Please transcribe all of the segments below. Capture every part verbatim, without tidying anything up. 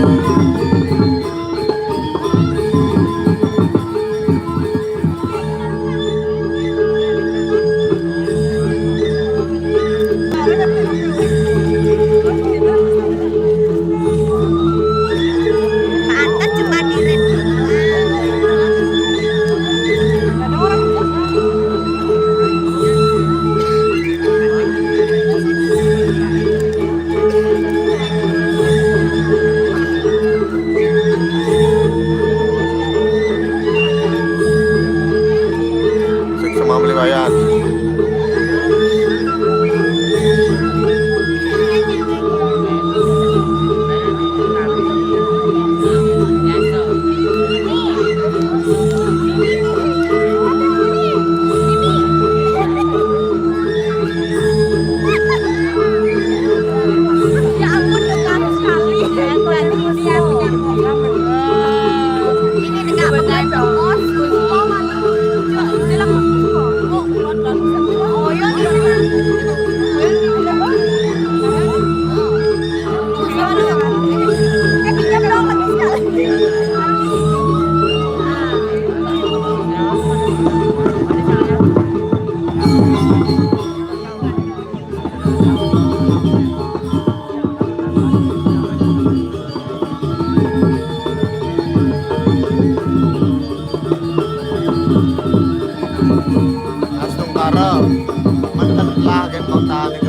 Sik sama beli bayar. Astungkara, mantep lah gen kota nih.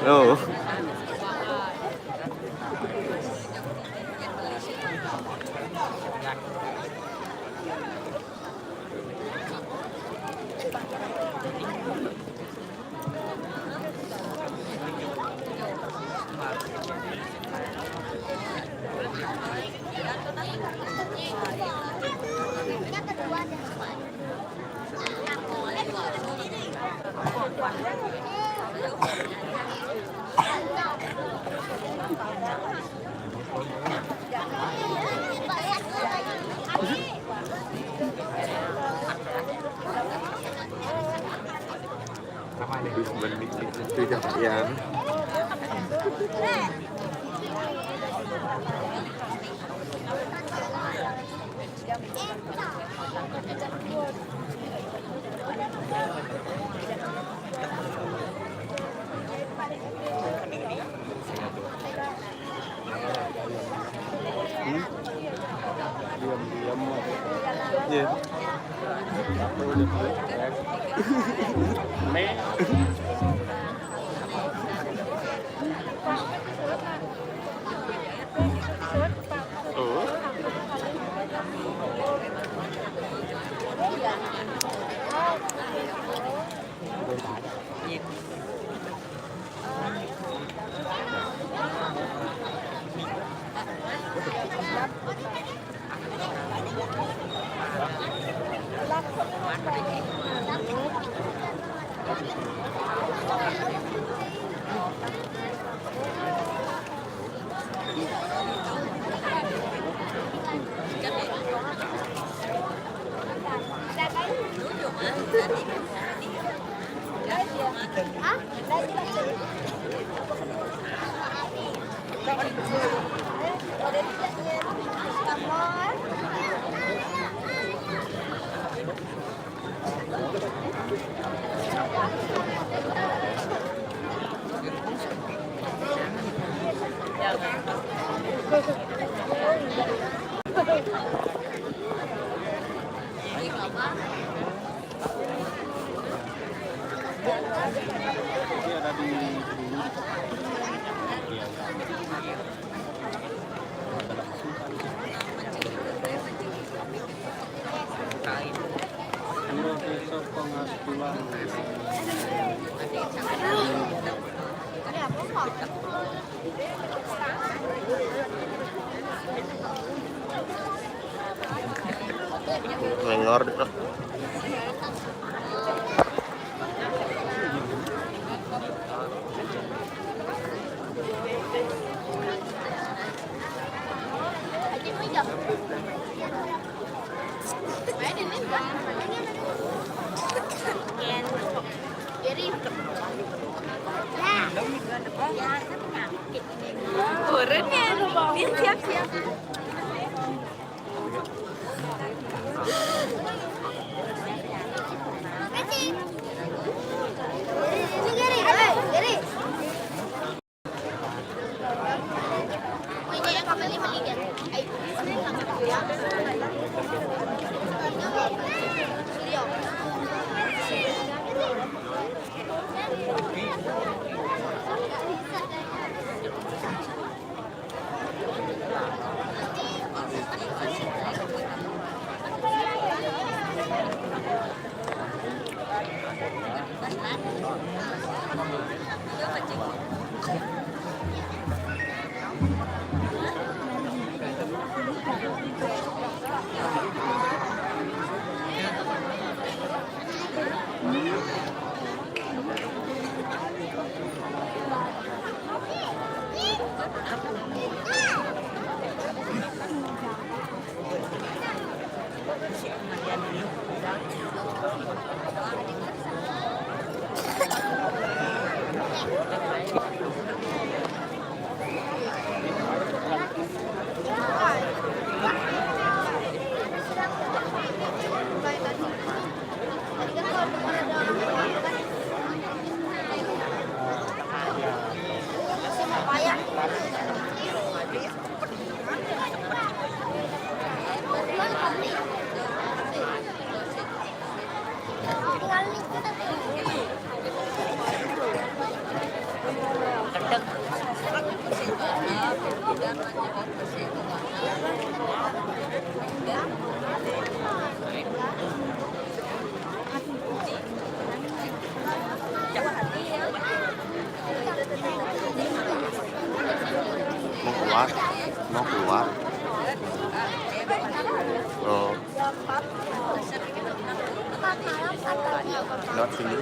Oh. Benih itu ya, Pak, ya. Hmm? Diam-diam aja. Iya. Aku udah tua. Nih. Oh. Ngelor deh. Turun ya, siap-siap. Mau keluar, mau keluar. Oh. Lewat sini.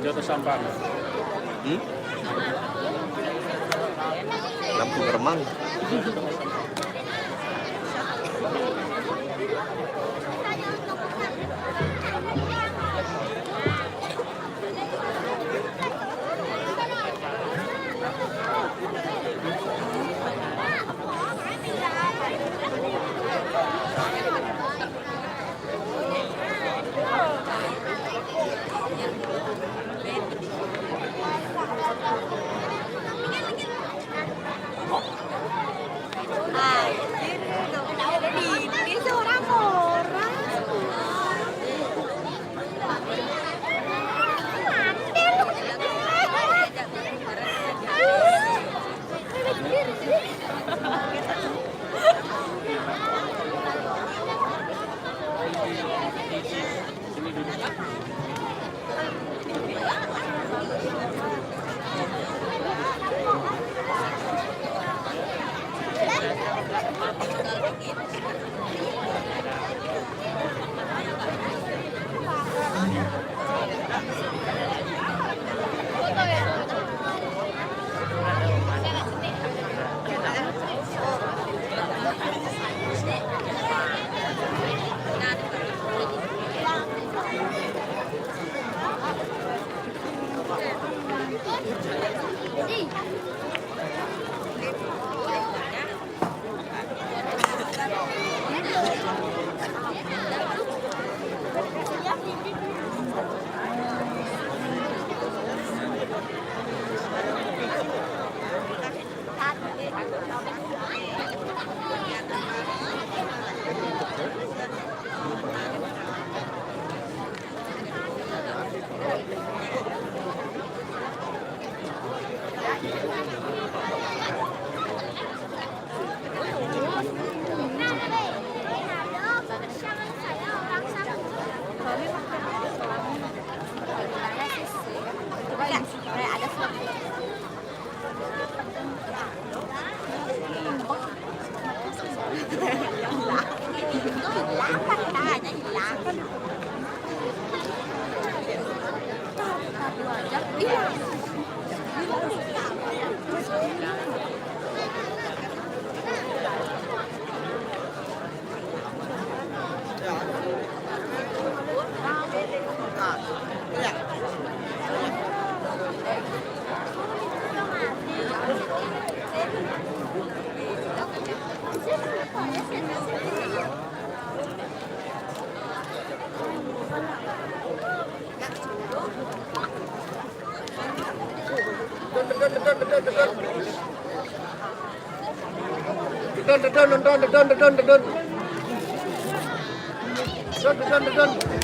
Jatuh sampah. Hmm? Lampu remang. Teton, teton, teton, teton, teton, teton. Teton, teton, teton.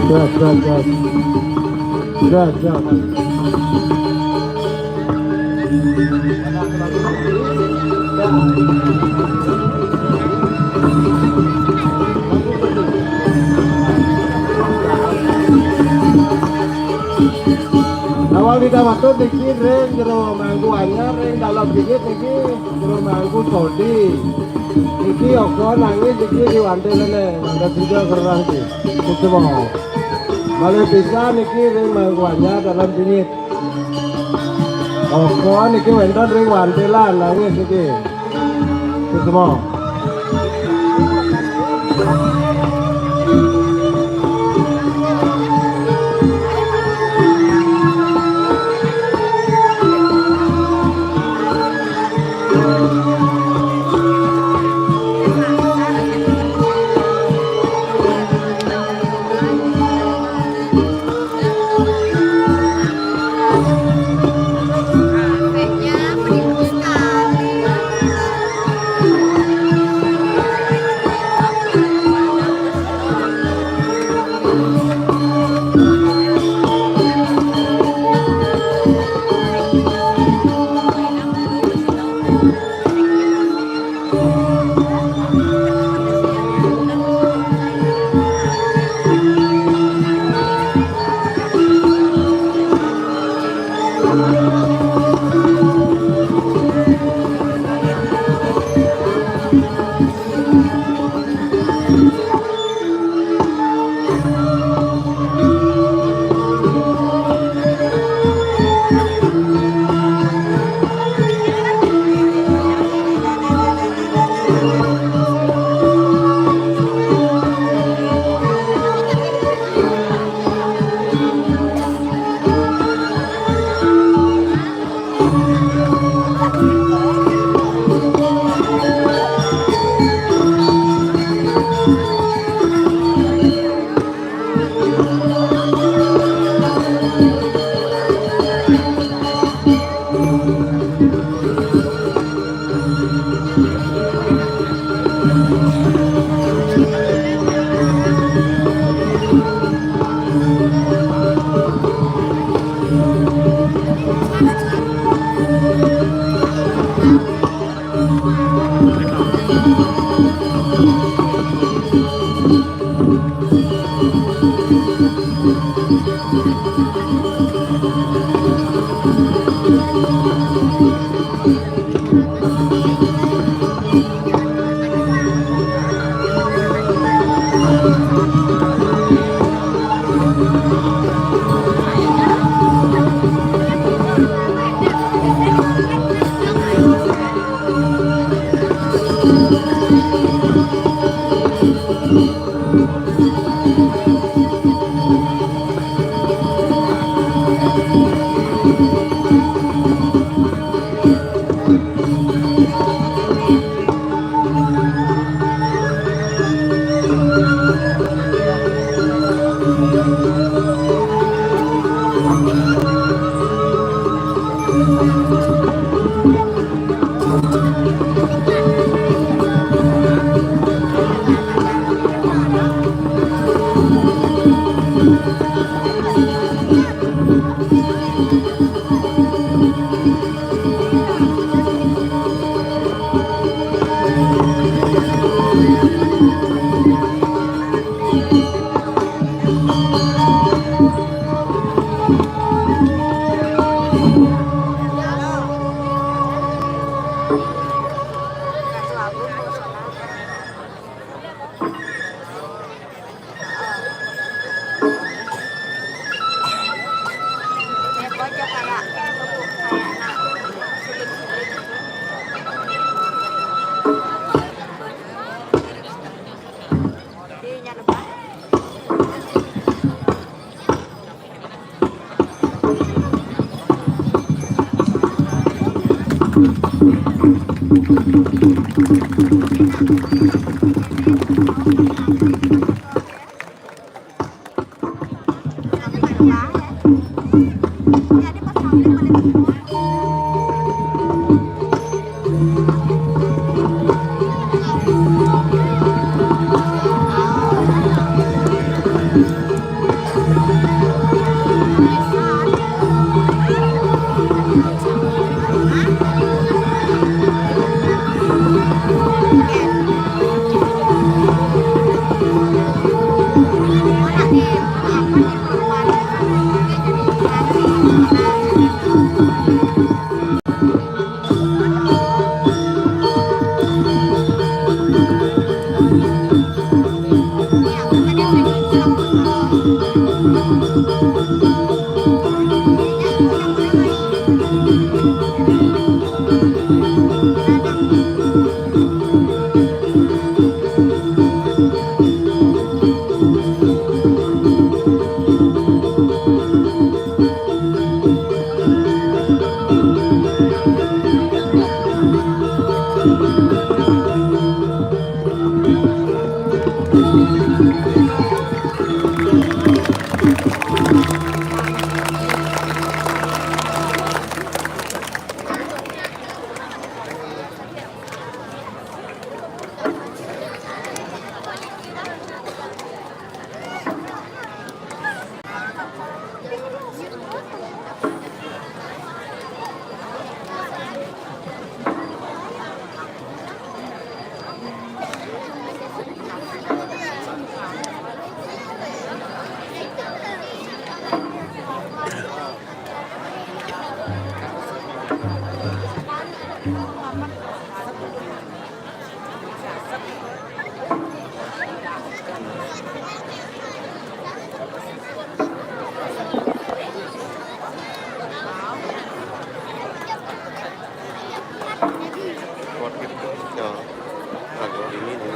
Gas, gas, gas. Gas, gas. Awal kita matur niki ring jero Mangku Anyar, ring Dalam Bingit niki jero Mangku Sodi. Niki yoga nangis niki di Wante lene, Wante Tiga Gerang ki. Kutu mau. Malih pisan niki ring Mangku Anyar Dalam Bingit. Apa niki wénten ring Wantilan nangis niki. Suksma. Buat gitu. Ya. Agak ini nih.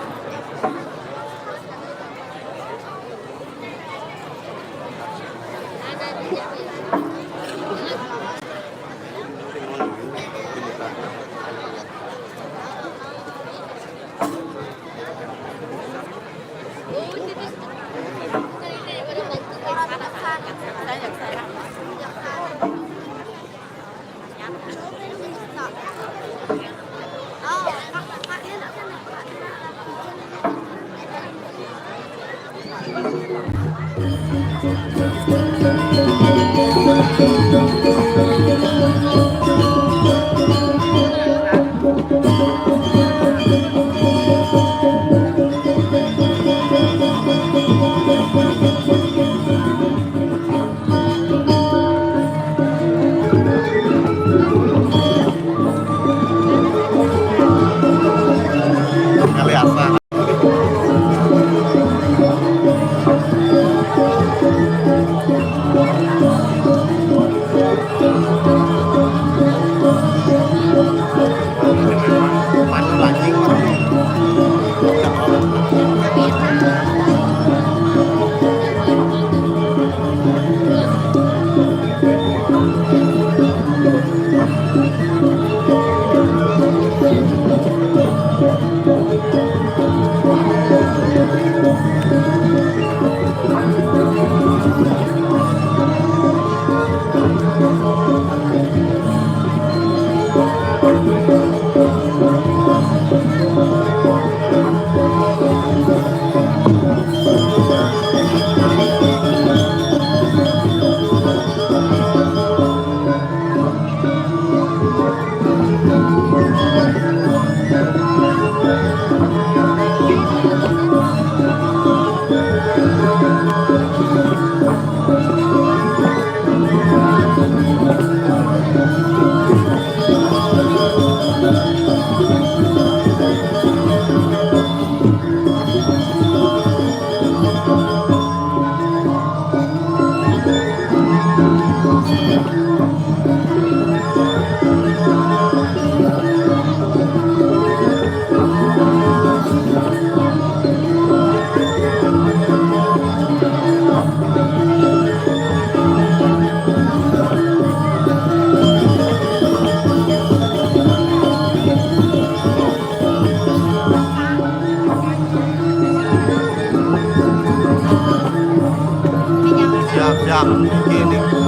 Siap, siap. Niki, niki.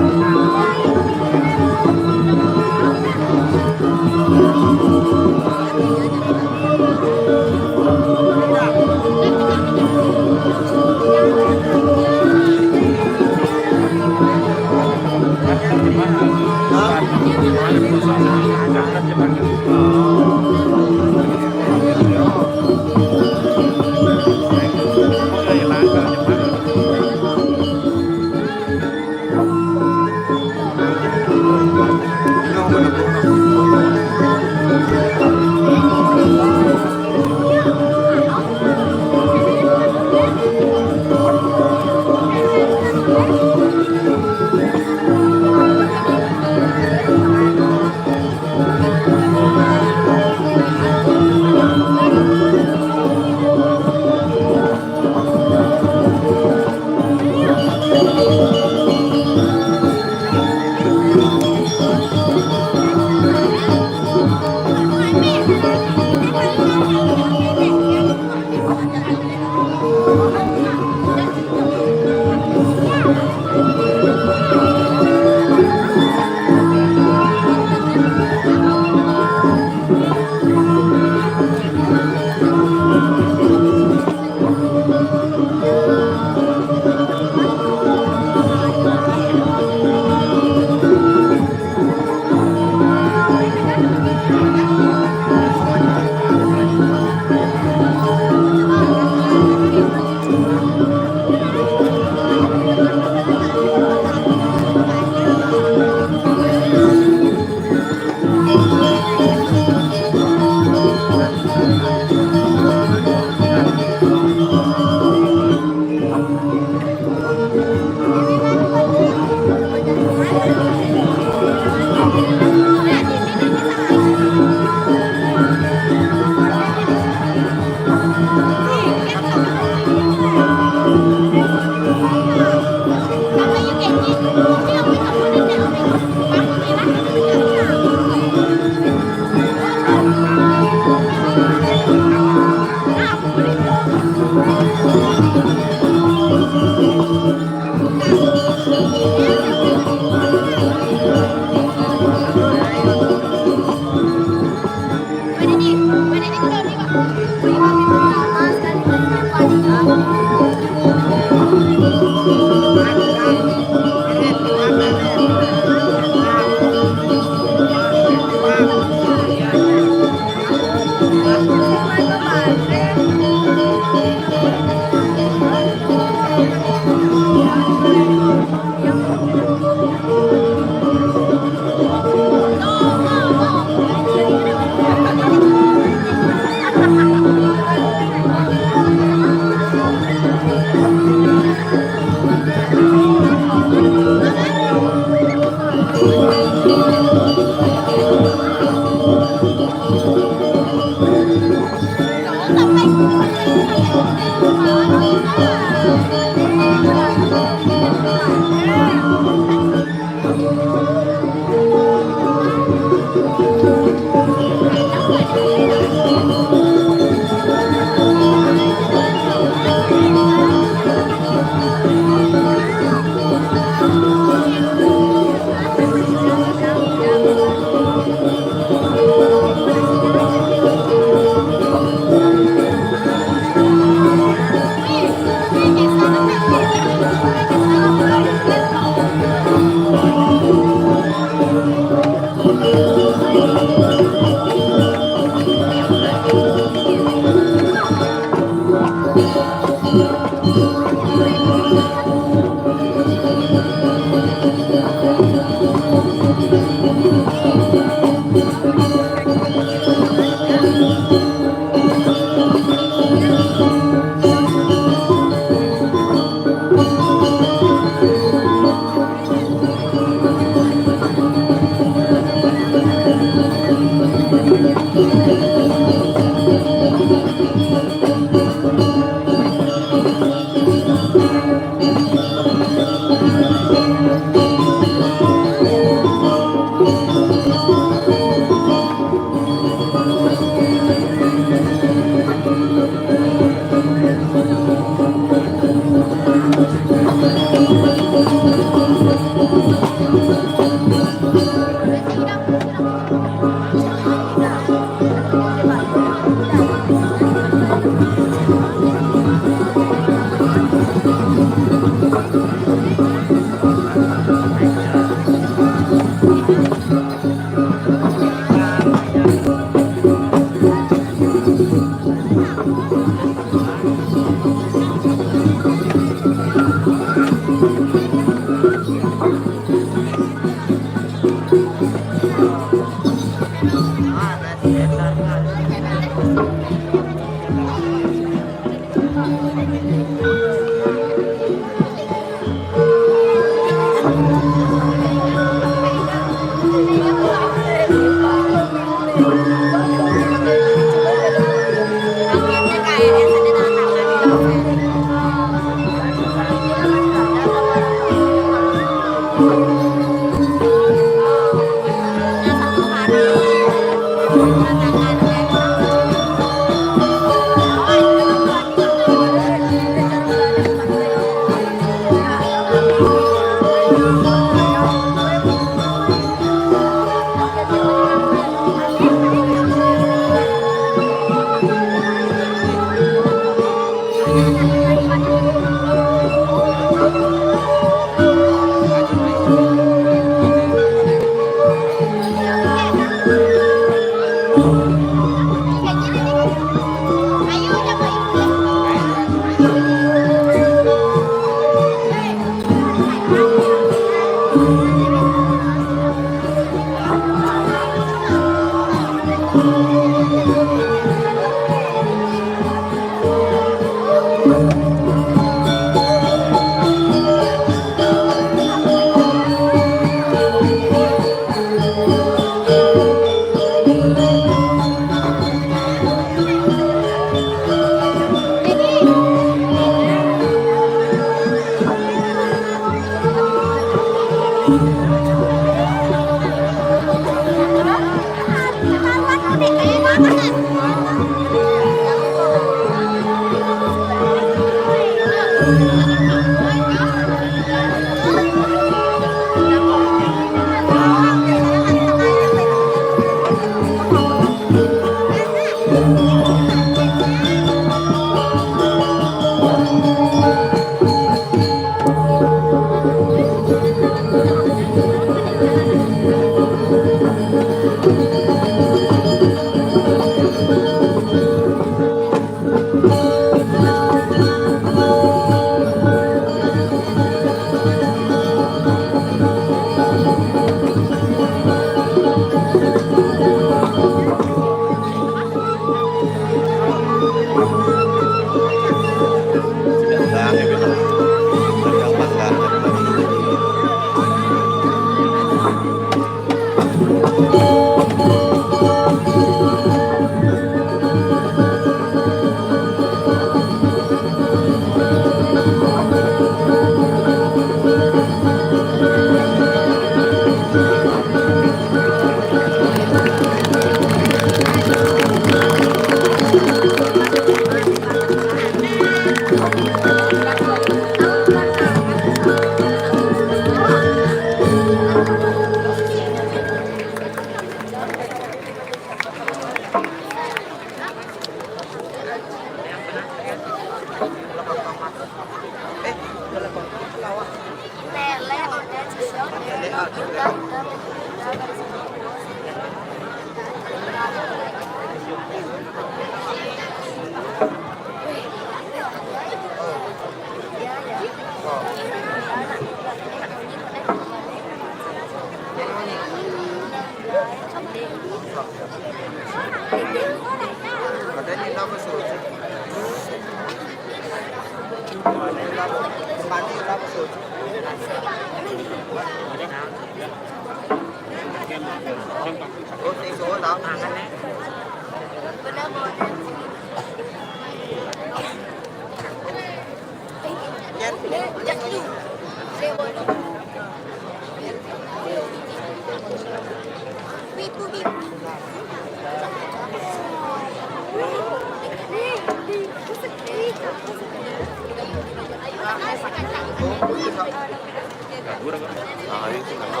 Ayos na, no?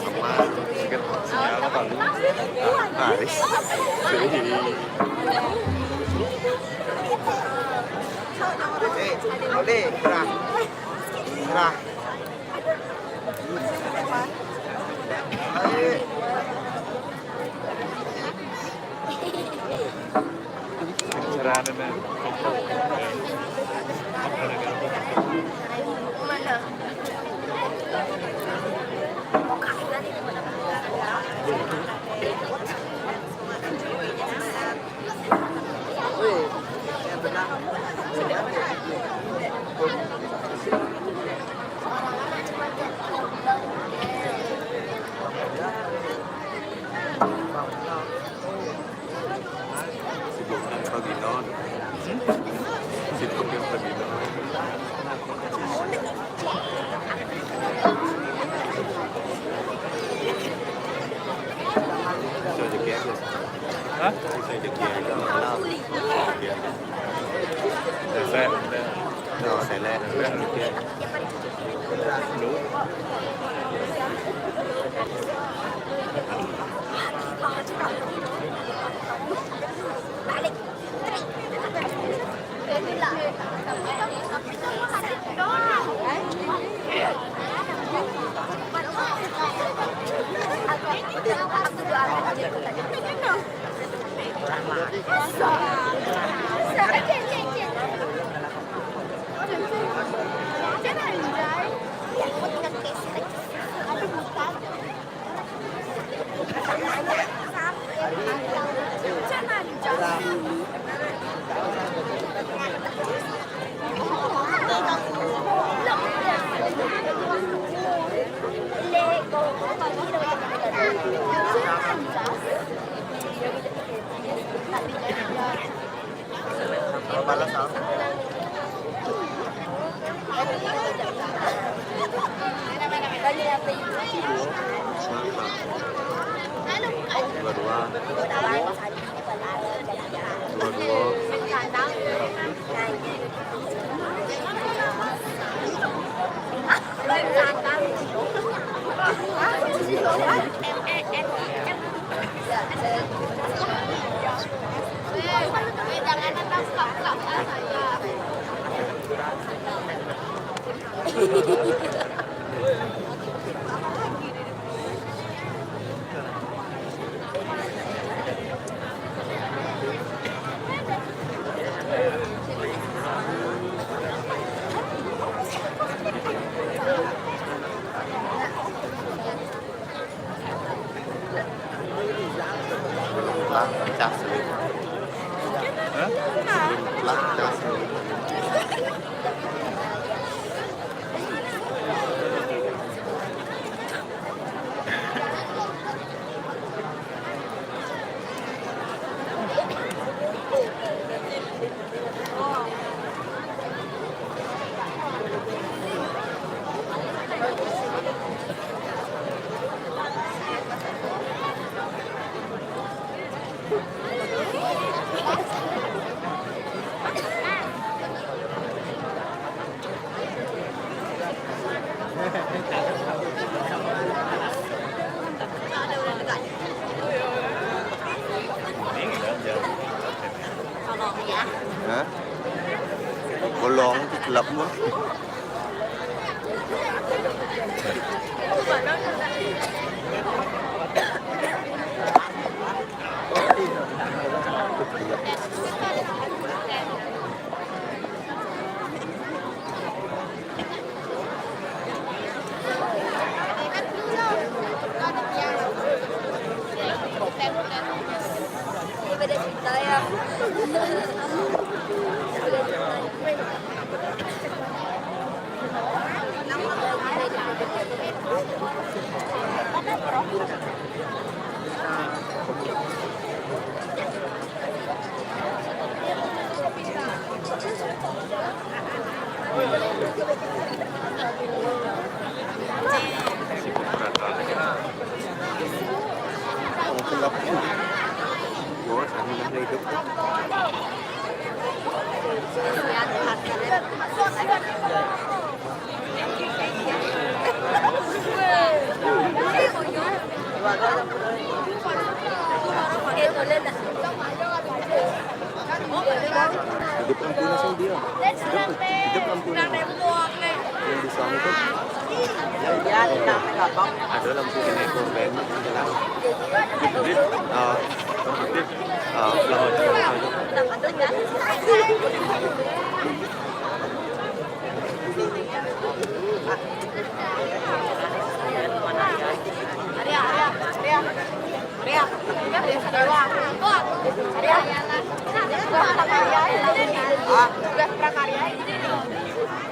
Ama, sige, sige, ano pa? Ayos. Sige. Eh, uli, tara. Tara. Ay. Sira na na. Sibuk ng Panginoon. Sibuk ng Panginoon. Soy de Kiego. Ha? Soy de Kiego. Wala. Soy de Kiego. Yes, sir. No, sir. Dua-dua. Dua-dua. Lah, pecah sih. Hah? Lah, pecah sih. Hah? Bolong, gelap mo. Hidup Lampunas yang dia. Hidup, hidup Lampunas. Yang di sana tuh. Ada lampu ini, korban. Jelas. Hidup, hidup. Ah, hidup. Ah, lawan.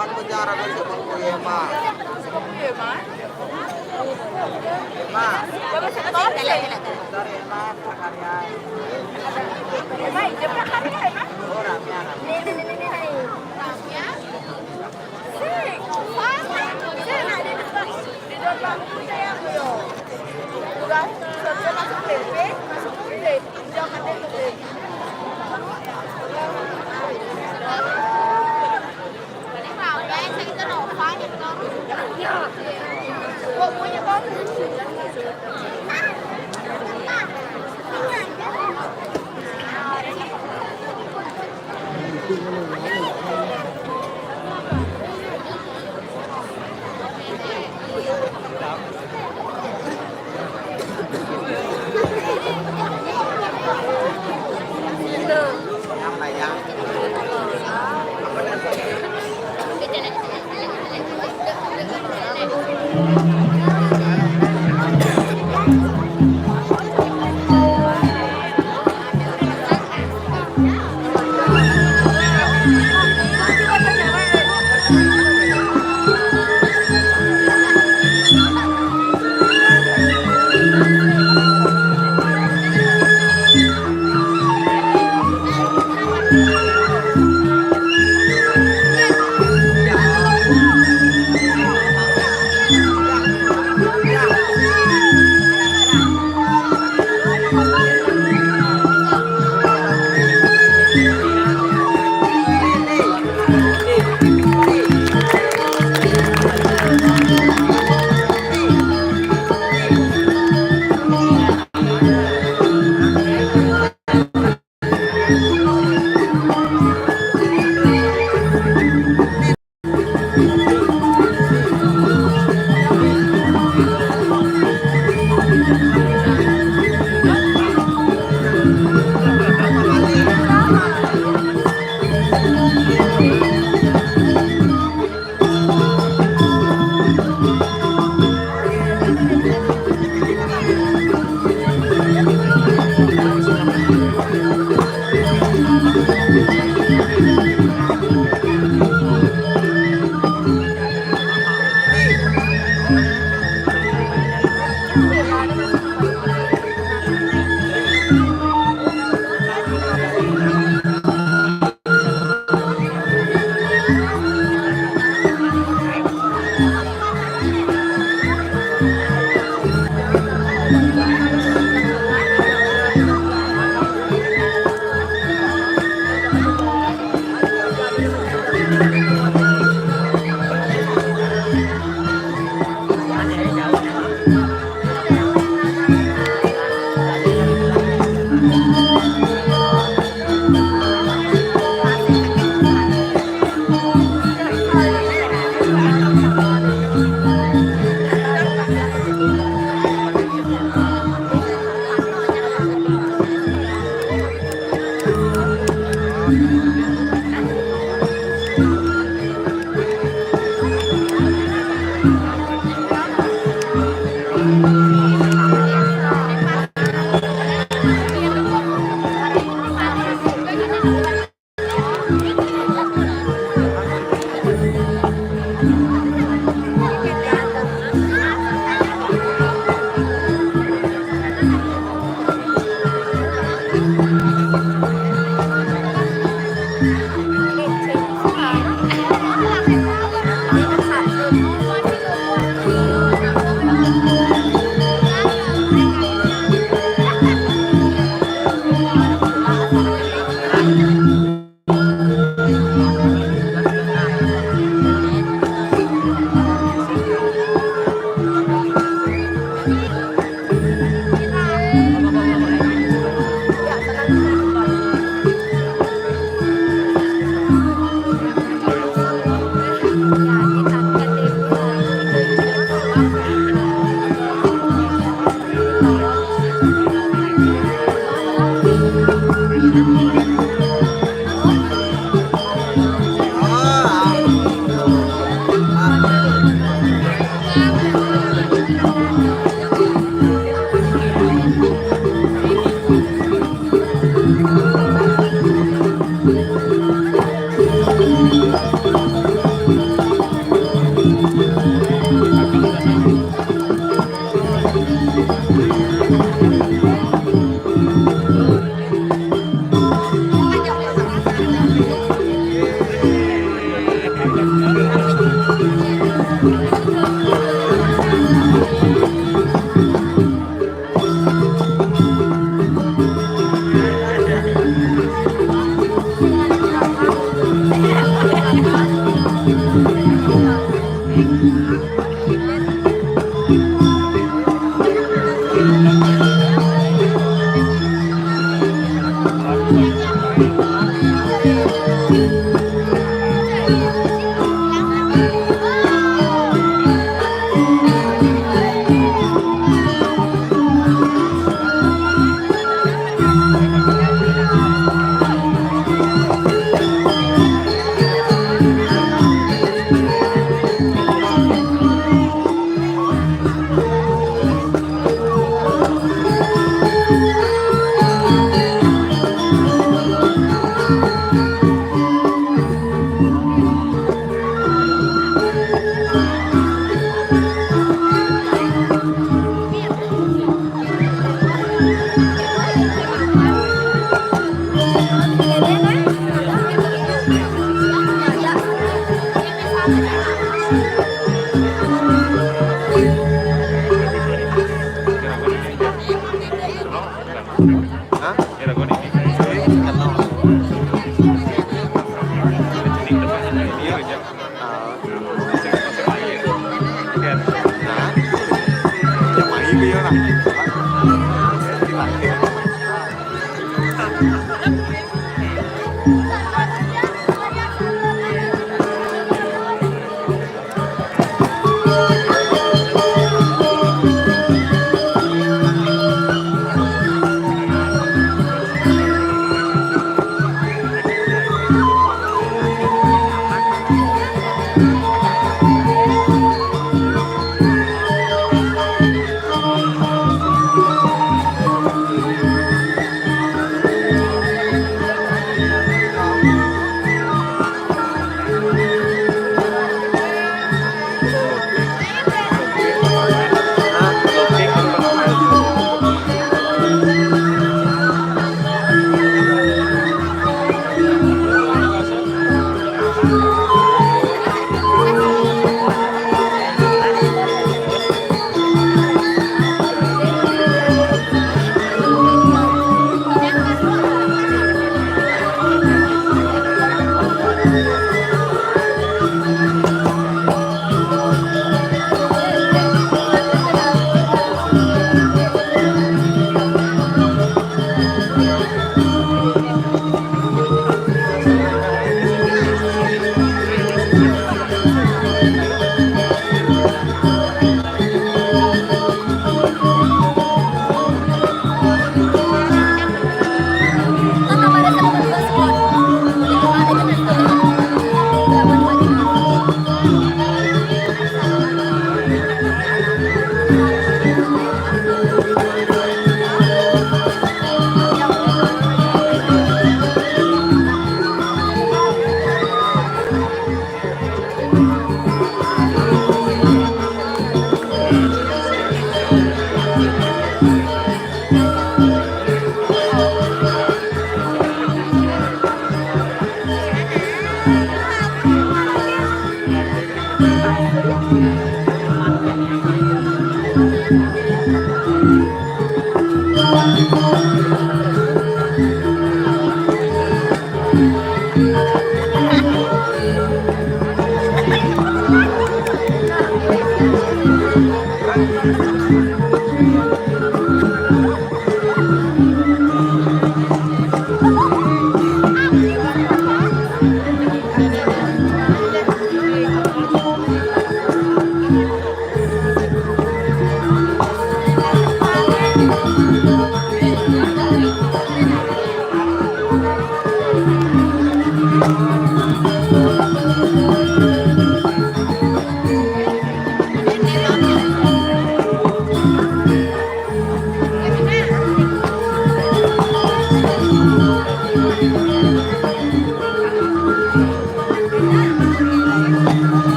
Kan penjara dari sebelum Yema. Yema. Dari Yema, Prakarya. Yema, Yema Prakarya, Yema. Oh, Ramya, Ramya. Ramya.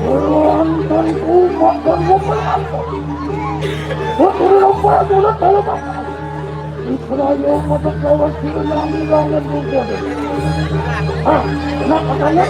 Wonten umat dan beberapa. Betul apa sudah tahu, Pak? Israel pada kawan sirnami langan mungkin. Ah, nak katanya?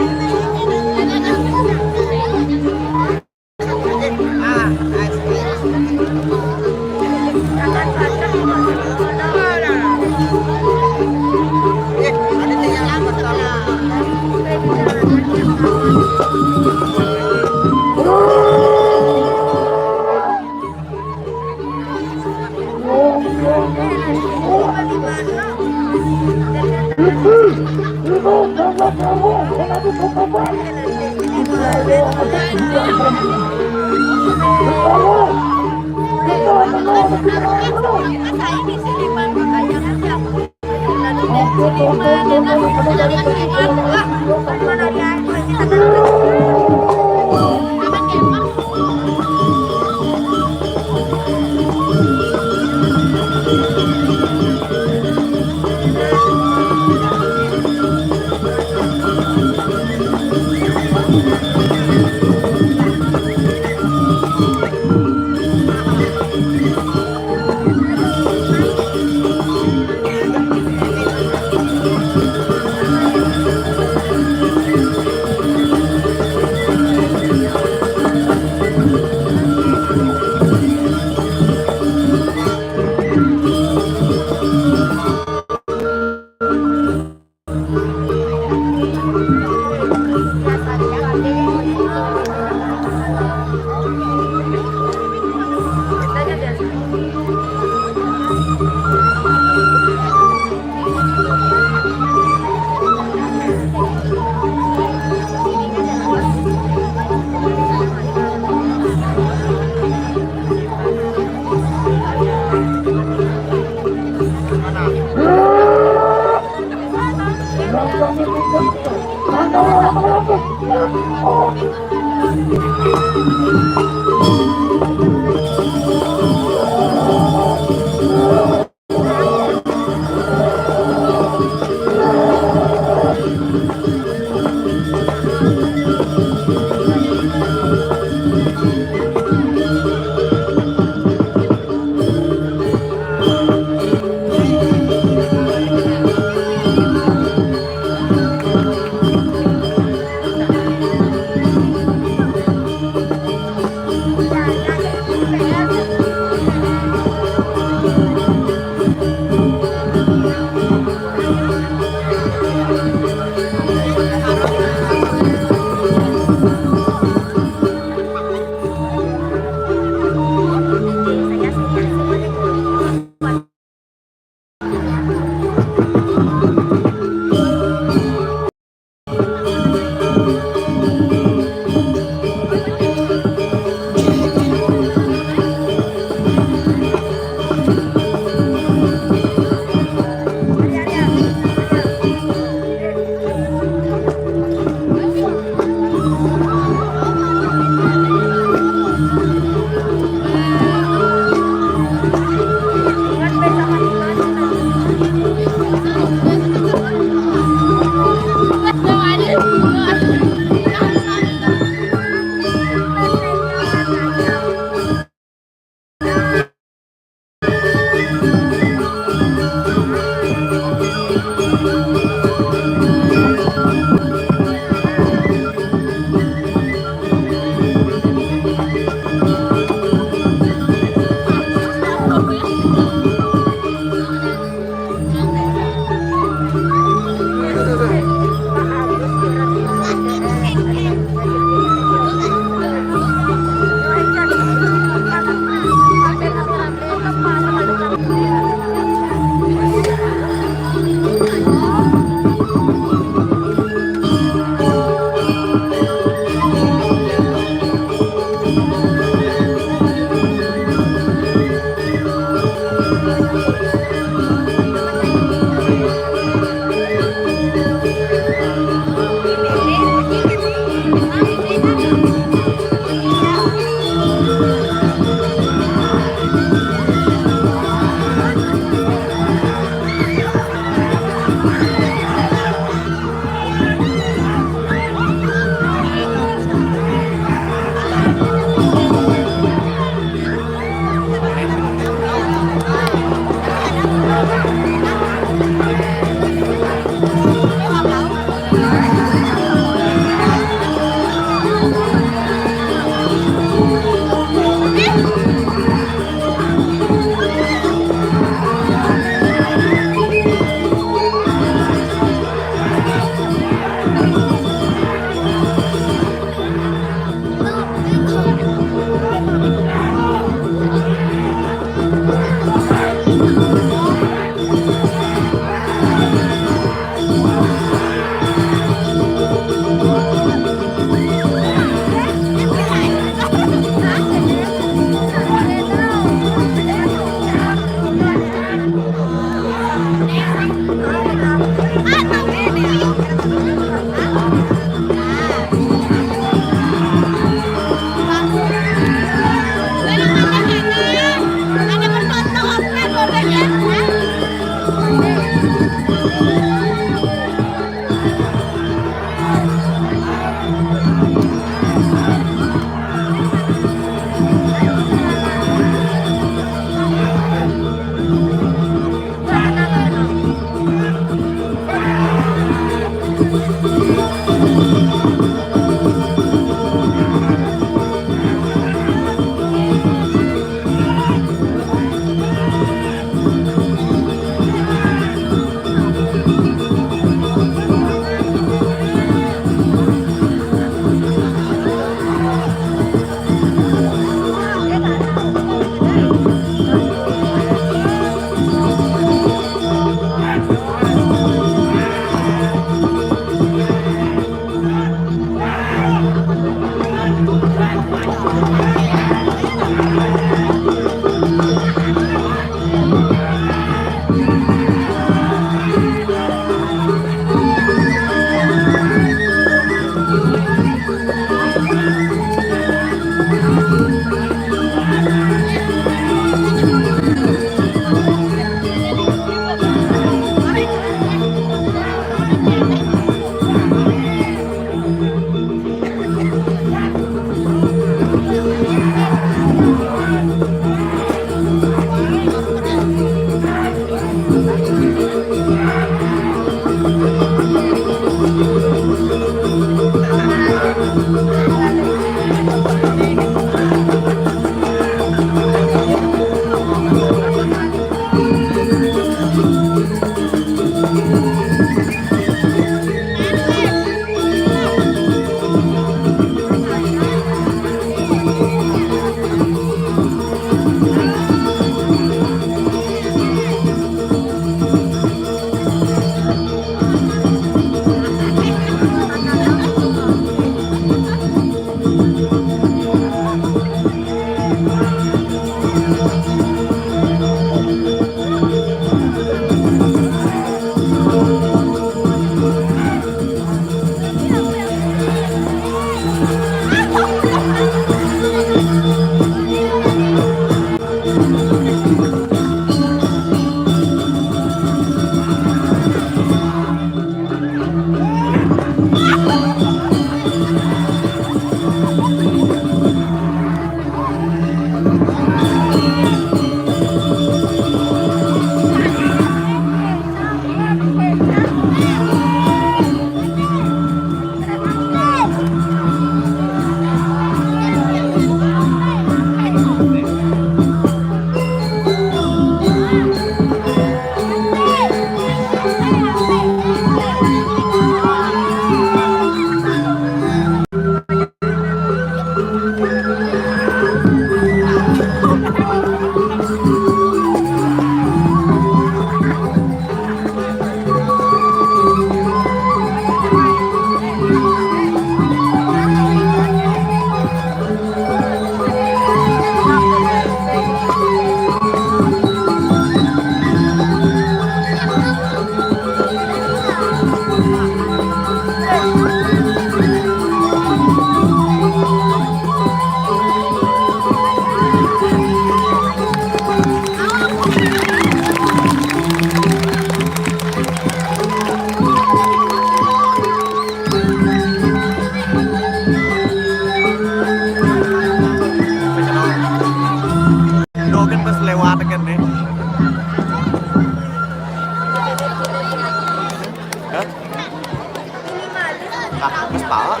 Kakak, Mas Pak.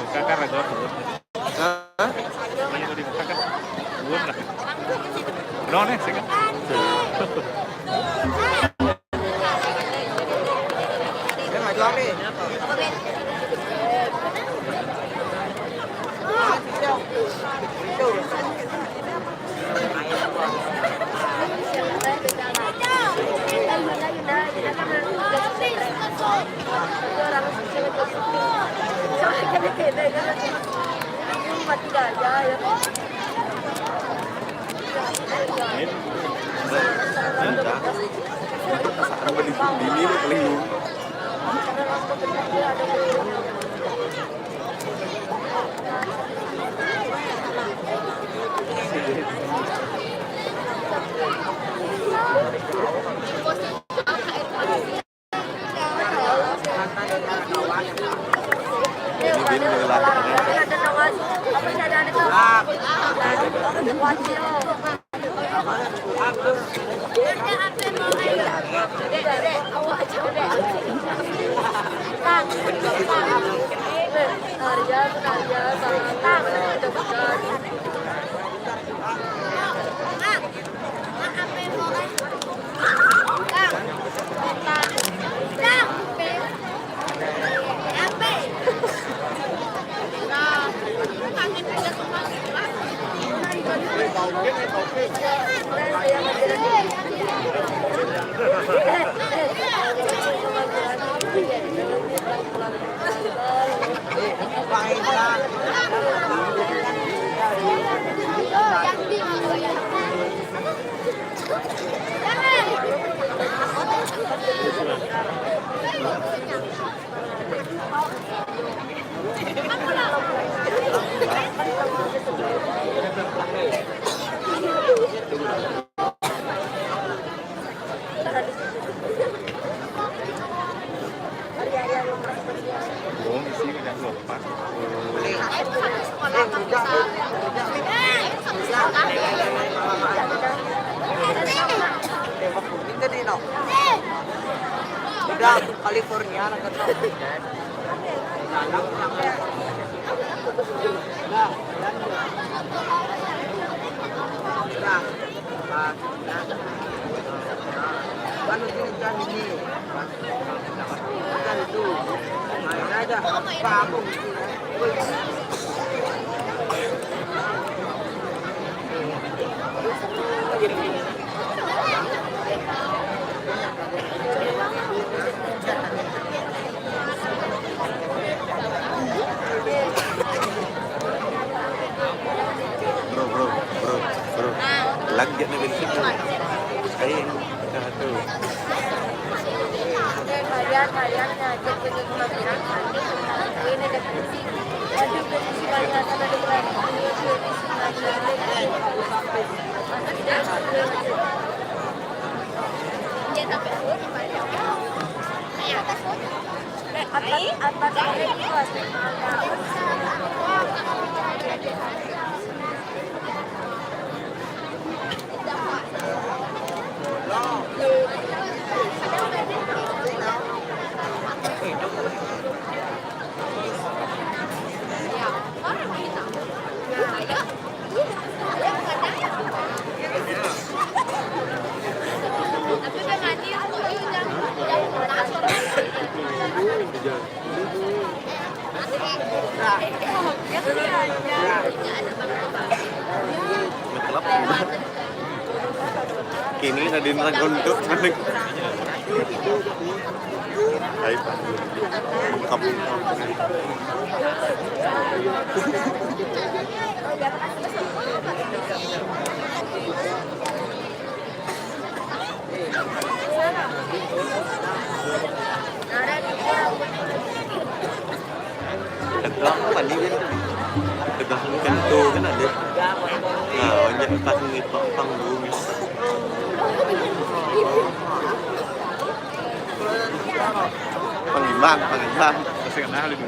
Kakak, Mas Pak. Hah? Kalau dibuka kan buat lah. Udah nih, sih kan? Saya nggak jual nih. Udah, California lah, kata. Anu, ini kan ini. Kan itu. Main aja. Kamu. Bro, bro, bro, bro. Lagi nih, bro. Ayo, satu. Kini nadine ra guntuk manik. Hai, Pak. Mengkap. Tegak kan dia kan. Tegak kan tu kan ada. Nah, onjak pas ni pang dulu. Pangimbang, pangimbang. Masih kenal dulu.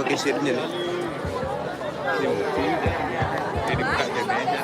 Geser ni. Dia buka je meja.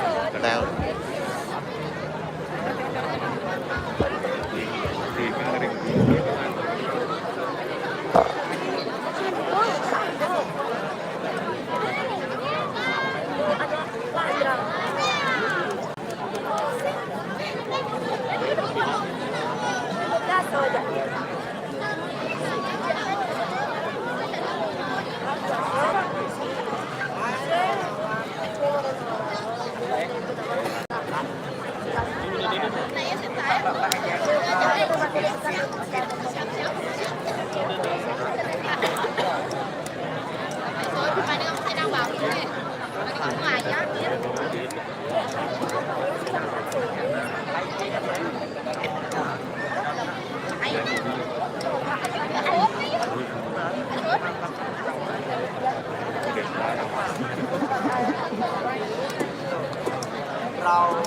Tahu.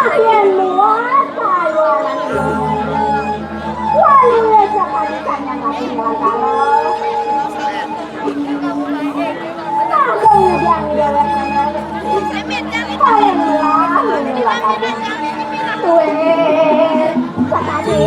Makin luas kaluaran. Lalu sakali kanya mati melayu. Kadang yang dewek paling luas. Tuwin sakali kanya mati.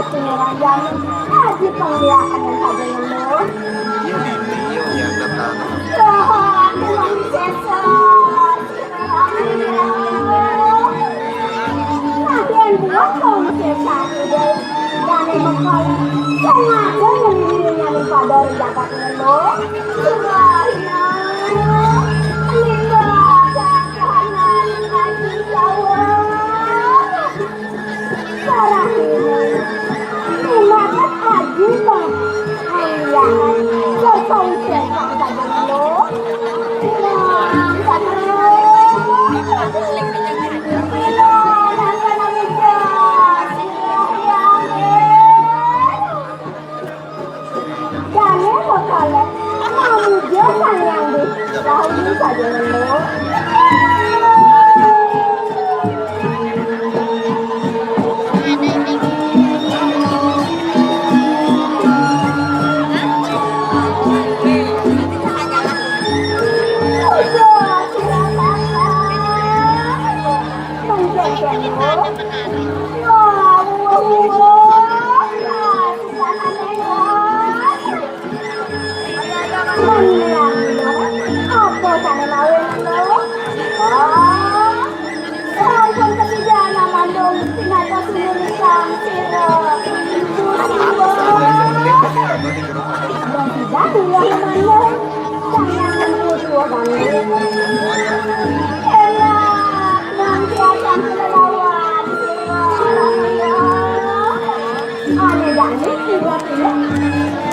Sing ora jam, aji penggiakan yang saja ngeluh. Iya, Bibi, iya, iya, udah tahu. Loh, aku lagi sesa. Nah, yang buat kau sesa, udah. Dan emang kau sengaja yang dirinya pada jagat ngeluh. Sembahyang, meninggalkan kahanan ngaji Jawa. Sarahina, imadat aji bang, aliangan, sesongse bang saja lo. Nah, saterus. Bila nangkana muda, sirah yang Dane mokale, mamuja Sang Hyang Widi, rahulin saja nemu. Apa sane mawon, Lho? Oh, sampun ketiga namandung pinaka sumurusang sira. Ibu Siwa. Wong tidak dulu namandung. Sayang ibu tua kami. Enak, nanti akan kelelawar sira. Ane jane iwak ini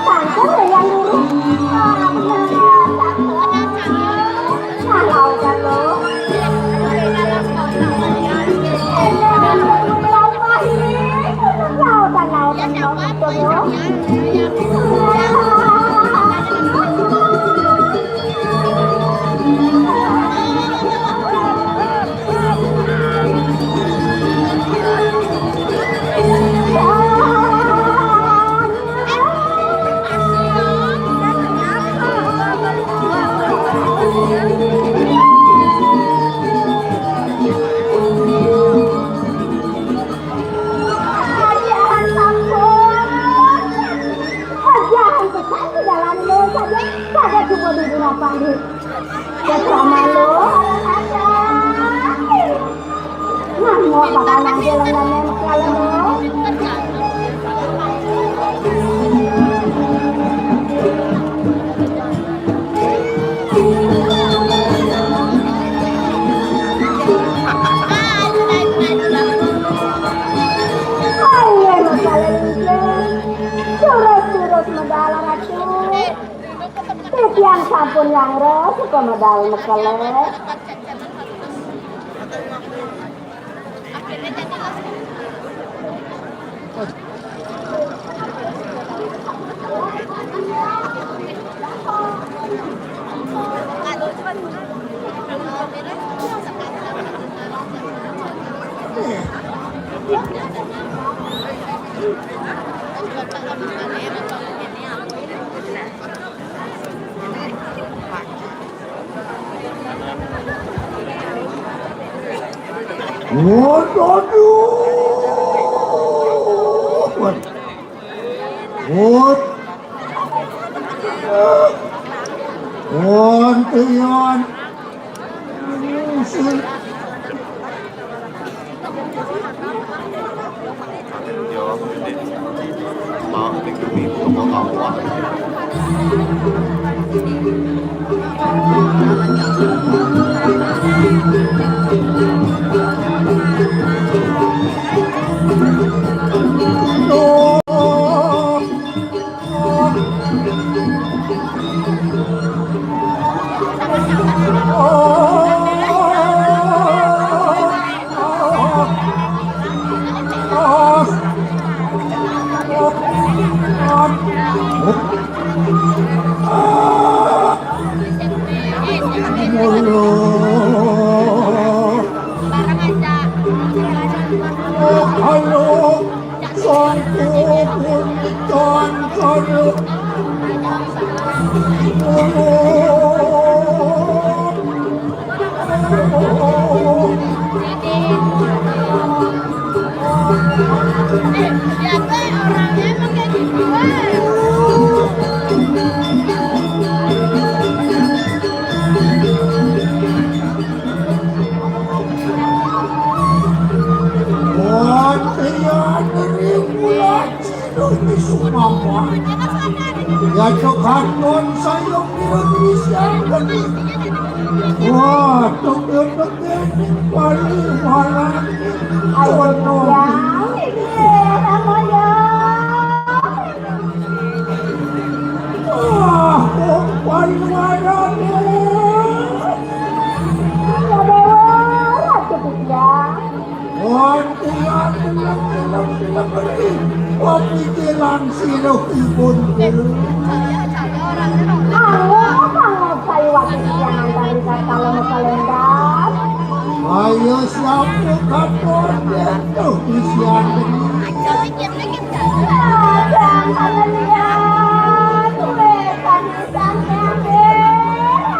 tangkar yang dulu. Ah, benar, tangkar. Nah, lautan lo. Lautan, lautan, lautan lo. Ajahan sampun. Ajahan pesan di dalam lo saja. Pada dua minggu lapang di. Ketua malu. Ngamuk bakal nanti lengannya kalau lo. Ayo, masalah ini. Terus-terus medal ratu. Titiang sampun nyangres, kok medal mekelek. Waduh. Wut. Wonten. Halo, sangku pun tangkar. Dia tuh orangnya emang kayak gitu. Wah, iya, dari bulan Sino ni sumama? Ya, cekaton saya kira bisa. Wah, tegel-tegel ni paling marah. Ayo, Kono. Ya, ini sama ya. Ah, kok paling marah ni? Ya, Dewa, Ratu Bujang. Oh, tulang, tulang, tulang, tulang, beri. Kopi tulang sirok ibun. Anggap, anggap, saya wakil yang antar di kata lama kalendar. Ayo, siapa kabar dia tuh, isian ini? Jangan lihat, tuh, tadi sana, deh.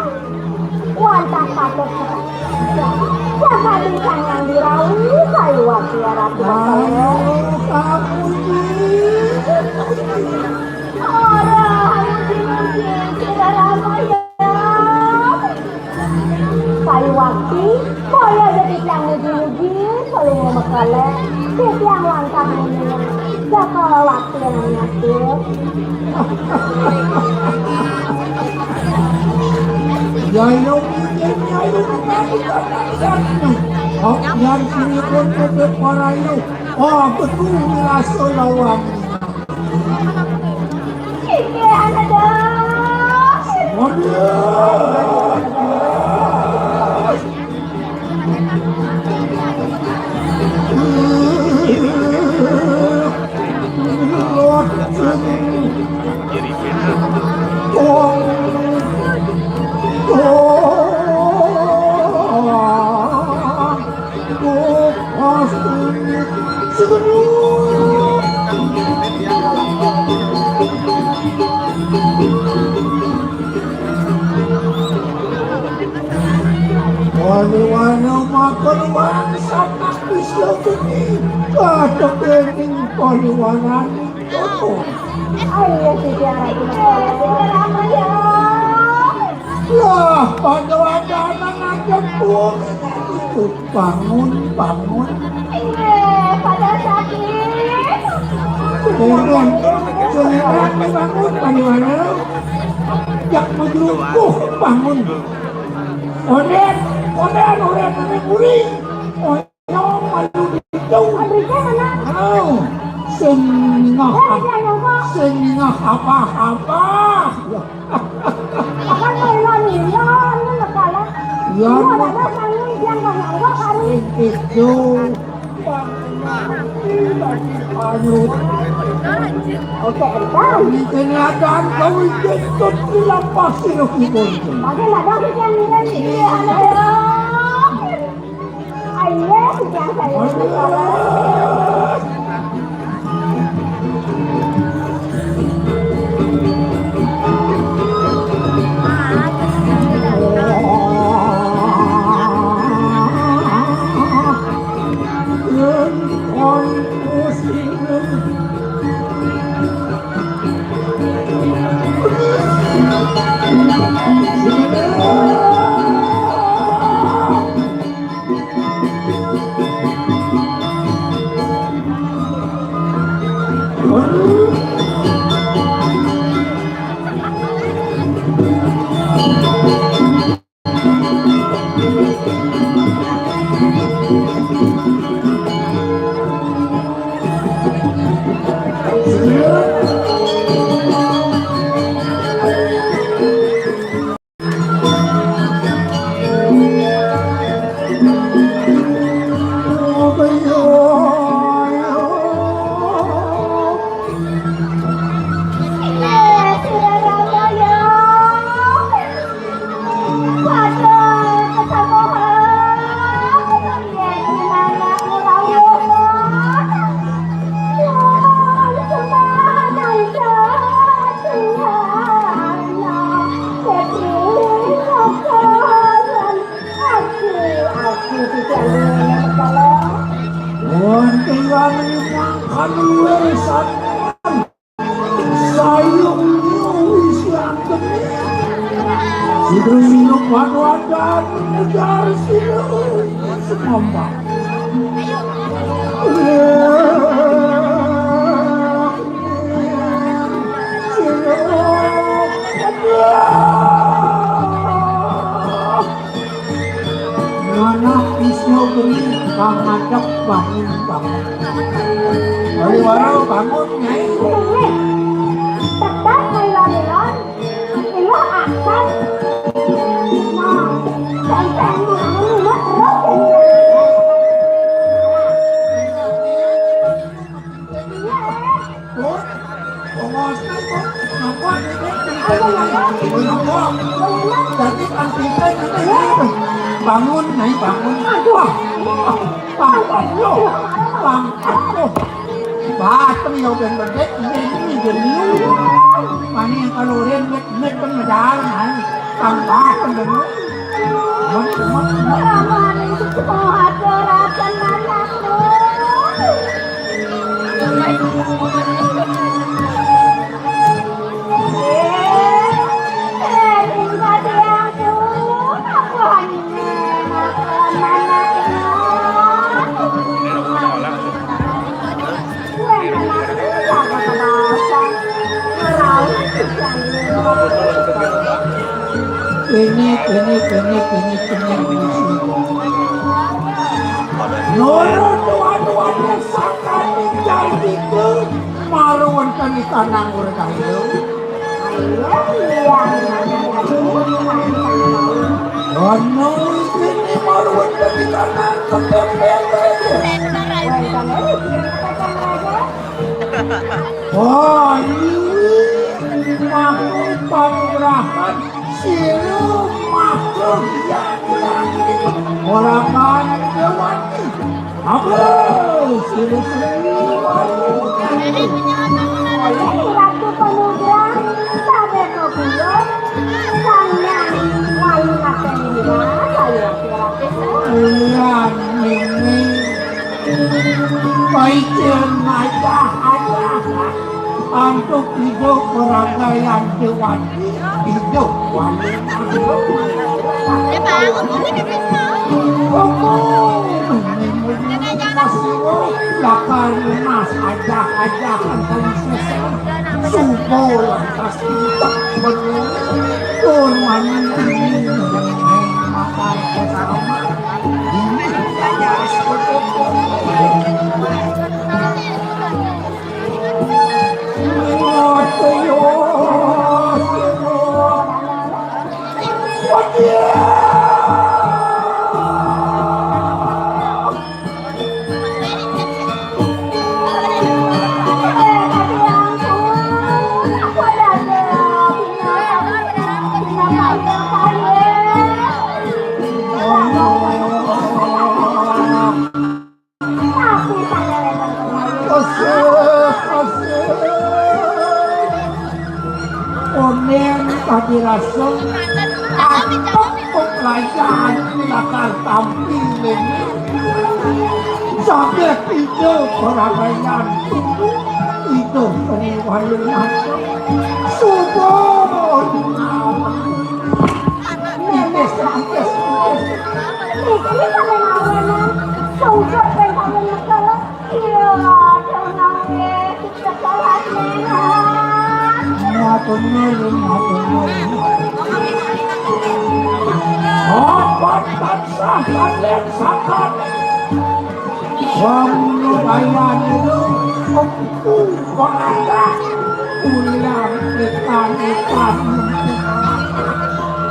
Wantah patut kita. Siapa bintang yang dirawi, kayu wakil ratu. Ayo, kamu ni. Orang, muji-muji, tidak ramai ya. Kayu wakil, kaya jadi yang muji-muji, kalau mau mekale, yang wantah ini. Siapa wakil yang ngatur? Yai Lung, Yai Lung, Yai Lung. Oh, Yai Lung, Yai Lung. Oh, betul, rasa lawan. Ini anak dah. Waduh. Wano-wano makan wangsak aku siapuni. Kata kening paliwanani. Ayo, tidak, tidak, tidak, ya. Lah, pada wacana ngajak wong itu. Bangun, bangun. Iya, pada sakit. Bangun, bangun, bangun, bangun. Jak menyukuh, bangun. Oden, oden, oden, oden, uri. Oyo, malu itu. Andrika mana? Au, sing ngah, sing ngah apa-apa. Akan main-main, ini kepala. Ya, ada kami yang nggak nggak kami. Itu. Anu. Oke, entar. Ini kenyataan kau ikut di lapas ini, Kibon. Pakai nggak ada yang ini, ada. Ayo, yang saya. Kami makan luwih sampun. Sayung wis langgeng. Sudah minum waduh-waduh, ngejar sini. Semampak. Mana pisau beri pangadep bangun bangun. Ayo, ayo, bangun, Nyai. Tetap ayo, ayo. Ilah akan. Nah, tentang rumah terus ini. Iya. Pun, pengosnya pun, napa niku? Napa? Jadi kan kita ini bangun, naik bangun. Aduh. Wah, wah, bangkat yo, bangkat yo. Batri yo ben bedek, ini, ini jenius. Mani yang kalau ren, met, met, kan medal, man. Bangkat, kan, bener. Ramane sepuh aturaken manahku. Eh, eh, tingkat yang pun, aku hanya makan manahku. Ini, ini, ini, ini, ini. Nurut tuan-tuan yang sangkani janjiku, maru wonten ikan anggur kayu. Ono ini maru wonten ikan anggur kayu. Oh, ini makhluk panggrahan silu makhluk yang ora kan dewati. Apa? Silu seni. Ratu Pemuda, sabe kokuyo, sang yang walu katenina, saya kira. Iya, ini. Paicen aja, aja. Antuk idup peragayan dewati, idup wanita. Lakar mas aja, aja, antawisesa. Subo lantas kita bener. Tur maning ini, makan bersama. Asik, asik. Onen tadi rasa atok kok kerajaan lakar tampil ini. Saged ida peragayan itu, ida seni wayang. Suba. Niki sampeyan mawon. Sungsut ping kaping negara. Iya, aduh, nangis. Sekolah, Nena. Matur nuwun, matur nuwun. Apa tansah kalian sakit? Wong nubayan itu empu pengadah. Ulian ikan-ikan.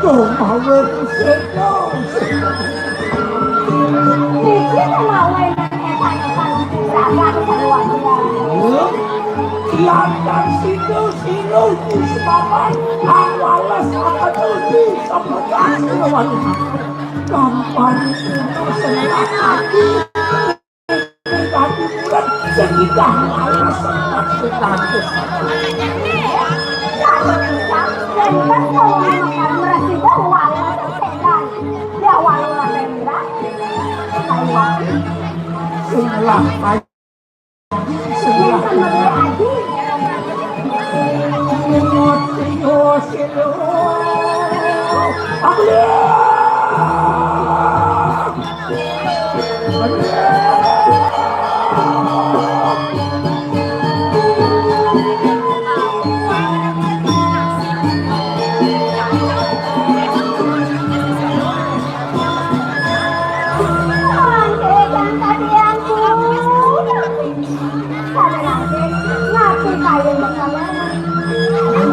Cuma wis sedo. Iki mawon etan-etan rapat keluarga. Lantas situ silu di semapan awales apa tuh di sebelah keluarga. Kampanye itu senang hati. Tapi bulan sekitar malas sekitar. Sing lah Sebelah kanan.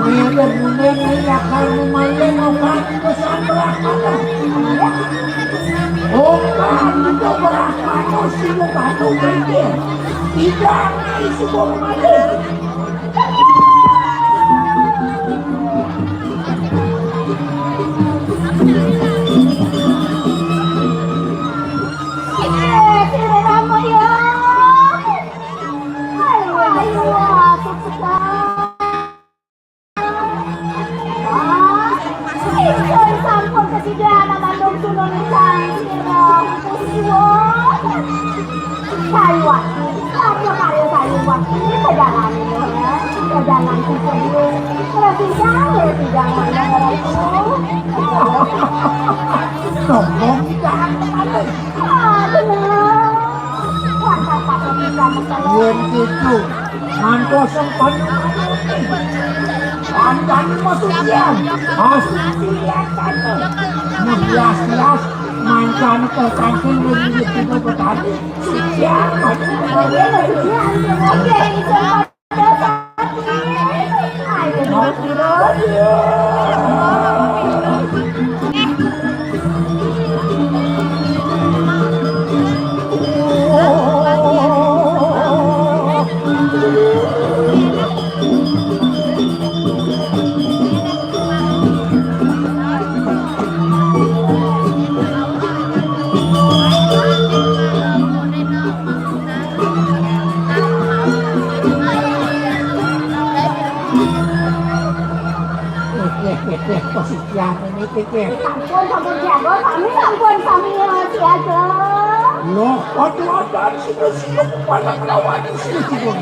Ini dan kemudian ini akan memainkan obat pesan berat mana? Obat itu berat mana? Sibuk batu berpikir. Tidak isi bom mati. Eh, sira ramo ya. Ayo, ayo, ayo. Ah, ingsun sampun kasidanan mandum tulung ingkang sira. Puspah. Sayuwak. Apa kaya sayuwak? Ini pegangan ini, ya. Pegangan sing serius. Lebih jauh tidak mendengar itu. Sombong tidak ada. Aduh. Wah, tak patut tidak mengelak. Yen gitu. Ngantos sempat. Pandan masucian. Asli lihat saja. Menghias-hias. Mancan tertangkil. Lebih kita bertani. Sucian. Oke, itu. Weh, weh, weh, weh, kok siaga niki, weh? Sampun, sampun siaga, sami sampun sami siaga. Loh, aduh, ada di sini, sini, pada lawan di sini, sini.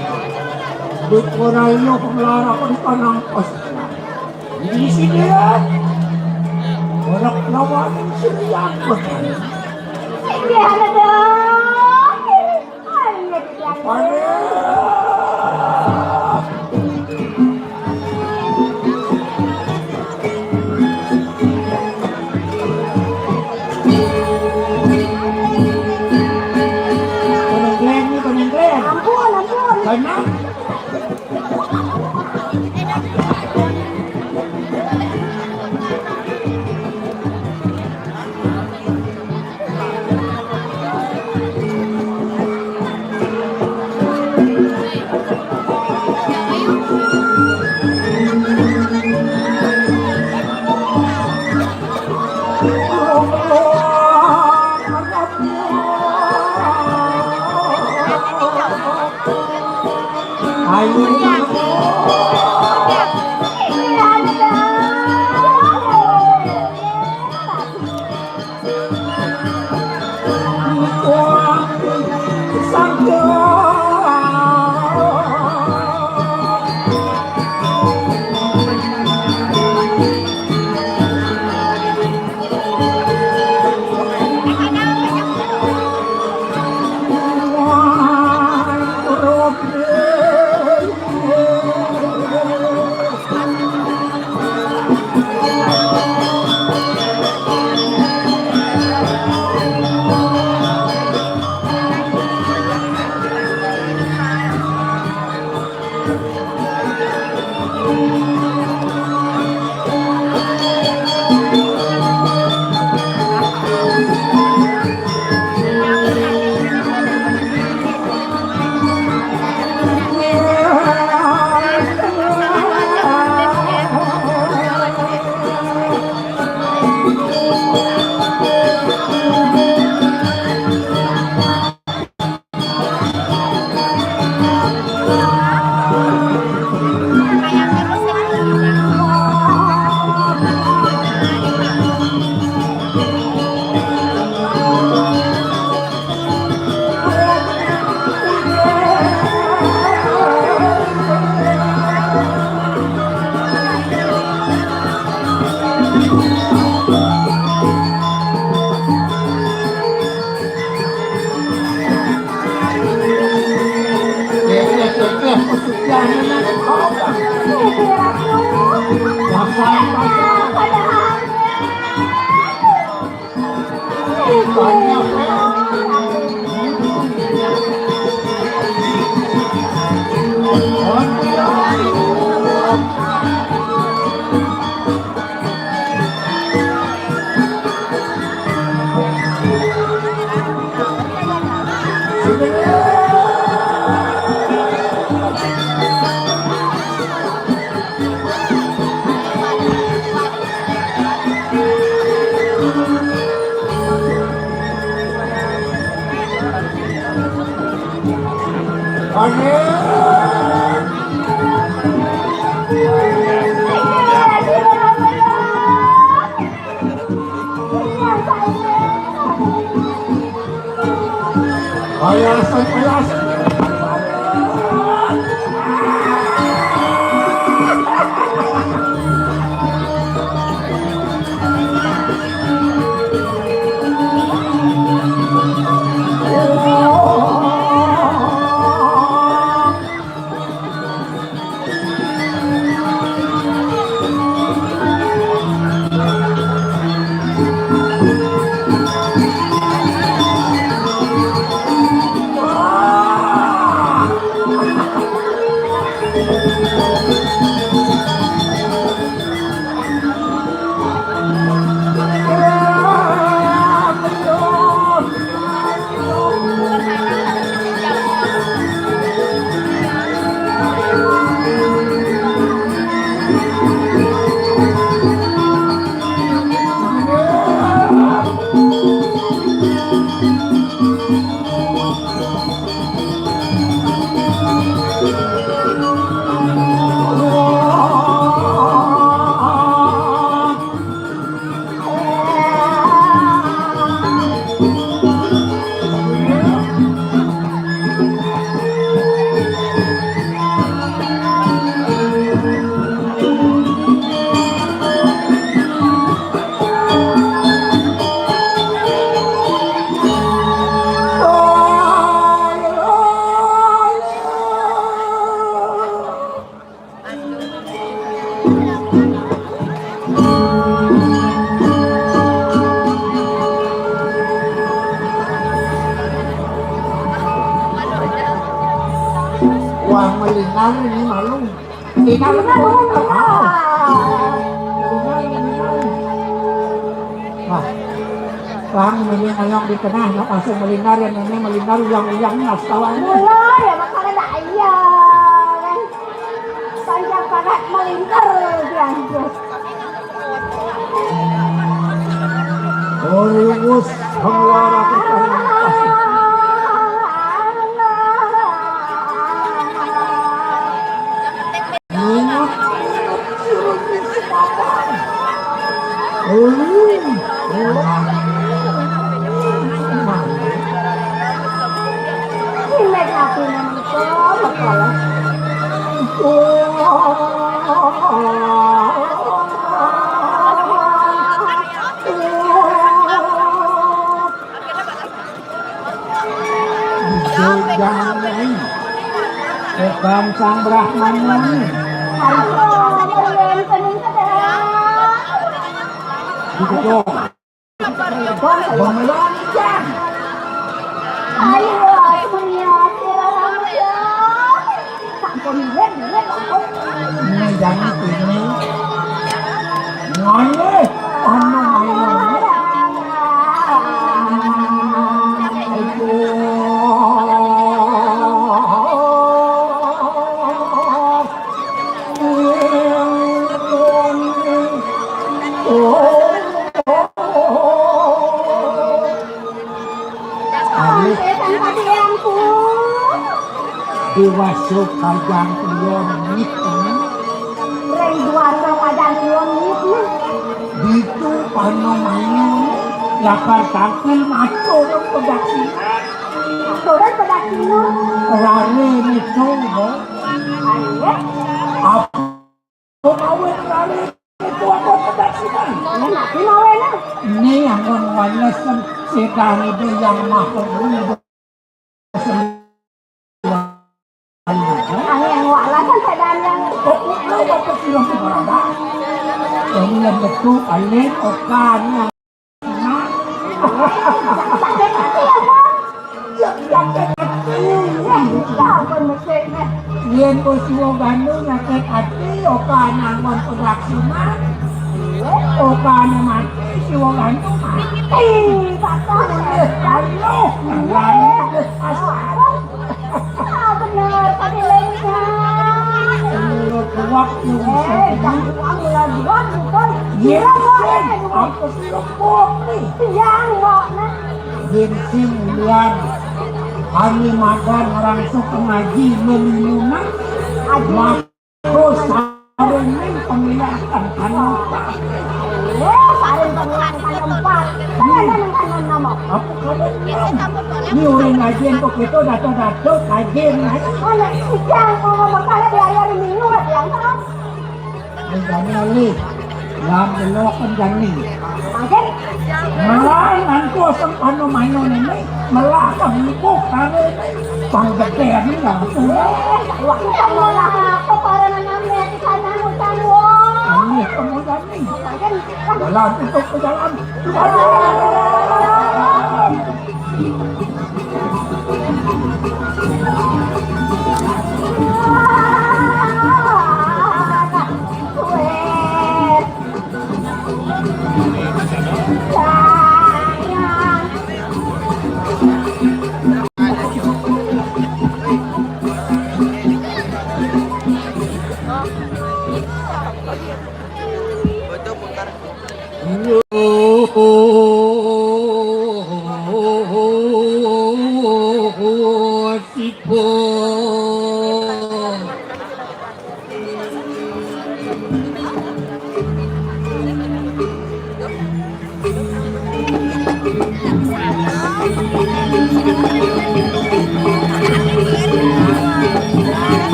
Di kono yo pengelara kok di tanah kos. Di sini ya. Ora lawan di sini ya. Sing dia ada dong. Ampun, ampun. Wah, melingkar ini malu. Melingkar, melingkar. Melingkar, melingkar. Wah. Wah, ini ngayong di tengah, nak langsung melingkar, ya, ini melingkar, uyang-uyang, nas kawan. Mula, ya, makanya dah, iya, kan. Panjang padat melingkar, dia. Oriwus pengeluaran ikan. Jangan lain. Bukan sang Brahmana. Gitu dong. Bang Melonjang. Ayo, ayo, ayo. Sampun duit, duit, sampun. Ini jangan ini. Ngene, anu main. Ayo. Déwasa kajang kulon nit. Ring déwasa kajang kulon nit. Ditu pano mayu lakar tangkil maco ring pedaksinan. Maco ring pedaksinan. Rare nitu, Bo. Ayo. Apa mawin rare nitu apa pedaksinan? Ini napi mawin, ah? Ini yang ngawinang sedang Ida Hyang Maha Esa. Amin. Kok kudu apa sih lo marah? Kamu yang betul, Aileen, okan. Yén wis Siwa Gandum nyakit ati, okan angon pelaksana. Okan mati, Siwa Gandum mati. Ayo, ayo. Ah, bener, Pak Lengkar. Iya, kuat, iya, bisa. Eh, jangan uang, ulah jual, bukan. Iya, Kira, Pak, Pak. Apa sih, Pak, nih? Iya, Pak, nah. Yén sing ulian, kami makan orang suka ngaji, melimunan. Aji. Terus sarengin pemilihan anu. Oh, sareng pemilihan anu empat. Saya ada nang kanan nama. Apa kabar? Ini orang ngaji untuk itu, dato-dato, kaji, nah. Anak ijang, mau ngomong, kalau di hari-hari Minggu, nggak bilang, kan? Ini Daniel nih, yang belok kan Dani. Maksud? Malah nanti oseng pano mano ini, malah kamu kok kare ini, panggedean ini langsung. Waktu kamu lah, apa para nanamnya di sana, hutan, wah. Ini kamu Dani. Maksud? Jalan, tutup ke jalan.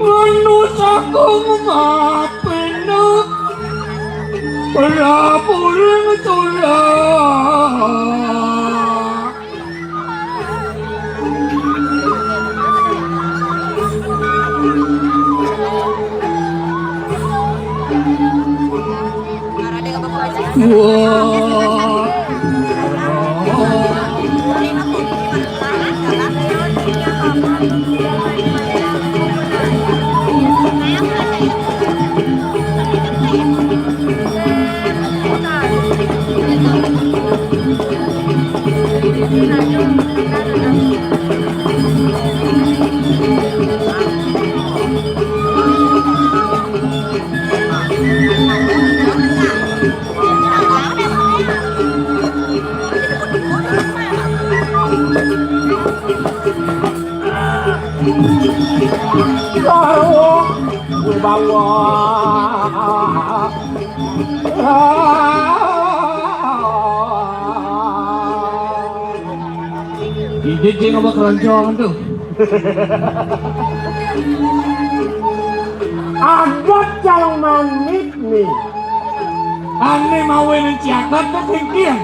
Anu sagung mapena Prabu ring tulang. Wibawa. Ijit sing apa keroncong tuh? Adat calon manit nih. Ane mawe nang ciakat tuh kengkian.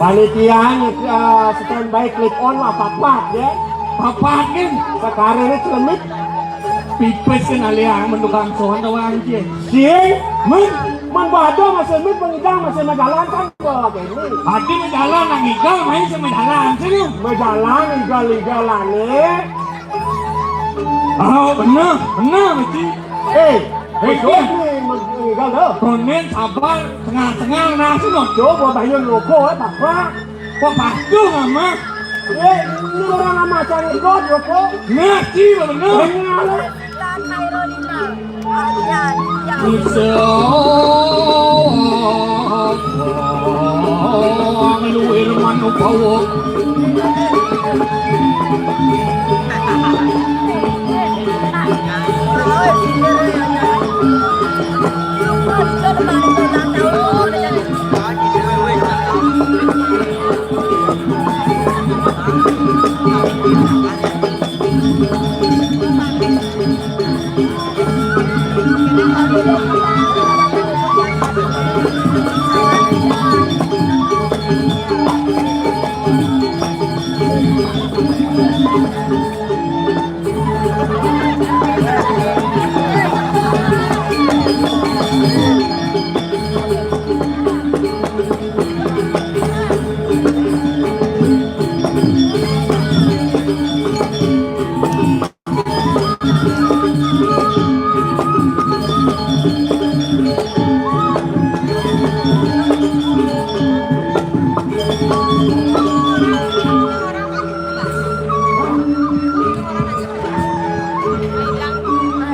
Panitia eh, standby clip on lah papat ya. Papatin. Sekarang ini celemit. Pipis kan alih menukang soan tawang cie. Sing, men, men bado masih men pengidang masih majalan kan kok ini. Adi majalan nang igal main sama jalan sini. Majalan igal-igalane. Oh, bener, bener, Ci. Eh, eh, betul nih, igal tuh. Konen sabar, tengah-tengah, nah, sini. Coba bayun loko, eh, apa? Kok patuh, Mama? Eh, ini orang sama cari god, loko. Nah, Ci, bener. Bener. Bisa luwih manuk bawa.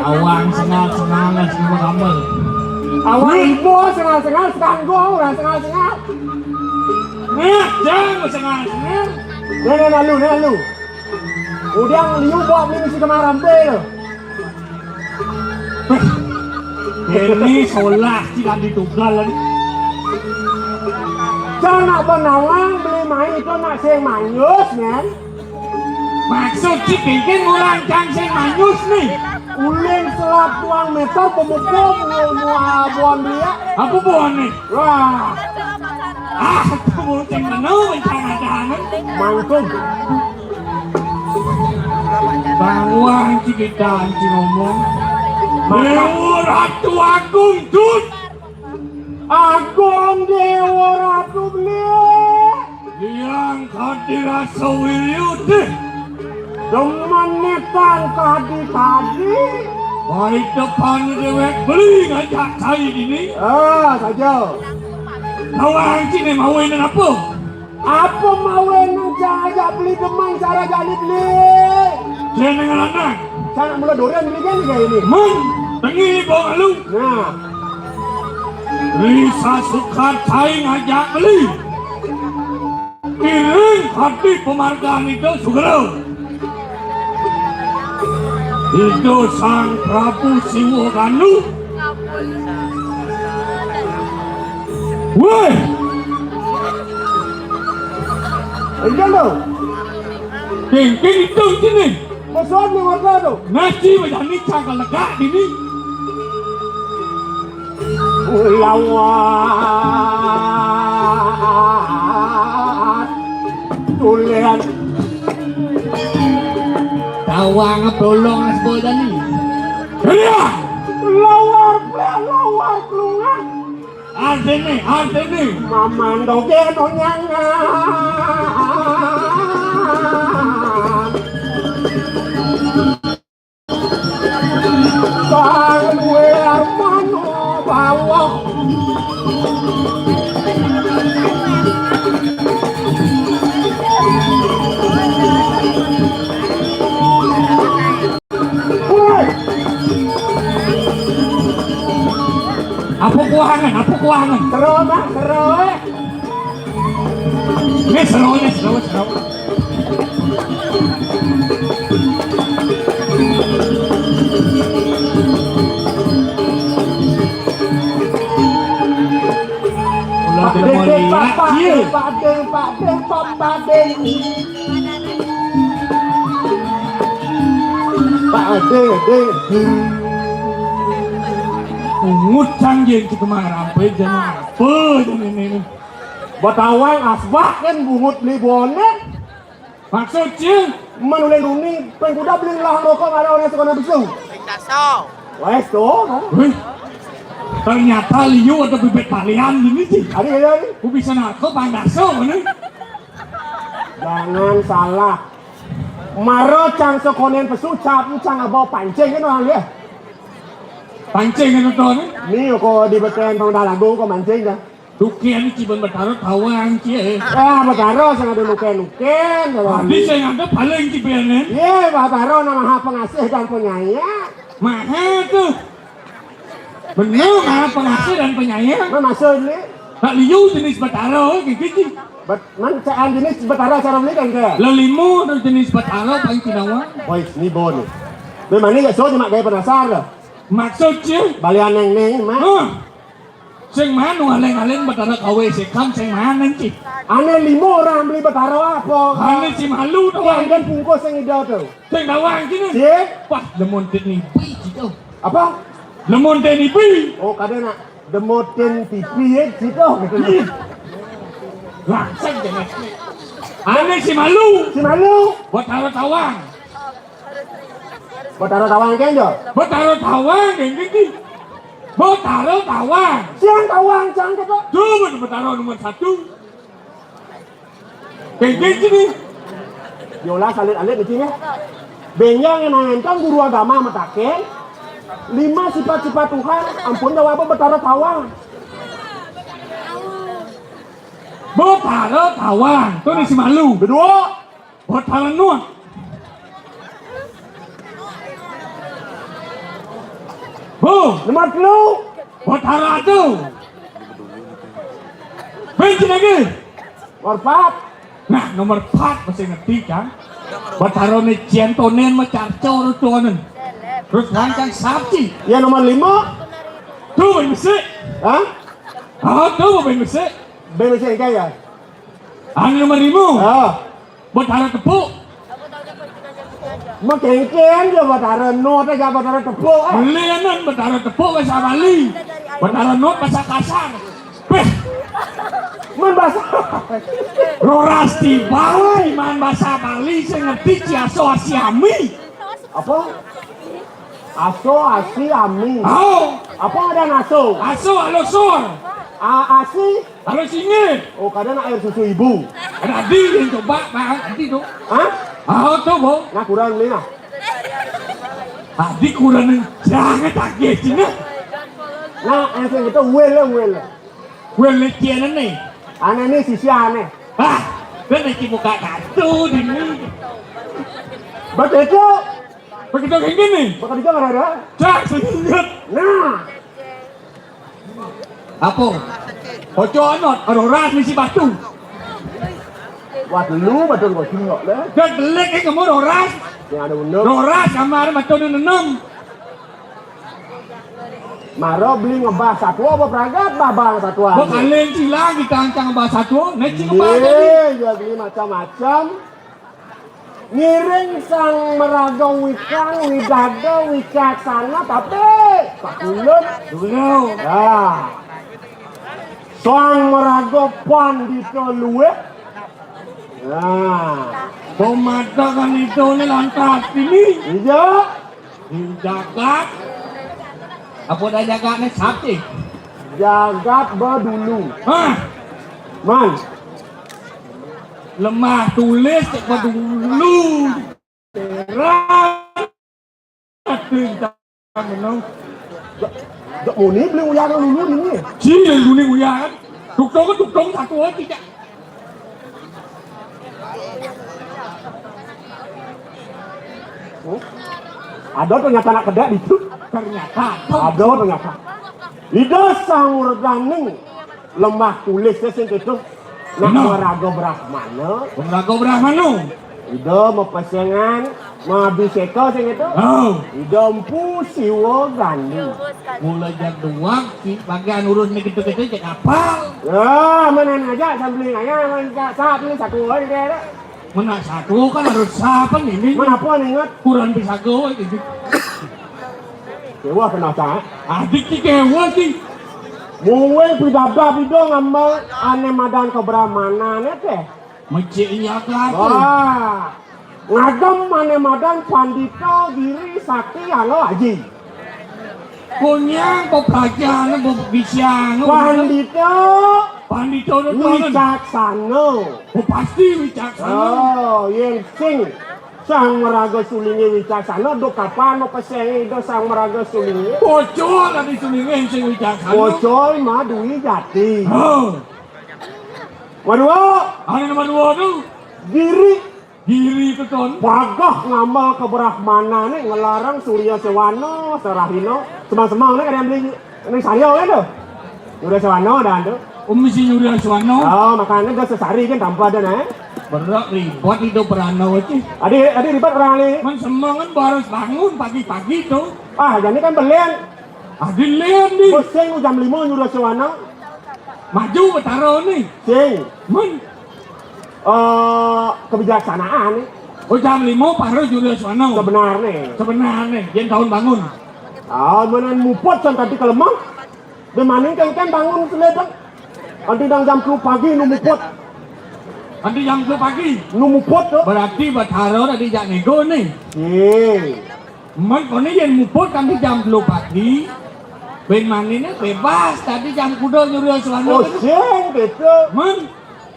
Awang sengal-sengal, semua gambar. Awang ibu sengal-sengal, sekanggo orang sengal-sengal. Nah, jangan sengal-sengal. Nah, nah, lalu, nah, lalu. Udah liu buat mini si kemarin, bel. Ini solah tidak ditugalan. Cang nak benawang beli main itu nak sing manyus, men. Maksud si bikin orang cang sing manyus nih. Uling selat tuang meter pemukul mua buan dia. Apa buan nih? Wah. Ah, itu mungkin menau rencana. Mangkung. Bawang cikitan ci ngomong. Dewa Ratu Agung, Dut. Agung Dewa Ratu beli. Yang kadi rasa wiriu deh. Demen netan kadi-kadi. Baik depan dewek beli ngajak cai dini. Ah, saja. Bawang cine mau ini apa? Apa mawe nu cara jak beli demang cara jak ni beli? Jenengan anak. Cara mula durian beli kan juga ini. Mung, tengi bawa lu. Nah. Risa suka cai ngajak beli. Kiring hati pemargaan itu segera. Itu Sang Prabu Siwa Ganu. Woi. Iya lo. Kengkeng itu sini. Pesan ni warga tu. Nasi macam ni cakap legak dini. Lawan tulen. Tawang pelong asbo tadi. Iya. Lawar pelawar pelungan. Artine, artine. Mamandoke nonyangan. Bang gue armano bawah. Woi. Apa kuahangan? Apa kuahangan? Seru, Bang, seru. Wis, seru, wis, seru, seru. Pak Deng, Pak, Pak Deng. Pak Deng, Deng, Deng. Bungut cang jeng cik kemang rampe jeng apa jeng ini. Batawang asbak kan bungut beli bonek. Maksud cing? Manuleng runi pengkuda beli lah rokok ada orang sekolah besung. Wes tuh. Wih. Ternyata liu ada bibit palian gini sih. Ada ya ini. Ku bisa nako pandaso mana? Jangan salah. Maro cang sekonen pesu cap cang abau pancing kan orang ya. Pancing kan tuh nih. Nih kok di beten pangdalago kok mancing dah. Dukian ci ben Batara Tawang ci. Ah, Batara sing ada nuken-nuken. Tadi saya ngadep paling ci benen. Ye, Batara nama maha pengasih dan penyayang. Maha tuh. Bener maha pengasih dan penyayang. Nah, maksud ni? Tak liu jenis Batara gitu ci. Bet man caan jenis Batara cara beli kan ke? Lelimo tu jenis Batara paling kinawan. Boy, ni bon. Memang ni gak so cuma gaya penasar lah. Maksud ci? Balian neng neng mah. Huh. Sing manu aleng-aleng Batara kawe sekam sing mana ci? Ane lima orang beli Batara apa? Ane si malu tu. Yang kan bungkus yang ida tu. Sing tawang ci ni. Ci? Wah, lemon tini bi ci tu. Apa? Lemon tini bi. Oh, kada nak demotin T V ya ci tu. Langsung jangan. Ane si malu. Si malu. Batara Tawang. Batara Tawang kan jo? Batara Tawang kan gitu. Batara Tawang. Siang Tawang cang kata. Tuh, Batara nomor satu. Kayak gini nih. Yola salit-alit di sini. Benjang yang nangentong guru agama mataken. Lima sifat-sifat Tuhan, ampun jawab Batara Tawang. Batara Tawang, tuh nih si malu. Kedua. Batara Nuh. Bu, nomor telu. Batara tu. Benci lagi. Nomor empat. Nah, nomor empat masih ngerti kan? Batara ni cientonen macarco rutuanen. Terus lancang sabji. Ya nomor lima. Tuh ben besi. Hah? Ah, tuh ben besi. Ben besi enggak ya? Anu nomor lima. Ah. Batara tepuk. Makengkeng je Batara Nuh teh, Batara tepuk, eh. Beli anan Batara tepuk bahasa Bali. Batara Nuh bahasa kasar. Peh. Man bahasa. Roras tiba, man bahasa Bali, saya ngerti ciaso asiami. Apa? Aso, asi, ami. Au. Apa ada naso? Aso, alosor. A, asi. Alosingit. Oh, kadang air susu ibu. Ada adi yang coba, Bang. Adi tu. Hah? Au tu, Bo. Nah, kurang ni nah. Adi kurang ni. Jangan tagih sini. Nah, yang sing itu wel lah, wel. Wel ni kian ni. Ane ni sisi ane. Ah, dia nak buka kartu di ni. Betul tu. Begitu kayak gini. Bakal juga ada. Cak sengit. Nah. Apa? Ojo anot, roras misi batu. Wah, lu betul kok singok le. Dah belik ke kamu roras. Yang ada undang. Roras kamar betul nenem. Maro beli ngebah satwa apa pragat babang satwa. Kok kalian cilang kita ancang ngebah satwa, ngecil ngebah tadi. Iya, iya beli macam-macam. Ngiring sang maraga wikang, widada, wicaksana, tapi pakulun. Dulu. Nah. Sang maraga pandita luwih. Nah. Pemadakan itu ni lantas ini. Iya. Di jagat. Apa dah jagat ni sakti? Jagat badulu. Hah? Man. Lemah tulis cek badulu. Terang. Aduh, tak menang. Dek muni beli uyang dulu ini. Cih, beli uyang. Tukang, tukang satu aja. Oh. Ada ternyata nak kedek di situ. Ternyata. Ada ternyata. Ida sang murdaning lemah tulis sing itu. Nak maraga Brahmana. Maraga Brahmana. Ida mapesengan Mabiseka sing itu. Oh. Ida Empu Siwa Gandu. Mula jam dua, si bagian urus ni gitu-gitu cek apa? Ya, mana aja sambil nanya, mana saat ini satu aja deh. Mana satu kan harus siapa nih? Mana apa nih, ingat? Kurang bisa gawe gitu. Dewa kena cak. Adik si dewa sih. Muwe pidabdab ida ngambil ane madan kebrahmanan teh. Mecik iya kan. Wah. Ngagem ane madan Pandita Giri Sakti Alo Aji. Kunyang peplajaran bebisian. Pandita. Pandita nu tuanan. Wicaksana. Oh, pasti wicaksana. Oh, yen sing Sang Maraga Sulinge wicaksana, do kapan mau peseng do Sang Maraga Sulinge? Bocor tadi Sulinge sing wicaksana. Bocor madui jati. Oh. Madua. Ada nama dua tu. Giri. Giri keton. Pagah ngamal kebrahmanane ngelarang Surya Sewana, Sarahina, semang-semang ni kadang beli. Ini saya kan tu. Surya Sewana dah tu. Umi si Surya Sewana. Oh, makanya dah sesari kan tanpa ada nah. Berat ribet hidup berana wajib. Adi, adi ribet orang ni. Man semang kan baru bangun pagi-pagi tu. Ah, jadi kan belen. Adi len ni. Bos sing jam lima Surya Sewana. Maju Betara ni. Sing. Man. Eh, kebijaksanaan ni. Oh, jam lima baru Surya Sewana. Sebenarnya. Sebenarnya, yen tahun bangun. Ah, menan muput sang tadi kelemah. Bemaning kan bangun seledeng. Nanti dang jam sepuluh pagi nu muput. Nanti jam sepuluh pagi. Nu muput tu. Berarti Betara tadi jak nego ni. Ye. Man kone yen muput nanti jam sepuluh pagi. Bemaning bebas tadi jam kuda Surya Sewana. Oh, sing gitu. Man.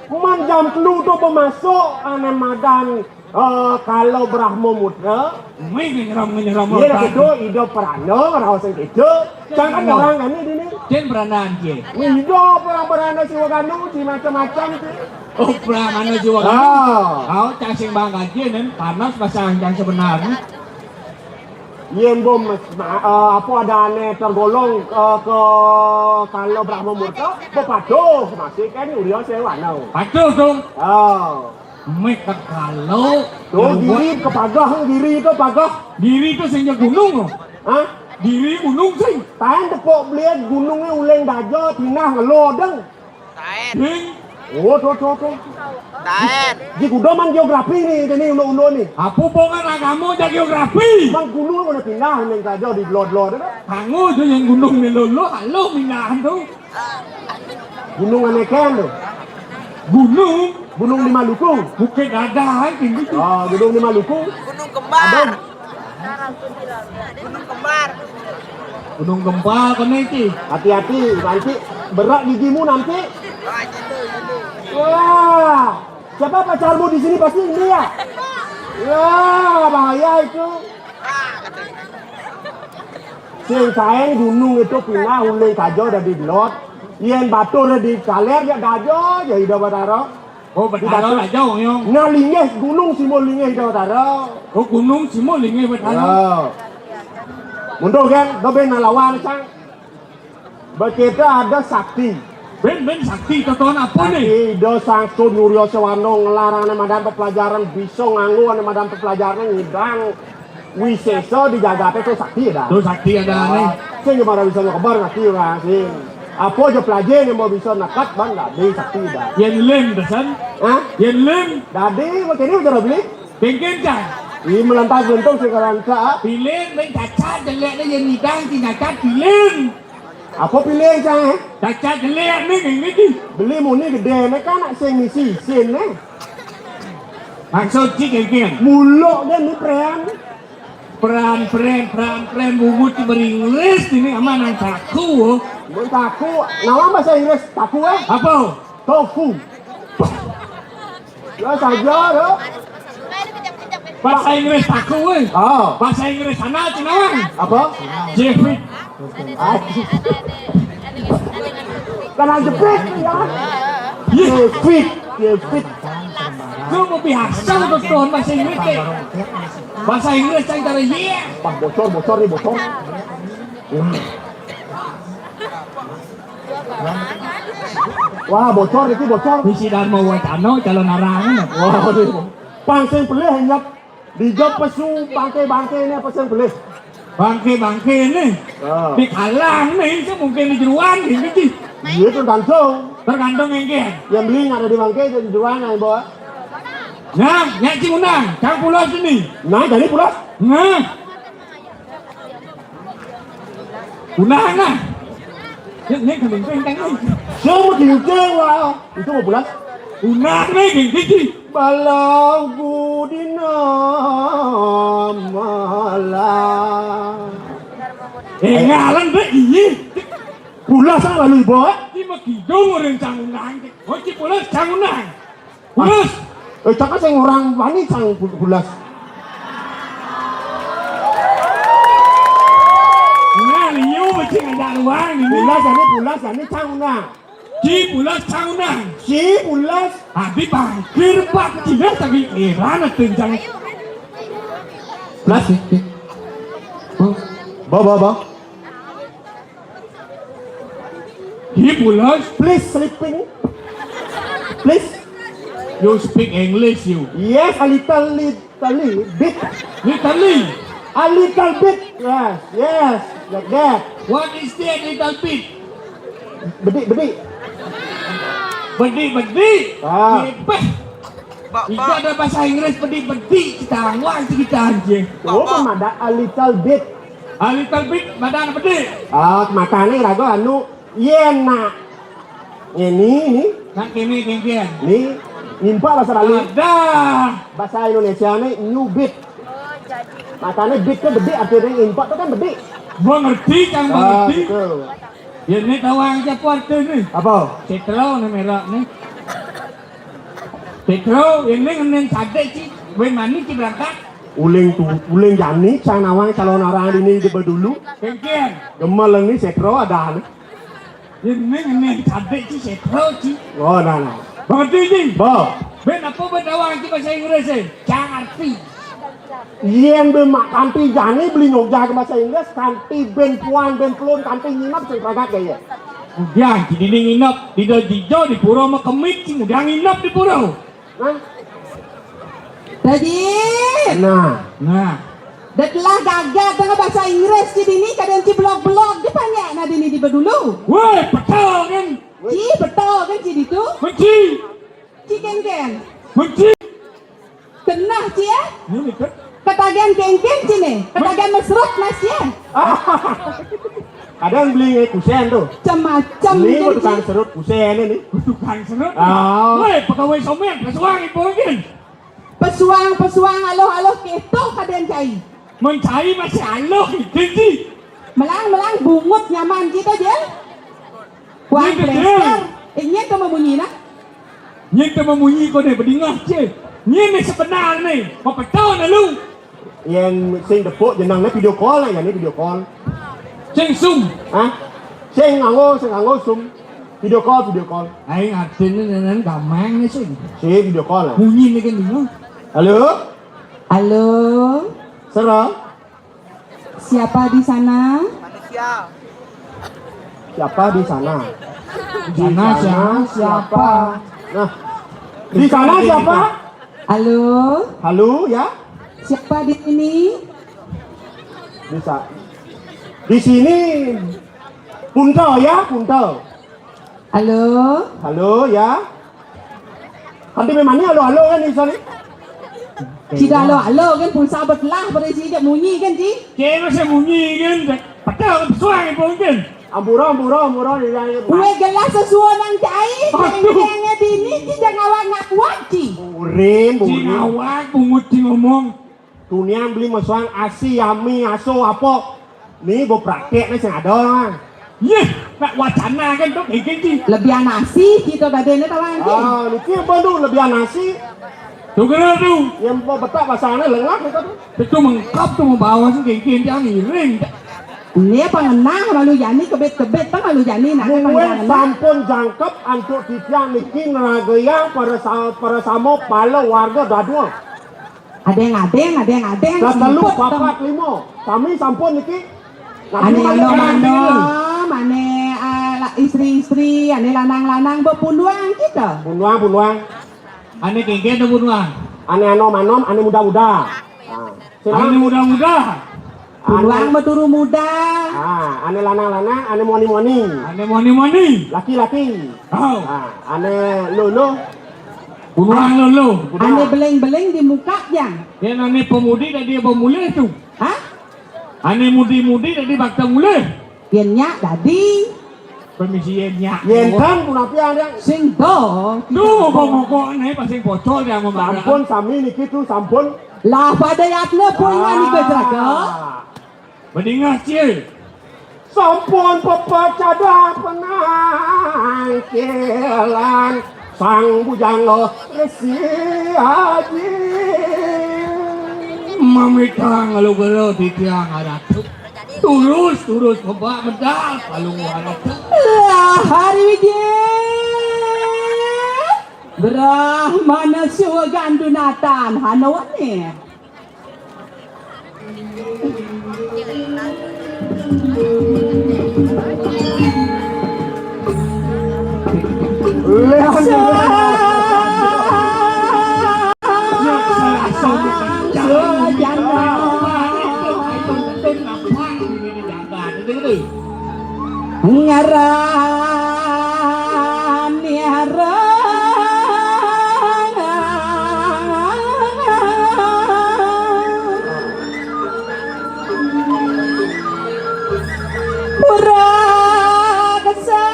Man jam telu tu pemasuk ane madan, eh, kalau Brahma Mudra. Mui ngenyram ngenyram. Iya, dah gitu, ida peranda, raos sing gitu. Jangan orang kami di ni. Jen perandaan je. Ida perang peranda Siwa Gandu, si macam-macam tu. Oh, perang mana Siwa Gandu? Ah. Kau cacing bang gaji nen, panas pasang yang sebenarnya. Yen bom, ma-, eh, apa ada ane tergolong, eh, ke kalau Brahma Murka, bepatuh masih kan Surya Sewana. Patuh tu. Oh. Meh kekalo. Tu diri kepagah, diri tu pagah. Diri tu sing gunung tu. Hah? Diri gunung sing. Taen tepuk belian gunungnya uleng daja, tinah ngelo deng. Taen. Ding. Oh, tu, tu, tu. Taen. Di kuda man geografi ni, jadi ulu-ulu ni. Apa hubungan agama dan geografi? Man gunung kena pindah, uleng daja di lod-lod tu. Tango tu yang gunung ni lolo, halo minah tu. Gunung Aneken tu. Gunung? Gunung di Maluku. Bukit Dadah, eh, tinggi tu. Ah, Gunung di Maluku. Gunung Kembar. Ada. Gunung Kembar. Gunung Kembar kena iki. Hati-hati, nanti berat gigimu nanti. Wah, siapa pacarmu di sini pasti ini ya? Wah, bahaya itu. Sing saeng gunung itu pindah uleng kaja dadi lot. Yen batur di kaler ya daja ya Ida Batara. Oh, Betara Betara. Aja, Ong Yong. Nah, linggih gunung Simbol linggih Ida Batara. Oh, gunung Simbol linggih Betara. Ya. Mundur kan, dobe nalawan sang. Bekita ada sakti. Ben, ben sakti totoan apa ni? Sakti Ida Sang Surya Sewana ngelarang ane madan pepelajaran bisa nganggo ane madan pepelajaran ngidang wisesa di jagate tu sakti dah. Tu sakti ada ni. Sing mara bisa ngekebar sakti orang sing. Apa aja pelajar yang mau bisa nekat ban dadi sakti dah. Yen lim pesan? Hah? Yen lim. Dadi makene udah beli? Pengken kan? Ini melantas bentuk sekarang tak. Pilih, men cacat jelek ni yang ngidang tindakan pilih. Apa pilih cang? Cacat jelek ni, ni, ni. Beli muni gede ni kan nak sing misi sin ni. Maksud cik kengkeng. Muluk dia ni prean. Pran pren pran pren bungut ti beringgris ini aman nang taku. Mun taku, nama bahasa Inggris taku eh? Apa? Tofu. Ya saja tu. Bahasa Inggris taku eh. Ah. Bahasa Inggris sana Cina. Apa? Jepit. Kena jepit ya. Jepit, jepit. Kau mau biasa betul bahasa Inggris eh. Bahasa Inggris cang cara ye. Wah, bocor, bocor ni, bocor. Wah, bocor ni, bocor. Bisi Dharma Wacana calon arang. Wah, ni. Pang sing pelih nyap. Di jok pesu bangke-bangke né apa sing boleh? Bangke-bangke né. Ah. Di kalang né, iso mungkin di jeroan gitu, Ci. Iya, tergantung. Tergantung éngkén. Yang beli nggak ada di bangke, di jeroan, ayo bawa. Nah, nyak Ci ngundang, cang pulas ini. Nah, jadi pulas. Nah. Unang, nah. Né, né, gending, gending, gending. Semua gending, wah. Itu mau pulas. Unang, né, gending, Ci. Balang budina malah. Eh, ngalan, Bék, iya. Pulas, ah, lalu, Ibu. Iki mah kidung orang cang unang, Ci. Oh, Ci pulas, cang unang. Pulas. Eh, cakap sing orang wani sang pu-, pulas. Nah, liu mesti ngajak luang ini. Pulas, ini pulas, ini cang unang. Ci pulas, cang unang. Ci pulas. Abi bangkir, Pak. Tidak, tapi heran, atuh, cang. Pulas. Bawa, bawa, bawa. He pulas. Please sleeping. Please. You speak English, you. Yes, a little, little bit. Little. A little bit. Yes, yes, like that. What is that little bit? Bedik, bedik. Bedik, bedik. Ah. Lepeh. Itu ada bahasa Inggris bedik, bedik. Kita awak kita aja. Oh, pemada a little bit. A little bit, badan bedik. Ah, matané raga anu, yén nak. Ini, ini. Nak kéné kéngkén. Ini, ngimpak bahasa Bali. Ada. Bahasa Indonesia nih, nyubit. Matané bit itu bedik, artinya ngimpak itu kan bedik. Gua ngerti, cang, gua ngerti. Ah, betul. Ya, ini tahu aja apa artinya. Apa? Cetro nih merah nih. Cetro, ini ngenin sadé, Ci. Wé mani, Ci, berangkat. Uling tu, uling jani, cang nawang calon orang ini di dulu. Kéngkén. Gemeléng ni setro ada ni. Ini, ini, cabe, Ci, setro, Ci. Oh, nah, nah. Mengerti, Ci? Bo. Bén apa bén tawang, Ci, bahasa Inggris, eh? Cang arti. Yén bén mak kanti jani beli nyogja ke bahasa Inggris, kanti bén puan, bén pelun, kanti nginep, sing pragat gaya. Udah, Ci, dini nginep, di do jijo, di pura mah kemit, Ci, udah nginep di pura. Hah? Rajin. Nah. Nah. Dah telah gagat dengan bahasa Inggris Ci dini, kadén Ci belog-belog, di panjak nah dini di bedulu. Woi, betul kan? Ci, betul kan Ci ditu? Menci. Ci kéngkén. Menci. Kenah Ci ya? Ini kan? Ketagihan kéngkén Ci nih, ketagihan mesrut mas ya. Kadang beli ngai kusen tuh. Macam-macam. Ini tukang serut kusen ini. Tukang serut? Oh. Woi, pegawai somén, pesuang ibu mungkin. Pesuang, pesuang, aloh, aloh, keto kadén cai. Mencai masih aloh, gitu, Ci. Melang, melang, bungut nyaman gitu, Jel. Wang plester. Ingin tuh memunyi, nah. Nyén teu mamunyi ko deh, bedingah, cé. Nyén nih sebenar nih, mau petau dah lu. Yén sing depuk jenengné video call lah, ya nih video call. Sing Zoom. Hah? Sing nganggo, sing nganggo Zoom. Video call, video call. Aing artinya nenen gamang nih sing. Si video call lah. Munyi nih kan bingung. Halo? Halo? Sera? Siapa di sana? Manusia. Siapa di sana? Di sana siapa? Siapa? Nah, di sana siapa? Halo? Halo, ya? Siapa di sini? Bisa. Di sini Punta, ya, Punta. Halo? Halo, ya. Nanti memangnya halo-halo kan di sana? Tidak halo-halo kan, pulsa betelah pada isi je munyi kan, Ci? Kira saya munyi kan. Padahal suai pun kan. Ampura, ampura, ampura, di sana. Kue gelas sesuai nang cai, aduh. Yang dini Ci jangan awak ngakuat, Ci. Burin, burin. Ci ngawak, bungut Ci ngomong. Tunian beli mesuang asi, yami, aso, apa? Nih, bo praktek nih sing ada. Yeh, nak wacana kan tuh, bikin sih. Lebihan nasi, kita tadi ini tawang, Ci. Ah, niki apa tuh lebihan nasi? Tuh, kena tuh. Yang bo betak pasangannya lengah, kita tuh. Itu mengkap tuh, mau bawa sih, kayak gini, dia ngiring. Ini apa ngenang, lalu jani, kebet-kebet, kan lalu jani, nah, kan ngenang. Sampun jangkep, antuk titiang niki ngeragayang, para sa-, para samo, pala warga dadua. Adéng-adéng, adéng-adéng, lah, telu, siput, papat, lima. Sami sampun niki. Ané anom-anom, ané, ah, la-, istri-istri, ané lanang-lanang, bepunduang kita. Punduang, punduang. Ané kéngkén punduang. Ané anom-anom, ané muda-muda. Ané muda-muda. Tuluang mah turu muda. Ah, ané lanang-lanang, ané moni-moni. Ané moni-moni. Laki-laki. Oh. Ah, ané lolo. Tuluang lolo. Ané beléng-beléng di muka, Jang. Yén ané pemudi dadi pemulih to. Hah? Ané mudi-mudi dadi bakta mulih. Yén nyak dadi. Permisi yén nyak. Yén kan punapi ada. Sing to. To, pokok-pokok né pasti pocol ya, Mama. Sampun sami niki to, sampun. Lah, pada yatna puing manika, Juragan. Mendingah, Cil. Sampun pepecadah penangkilan Sang Bujang Resi Aji. Mamitang lu gero titiang aratu. Tulus, tulus, bebak medal, palungguh aratu. Lah, Hari Wijaya. Brahmana Siwa Gandunatan, hanawane. Ngaran, ngaran. Pura kesang.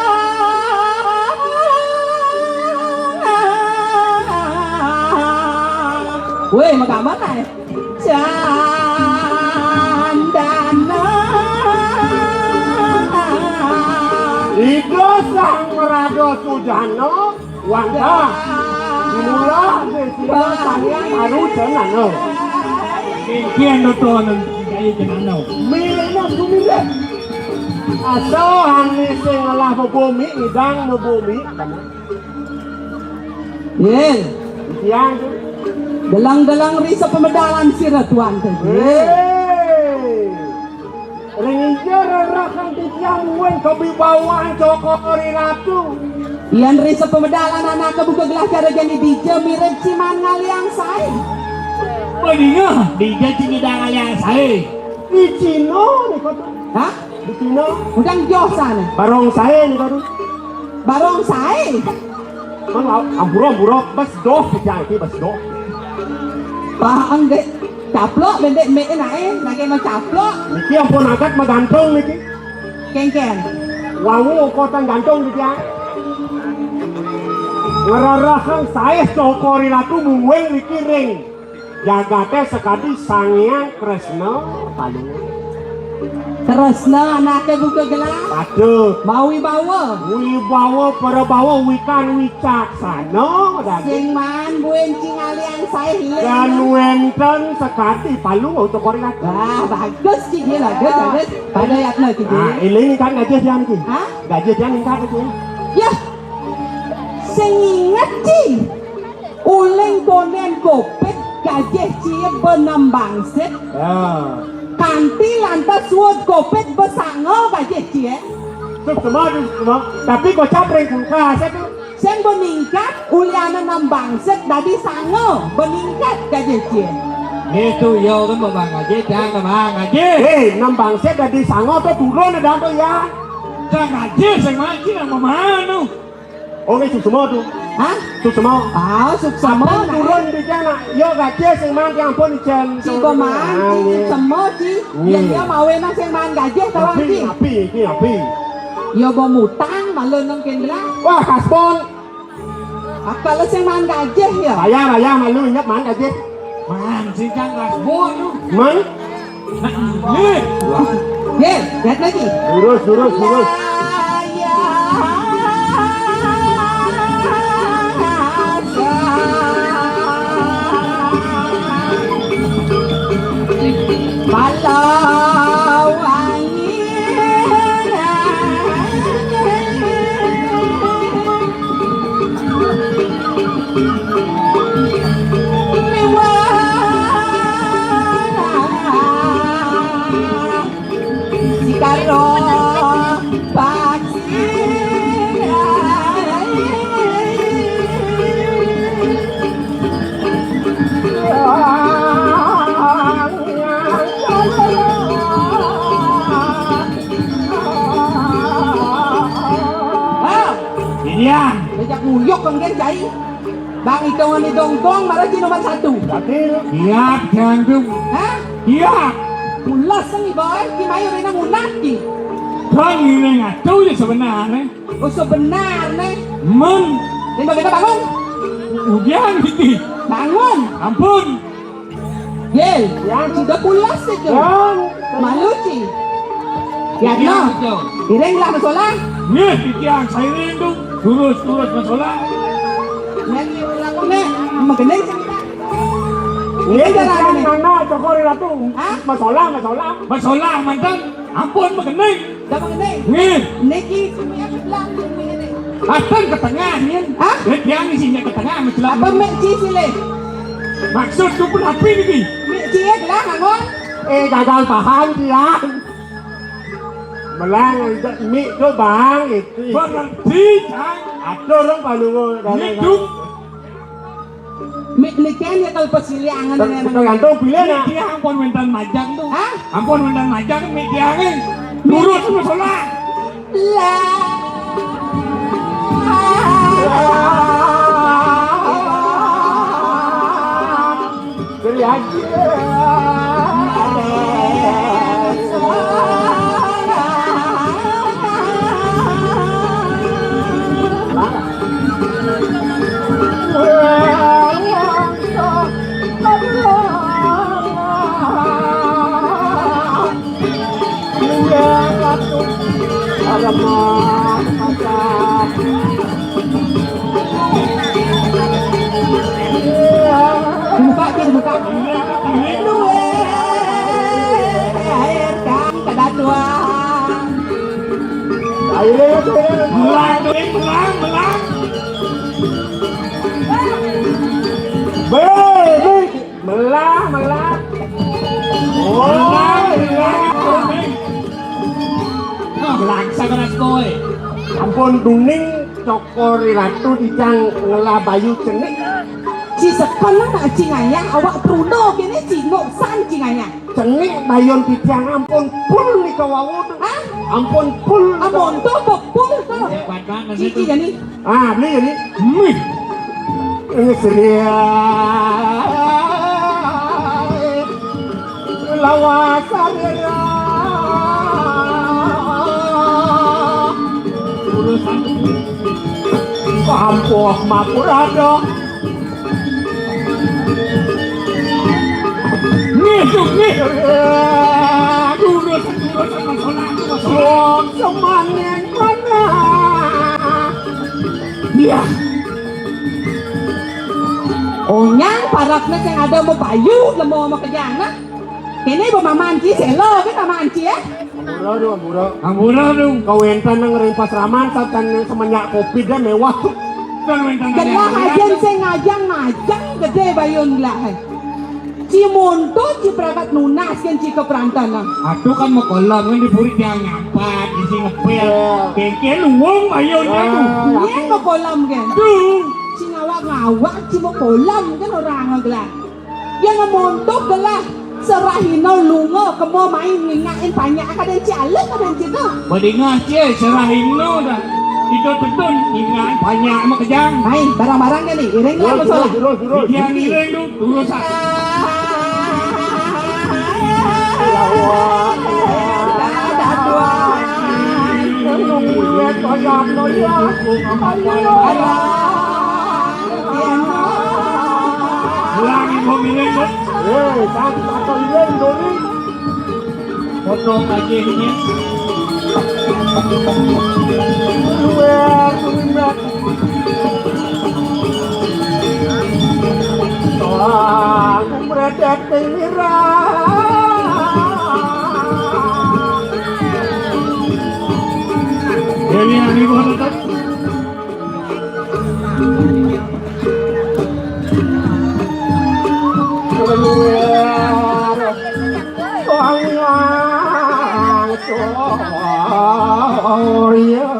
Wéh, makaman aé. Candana. Ida Sang Maraga Sujana. Wantah. Dimula desa Sanghyang Arucanana. Mungkin dotonan kaya cenana. Milihna sumirip. Asa ané sing ngelah bebumi, ngidang bebumi. Yén. Tiang tu. Gelang-gelang ri sapamedalan sira tuan tadi. Héi. Ring ija rereh kang titiang muen kawibawan Cokor I Ratu. Yén ri sapamedalan anaké buka gelah cara jani dija mirib ciman ngaliang saé. Padingeh, dija ci ngidang ngaliang saé. Di Cina nika to. Hah? Di Cina. Udang joh sané. Barong saé nika to. Barong saé. Mang ampura-ampura bes doh pejang iki bes doh. Bah, engge caplok bendek mek nae, lagi mau caplok. Niki ampun angkat magantung niki. Kengken. Wau kotan gantung niki ya. Ngererehang sae Cokor I Ratu mungguing niki ring. Jagate sakadi Sang Hyang Kresna Palungguh. Tresna anake buka gelar. Patut. Mawibawa. Wibawa, parabawa, wikan, wicaksana, dadi. Sing maan buin cingalian sae hilir. Dan wenten sakadi Palungguh Cokor I Ratu. Wah, bagus, Ki, Ki, bagus, bagus. Pada yatna, Ki, Ki. Ah, eling kan gajah dian, Ki. Hah? Gajah dian ingkang, Ki. Yah. Sing inget, Ki. Uling konden kopit gajih cie benembangsit. Ya. Kanti lantas suud kopit besanga gajih cie. Suksma, suksma. Tapi kocap ring kulkas itu. Sing beningkat, uliana nembangsit dadi sanga, beningkat gajih cie. Itu ya kan memang gajih, jangan memang gajih. Eh, nembangsit dadi sanga to turun ada to ya. Kan gajih sing mancing yang memanu. Oh, nggih, suksma to. Hah? Suksma. Ah, suksma. Ampun nah. Turun dicen, nak. Ya, gajih sing maan ampun dicen. Sing maan, ah, nggih. Suksma, Ci. Nggih. Ya, ya, mawe nang sing maan gajih, tawang, Ci. Api, iki api. Ya, bo mutang, malu nang kendra. Wah, kaspon. Akal sing maan gajih, ya. Bayar, bayar, malu, ingat maan gajih. Maan, sing kang kaspon, lu. Maan? Nih. Nih, lihat lagi. Lurus, lurus, lurus. Palau angin. Liwat. Sikaro paksi. Nguyuk kengken cai. Bang itungan idong-dong, mara ci nomor satu. Iya, Janggung. Hah? Iya. Pulas nang ibae, ki mayu rena ngunat ki. Bang, ini ngaco ya sebenarnya. Oh, sebenarnya. Men. Ini bagaimana bangun? Ujian iki. Bangun. Ampun. Gil, yang sudah pulas itu. Yang. Malu ci. Ya, no. Iring lah masalah. Nih, iki yang saya rindu. Terus, terus masalah. Yang ini aku nih, magening. Ini jalan nih. Mana, Cokor Ratu? Hah? Masalah, masalah. Masalah, mantan. Ampun, magening. Dah magening. Nih. Niki sini aku bilang, sini. Akan ke tengah, nih. Hah? Dia isinya ke tengah, masalah. Apa mek ci sini? Maksud tu pun api niki? Mek ci lah, ngomong. Eh, gagal paham dia. Melang, mik tu bang, itu. Mengerti, Cang? Atur dong, Pak Luhur. Mik tu. Mik ni kan ya kalau pesiliangan. Tergantung pilih, nak. Dia ampun wénten majang tu. Hah? Ampun wénten majang, mik dia ni. Lurus masalah. Lah. Dari aja. Dibuka, Ci, dibuka. Air kan kada tuang. Ayo, ayo, ayo. Belang, belang, belang. Be, be. Melah, melah. Oh, melah. Ah, langsa keras kowe. Ampun duning Cokor Ratu dijang ngelah bayu cenik. Ci sekolah nak ci ngayah awak truno kene ci nuksan ci ngayah. Cenik bayun titiang ampun pul nika wau tu. Hah? Ampun pul nika. Ampun tu pul tu. Hebat banget. Ci, ci jani. Ah, beli ya, Dik? Mih. Ini seria. Lawas seria. Urusan. Ampuh mapurada. Nih, Juk, nih. Urusan, urusan masalah, masalah. Semaning mana? Iya. Onyang parakna sing ada mau payu, lemo mau kejana. Ini bemamanci selo, kita manci ya. Ampura dong, ampura. Ampura dong. Kau enten nang ring pasraman, satan yang semenjak covid dah mewah. Kan enten. Gelah aja sing ngajang-ngajang gede bayun gelah. Ci monto, ci pragat nunas kan ci keperantanan. Aduh kan mau kolam kan di puri dia nyampat, isi ngepel. Iya. Kengkel luwung ayo dia tuh. Iya, mau kolam kan. Tuh. Ci ngawak-ngawak, ci mau kolam kan orang ngegelah. Yang monto gelah serahino lunga kemo main ngingakin panyak kaden ci alus kaden ci tuh. Badingah ci serahino dah. Itu tetun ngingakin panyak makejang. Main barang-barang kan nih, iring lah. Terus, terus, terus. Yang iring tuh. Urusan. Ulangi, Bu, ini, Bu. Eh, tak, tak, tak, ini, Doni. Potong aja ini. Luar, luar. Wah, meredek pengiran. Ini yang dibuat tetap. Keluar, soang, soang, ya.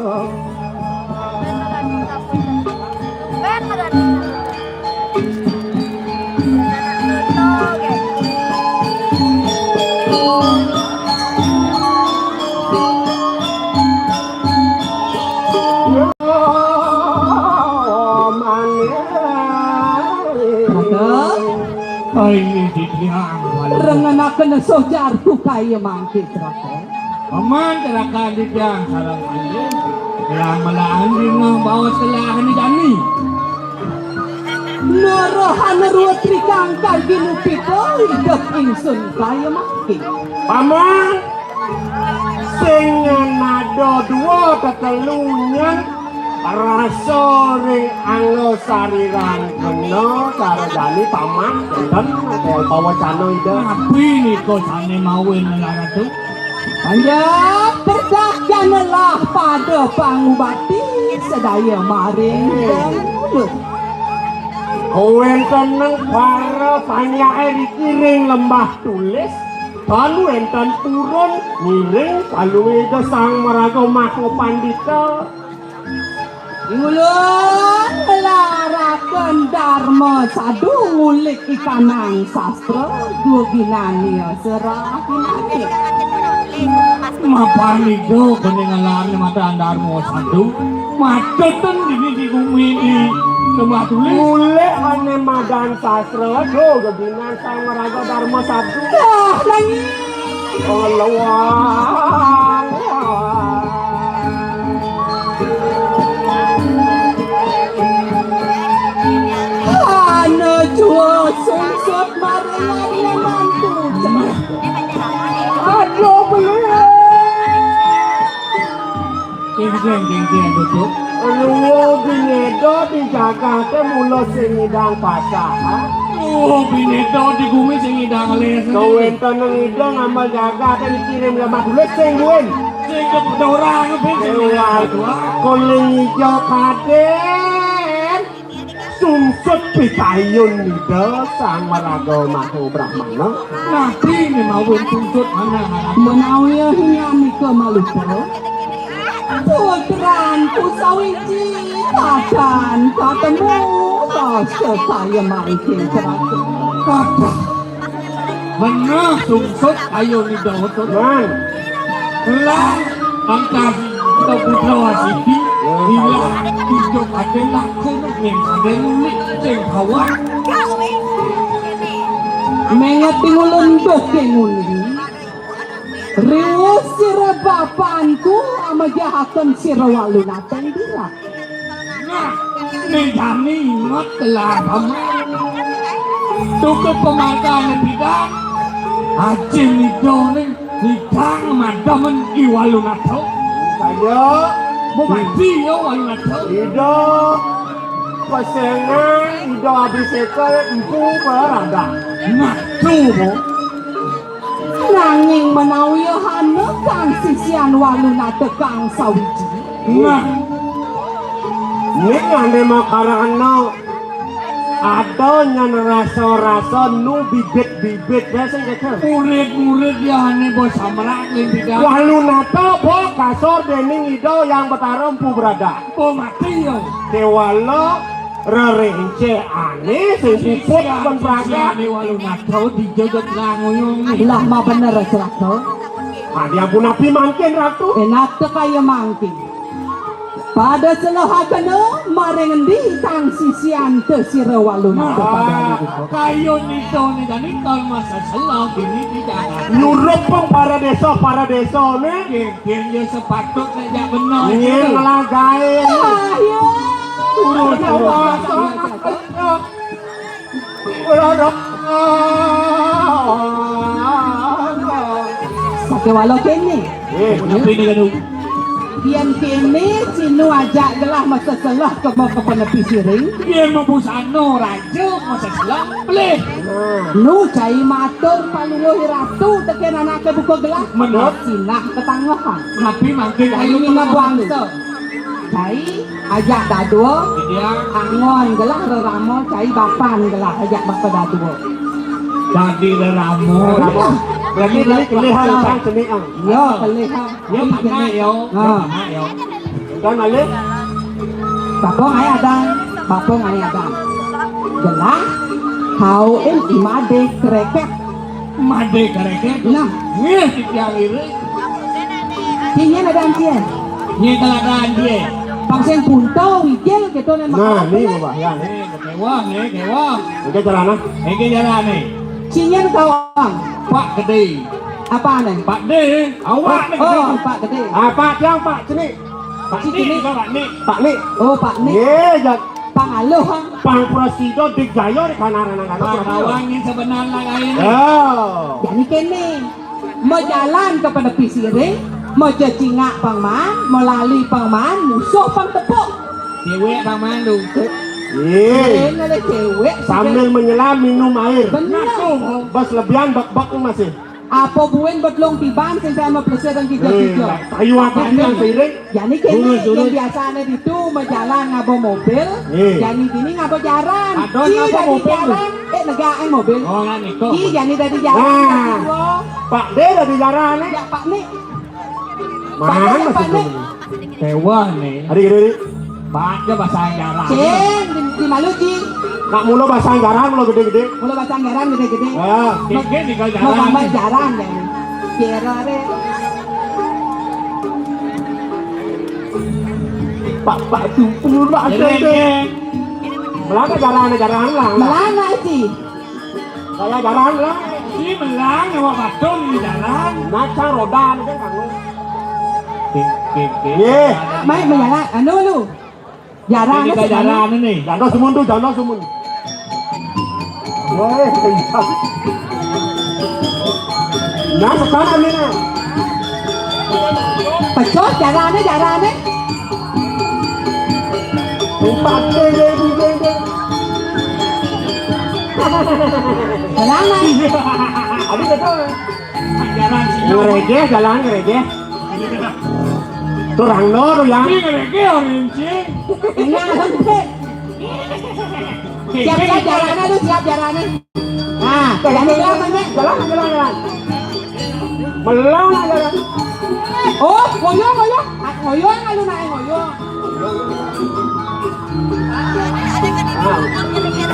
Kena sojar tu kaya mangkit, Raka. Paman, Raka, Dika, sareng anjing. Lah, malah anjing ngebawa selah ni jani. Nerohan ruwet rikang kalbi nupika idep ingsun kaya mangke. Paman, sing ngenado dua tetelu nyen rasa ring angga sariran kena sarjani paman enten pawacana Ida. Napi nika sane mawin Ratu? Panjak perdaganlah pada pangubati sedaya maring dangdut. Kawentenan para panjake dikiring Lembah Tulis, tan wenten purun ngiring palungguh Ida Sang Maraga Maha Pandita. Ulun nglaraken Darma Sadu ngulik ikanang sastra duginania serahinane. Mapan Ida kene ngelarne matan Darma Sadu, mateten dini di gumi di Lembah Tulis. Ngulik ane madan sastra duginan Sang Maraga Darma Sadu. Dah, nangis. Oh, lawang. Ana jua sungsut maring mantu cenah. Aduh, beli. Geng, geng, geng, geng, duduk. Luwung bineda di jagate mula sing ngidang pasah, ha? Oh, bineda di gumi sing ngidang les. Kawenten ngidang amal jagate dikirim Lembah Tulis sing buin. Sing kepedorang, sing ngidang. Kuling ijo kaden. Sungsut pikayun Ida Sang Maraga Maha Brahmana. Napi mawin sungsut manah? Menawi hingan nika malupa, putranku sawiji tadan katemu rasa kaya mangkin, Ratu. Kathah. Menah sungsut ayo ni dohot. Man. Lah, angkah kita putra siki, ilah hidup adalah kono yang ada nulik sing kawan. Mengerti ulun doh ke nguni. Riwus sira bapanku amajahaken sira walu nateng dirak. Nah, ne jani inget telah paman. Tuku pemangkane bidang. Ajin nidone bidang madamen I Walunata. Saya. Bupati ya Walunata. Ida. Pesengan Ida Abiseka Empu Barada. Nah, tuh, Bu. Nanging menawi hana kang sisian Walunata kang sawiji. Nah. Ning ane makarana ada nyan rasa-rasa nu bibit-bibit ya sing kecil. Murid-murid ya ane bos samrak ning bidang. Walunata bok kasor dening Ida Yang Betara Empu Berada. Oh, mati ya. Kewala rerencekane sing puput. Sisian, ben pragat. Sisiane Walunata dijejet langoyong. Ilah ma bener, Ratu. Adi ampun napi mangkin, Ratu? Enak te kaya mangkin. Pada selahakena maring endi kang sisian te sira Walunata pada. Ah, kayun ito ni jani kal masa selah kini di Jakarta. Nurupeng para desa, para desa ne. Nggih, nggih, ya sepatut nek jak bener. Nggih, ngelagain. Ah, ya. Turun, turun. Sakewala kene. Eh, napi ni kadu? Yen kene cinu ajak gelah masa selah kema ke penepi siring. Yen mabusana raja masa selah, pelih. Nu cai matur palungguh ratu teken anake buka gelah. Menep. Sinah ketanggahan. Napi mangkin ayu mina bangsa. Cai ajak dadua. Iya. Angon gelah rerama, cai bapan gelah ajak bapa dadua. Dadi rerama. Rerama. Dadi kelih, kelihan sang seniang. Ya, kelihan. Ya, panak, ya. Ha. Ya, panak, ya. Dan alih. Bapa ngai adang, bapa ngai adang. Gelah, hau in imade kreket. Made kareket. Nah. Nggih, titiang iring. Kini ada antian. Nggih, kalau ada antian. Pang sing punto, wijil gitu nen. Nah, ini Bapak ya. Nggih, kecewa, nggih, kecewa. Oke, celana. Nggih, celana. Sing nyen kawang. Pak Gede. Apa nih? Pak De, awak nih. Oh, Pak Gede. Ah, Pak tiang, Pak Cenik. Pak Nik, Pak Nik. Pak Nik. Oh, Pak Nik. Ye, jak. Pang aluh, ha? Pang prasida Digjaya di Kanaran. Pang awang nih sebenarnya lain. Oh. Jadi kene, mau jalan kepada pisiring, mau cecingak pang maan, mau lali pang maan, musuh pang tepuk. Cewek pang maan tu. Ye. Kene ada cewek. Sambil menyelam minum air. Benar. Bas lebihan bak-bak masih. Apa buin bedlong tiban sing sama pelesir dan tiga-tiga. Ayo apa yang seiring? Jadi kene yang biasanya itu mau jalan ngabo mobil, jadi kini ngabo jaran. Ada ngabo mobil. Jaran, eh negak eh mobil. Oh, kan itu. Ki jadi dari jaran. Nah, Pak De dari jaran nih. Ya Pak Nik. Mana Pak Nik? Dewa nih. Adik, adik, adik. Baca bahasa Anggaran. Cing, di, di malu, Cing. Nak mula bahasa Anggaran, mula gede-gede. Mula bahasa Anggaran gede-gede. Ah. Mau, gede di mau jalan. Gambar jalan ya. Kira deh. Pak, Pak, tumpul, Pak, ada deh. Melana jalan, jalan lah. Melana sih. Saya jalan lah. Si melang nyawa batul di jalan. Naca roda ni kan kamu. Ye. Mai menyala anu lu. Jalan ni jalan ni. Jalan semun tu, jalan semun. Weh, kencang. Nah, sekarang ni nah. Pecos jalan ni, jalan ni. Empat, deng, deng, deng, deng. Jalan ni. Habis itu. Jalan sini. Ngeregeh, jalan ngeregeh. Turang no, tu yang. Ini ngeregeh, orang ini. Enggak, enggak. Siap, siap, jalannya tu, siap jalannya. Nah, jalan, jalan, jalan. Jalan, jalan, jalan. Melang, jalan. Oh, ngoyong, ngoyong. Ah, ngoyong, lalu naik ngoyong. Nah.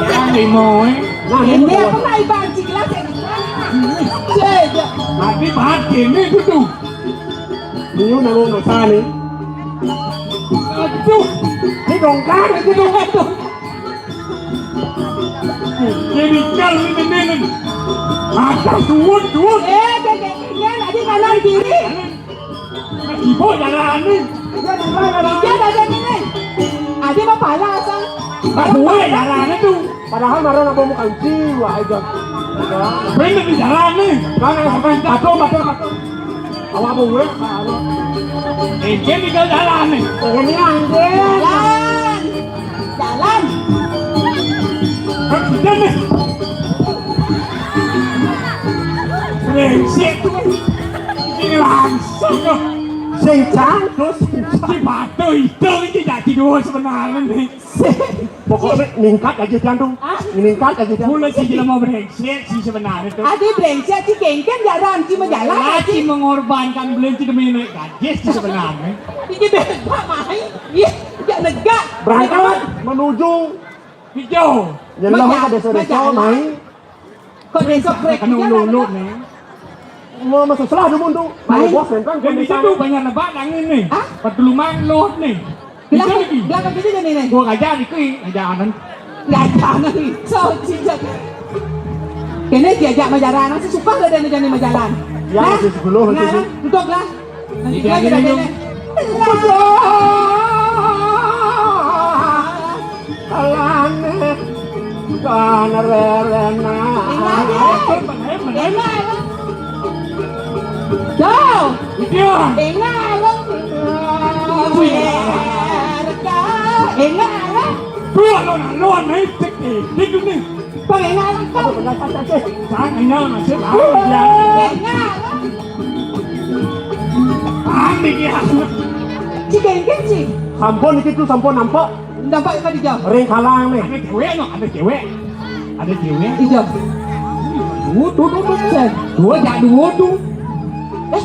Yang lima, eh. Nah, ini apa naik banci gelas ya? Cek, ya. Tapi bahan ini tu tu. Ini nama masa ni. Aduh, ini dongkar itu dong. Aduh. Jadi kal ni ni. Atas suwun, suwun. Eh, dia, dia, dia, dia, dia, kanan kiri. Ibu jalan ni. Dia dah jalan ni. Ada apa pala asal? Tak boleh jalan tu. Padahal marah nak bawa muka uci, wah, aja. Bener di jalan ni. Kan sampai patung, patung, patung. Awak bawa, awak. Ini di jalan ni. Ini anjir. Jalan. Jalan. Kan sudah ni. Brengsek tu. Ini langsung tu. Sing cang, terus si batu itu ni jadi dua sebenarnya ni. Pokoknya ningkat aja tiang tu. Ah. Ningkat aja tiang. Mula si jelema brengsek si sebenarnya tu. Adi brengsek si kengken jalan si menjalan. Lah si mengorbankan belum si demi naik gaji si sebenarnya. Ini bebas main. Iya, tidak negak. Berangkat menuju hijau. Nyelam ke desa-desa, main. Kok besok break kena juga, ulut-ulut ni. Mau masuk selah dulu tu. Baik. Bos kan. Yang di situ banyak nebak tangan ni. Hah? Pertolongan lot ni. Belakang, belakang kita je ni, ni. Gua raja ni kui, raja anan. Raja anan. So, sejak. Kena diajak majalan, masih suka ke dia ni jadi majalan? Ya, masih sepuluh, masih sepuluh. Duduklah. Alane kan rerena. Jauh. Iya. Enggak lo. Enggak lo. Dua lo, lo naik cek ni. Dia tu ni. Pang enggak lo kau. Sang enggak masih tahu dia. Enggak lo. Ambil dia. Cik Gengkeng, Cik. Sampun iki tu sampun nampak. Nampak tadi jam. Ring kalang ni. Ada cewek no, ada cewek. Ada cewek. Ijam. Dua, dua, dua, dua. Dua, jak dua tu. Eh,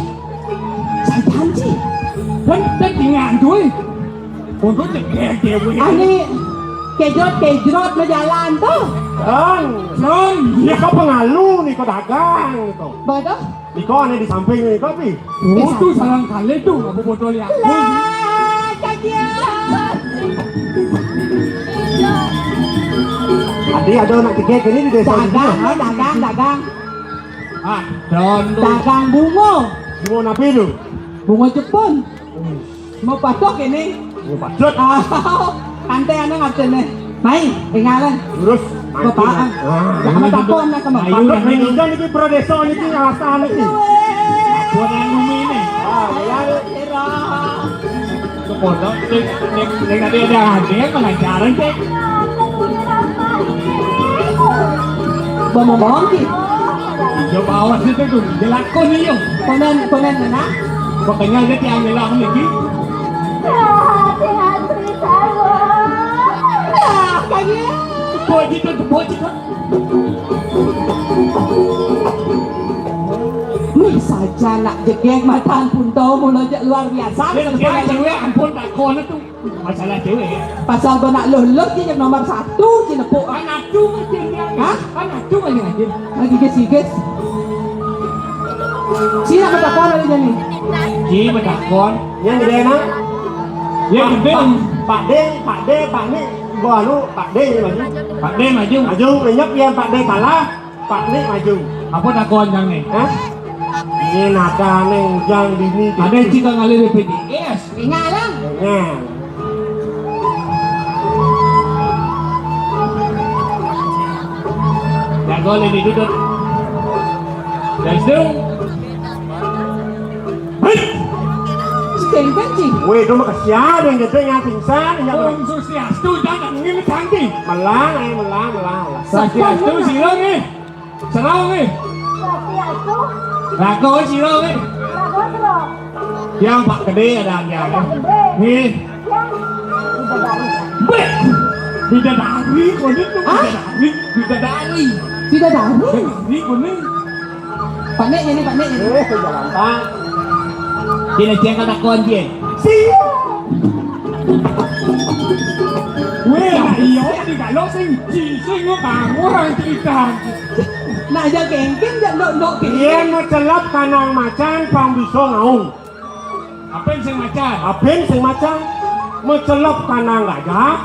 saya janji. Dan, dan tinggal tu eh. Untuk cek cewek. Ani kejrot-kejrot berjalan tu. Kan. Kan. Iya kau pengalu ni kau dagang tu. Betul. Iko ane di samping ni, kopi. Oh, tu sarang kali tu, apa botol ya? Lah, cacian. Adi ada anak tiga kini di desa. Dagang, dagang. Dagang. Ah, don tu. Dagang bunga. Bunga napi tu? Bunga Jepun. Mau patok ini? Bunga patok. Ah, santai anak ngerti nih. Mai, tinggalan. Terus. Bapak. Ah, jangan takut nak kemana. Patok ni, ni, ni, ni, pro desa ni, ni, rasa ni. Buat yang bumi ni. Ah, ya. Kepodok, cek, cek, cek, ada, ada, ada yang pengajaran, cek. Ngomong-ngomong, Ki. Yo, bawa situ tu, dia lakon ni, yo. Konon, konon mana? Pokoknya dia tiang nyelam lagi. Ah, tiang cerita, wah. Ah, kaya. Bocil tu, bocil tu. Nih saja nak jegeg matan punto mula jak luar biasa. Dia, dia cewek ampun tak kau tu. Masalah cewek. Pasal kau nak luh-luh je yang nomor satu je nepuk. Kan aku macam dia. Hah? Kan aku macam dia. Lagi guys, guys. Sila kau takon lagi jadi. Ji betakon. Yang gede nak? Ya gede. Pak De, Pak De, Pak ni. Gua lu Pak De ni maju. Pak De maju. Maju, lenyap yang Pak De kalah. Pak Nik maju. Apa takon jang ni? Hah? Ini nada ni ujang dini. Ada cita ngalih B P J S. Ingat lah. Ingat. Jago lagi duduk. Let's do. Hei. Sing kencing. Weh, tu mah kesian yang gede yang pingsan. Om Swastiastu, jangan ngini canggih. Melang, eh, melang, melang. Swastiastu, sira ni. Serau ni. Swastiastu. Raga sira ni. Raga sira. Yang Pak Gede ada yang. Pak Gede. Ni. Yang bidadari. Beh. Bidadari, kau ni tu. Hah? Bidadari. Bidadari. Bidadari. Bidadari, kau ni. Panik ni, panik ni. Eh, jalan tak. Dia nak cakap tak kau anjing. Siap. Weh, nak iyo ni kalau sing ji sing bangun cerita. Nak aja gengking jak ndok-ndok gengking. Yen mecelep kanang macan pang bisa ngaung. Apa sing macan? Apa sing macan? Mecelep kanang gajah.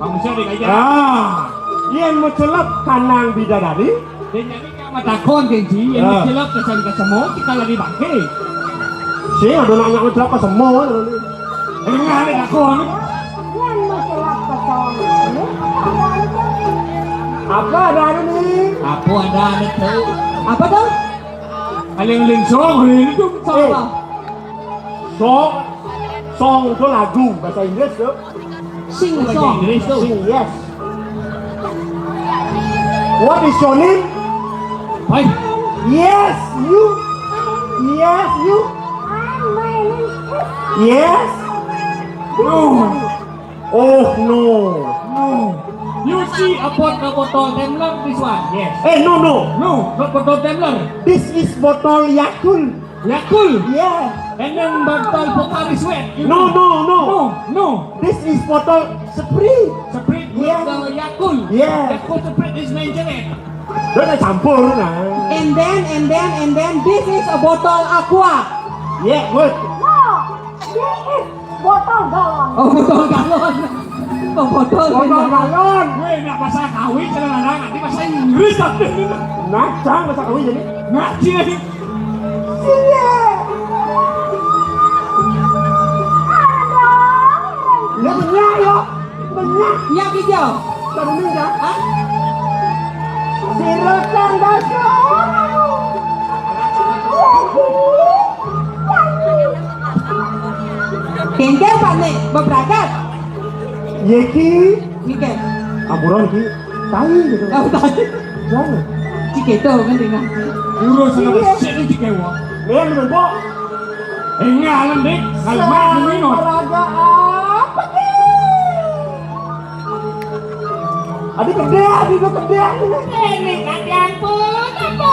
Pang bisa di gajah. Ah, yen mecelep kanang bidadari. Dia jadi Matakon, Genji, yang ah. Mencelap kesan ke semua, kita lagi bangke. Sing ada nak nak mencelap ke semua. Dengar ni takon. Yang mencelap ke semua. Apa ada ni? Apa ada ni tu? Apa tu? Aling-aling song, aling itu. Song apa? Song, song tu lagu bahasa Inggris tu. Sing a song. Sing, yes. What is your name? Hai. Yes, you. Yes, you. Yes. No. Oh no. No. You see a bot-, a bottle tumbler, this one. Yes. Eh, no, no. No, not bottle tumbler. This is bottle Yakult. Yakult. Yes. And then botol Pocari Sweat. No, no, no. No, no. This is botol Sprite. Sprite with, yeah, the Yakult. Yeah. Yakult Sprite is mentioned. Dia dah campur lah. And then, and then, and then, this is a bottle Aqua. Yeah, good. No, this is botol galon. Oh, botol galon. Oh, botol galon. Botol galon. Weh, nak bahasa Kawi, kadang-kadang nanti bahasa Inggris tapi. Nah, jangan bahasa Kawi jadi. Nah, sini. Sini. Aduh. Ya, benar, ya. Benar. Ya, gitu. Benar, ya. Hah? Sirutan dasar. Kengkeng, Pak Nek, beberangkat. Yeki. Nike. Amburan ki. Tai gitu. Oh, tai. Jangan. Cik itu kan dengan. Urus sama sik ni cik ewa. Memang lu bok. Enggak, alam, Dik. Kalau mak dulu, no. Olahraga apa ki? Adik gede, adik gua gede, adik gua. Ini kan yang pun apa?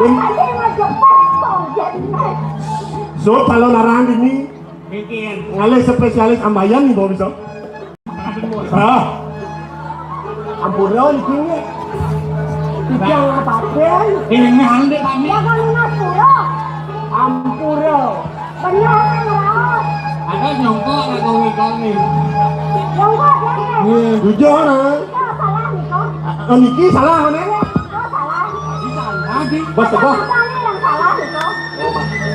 Yang ada yang ngajak pas kau jadi naik. So, kalau larang ini, ngalih spesialis ambayan nih, bawa bisa. Ah. Ampura iki. Tiang apa, Den? Eh, ngandek kami. Ya, kan, Mas, pura. Ampura. Bener, kan, Mas? Ada nyongkok, ada kami, kami. Nyongkok, ya, ya. Eh, jujur, eh. Ya, salah, nih, kok. Ah, niki salah, mana? Ya, salah. Bos teguh. Yang salah itu.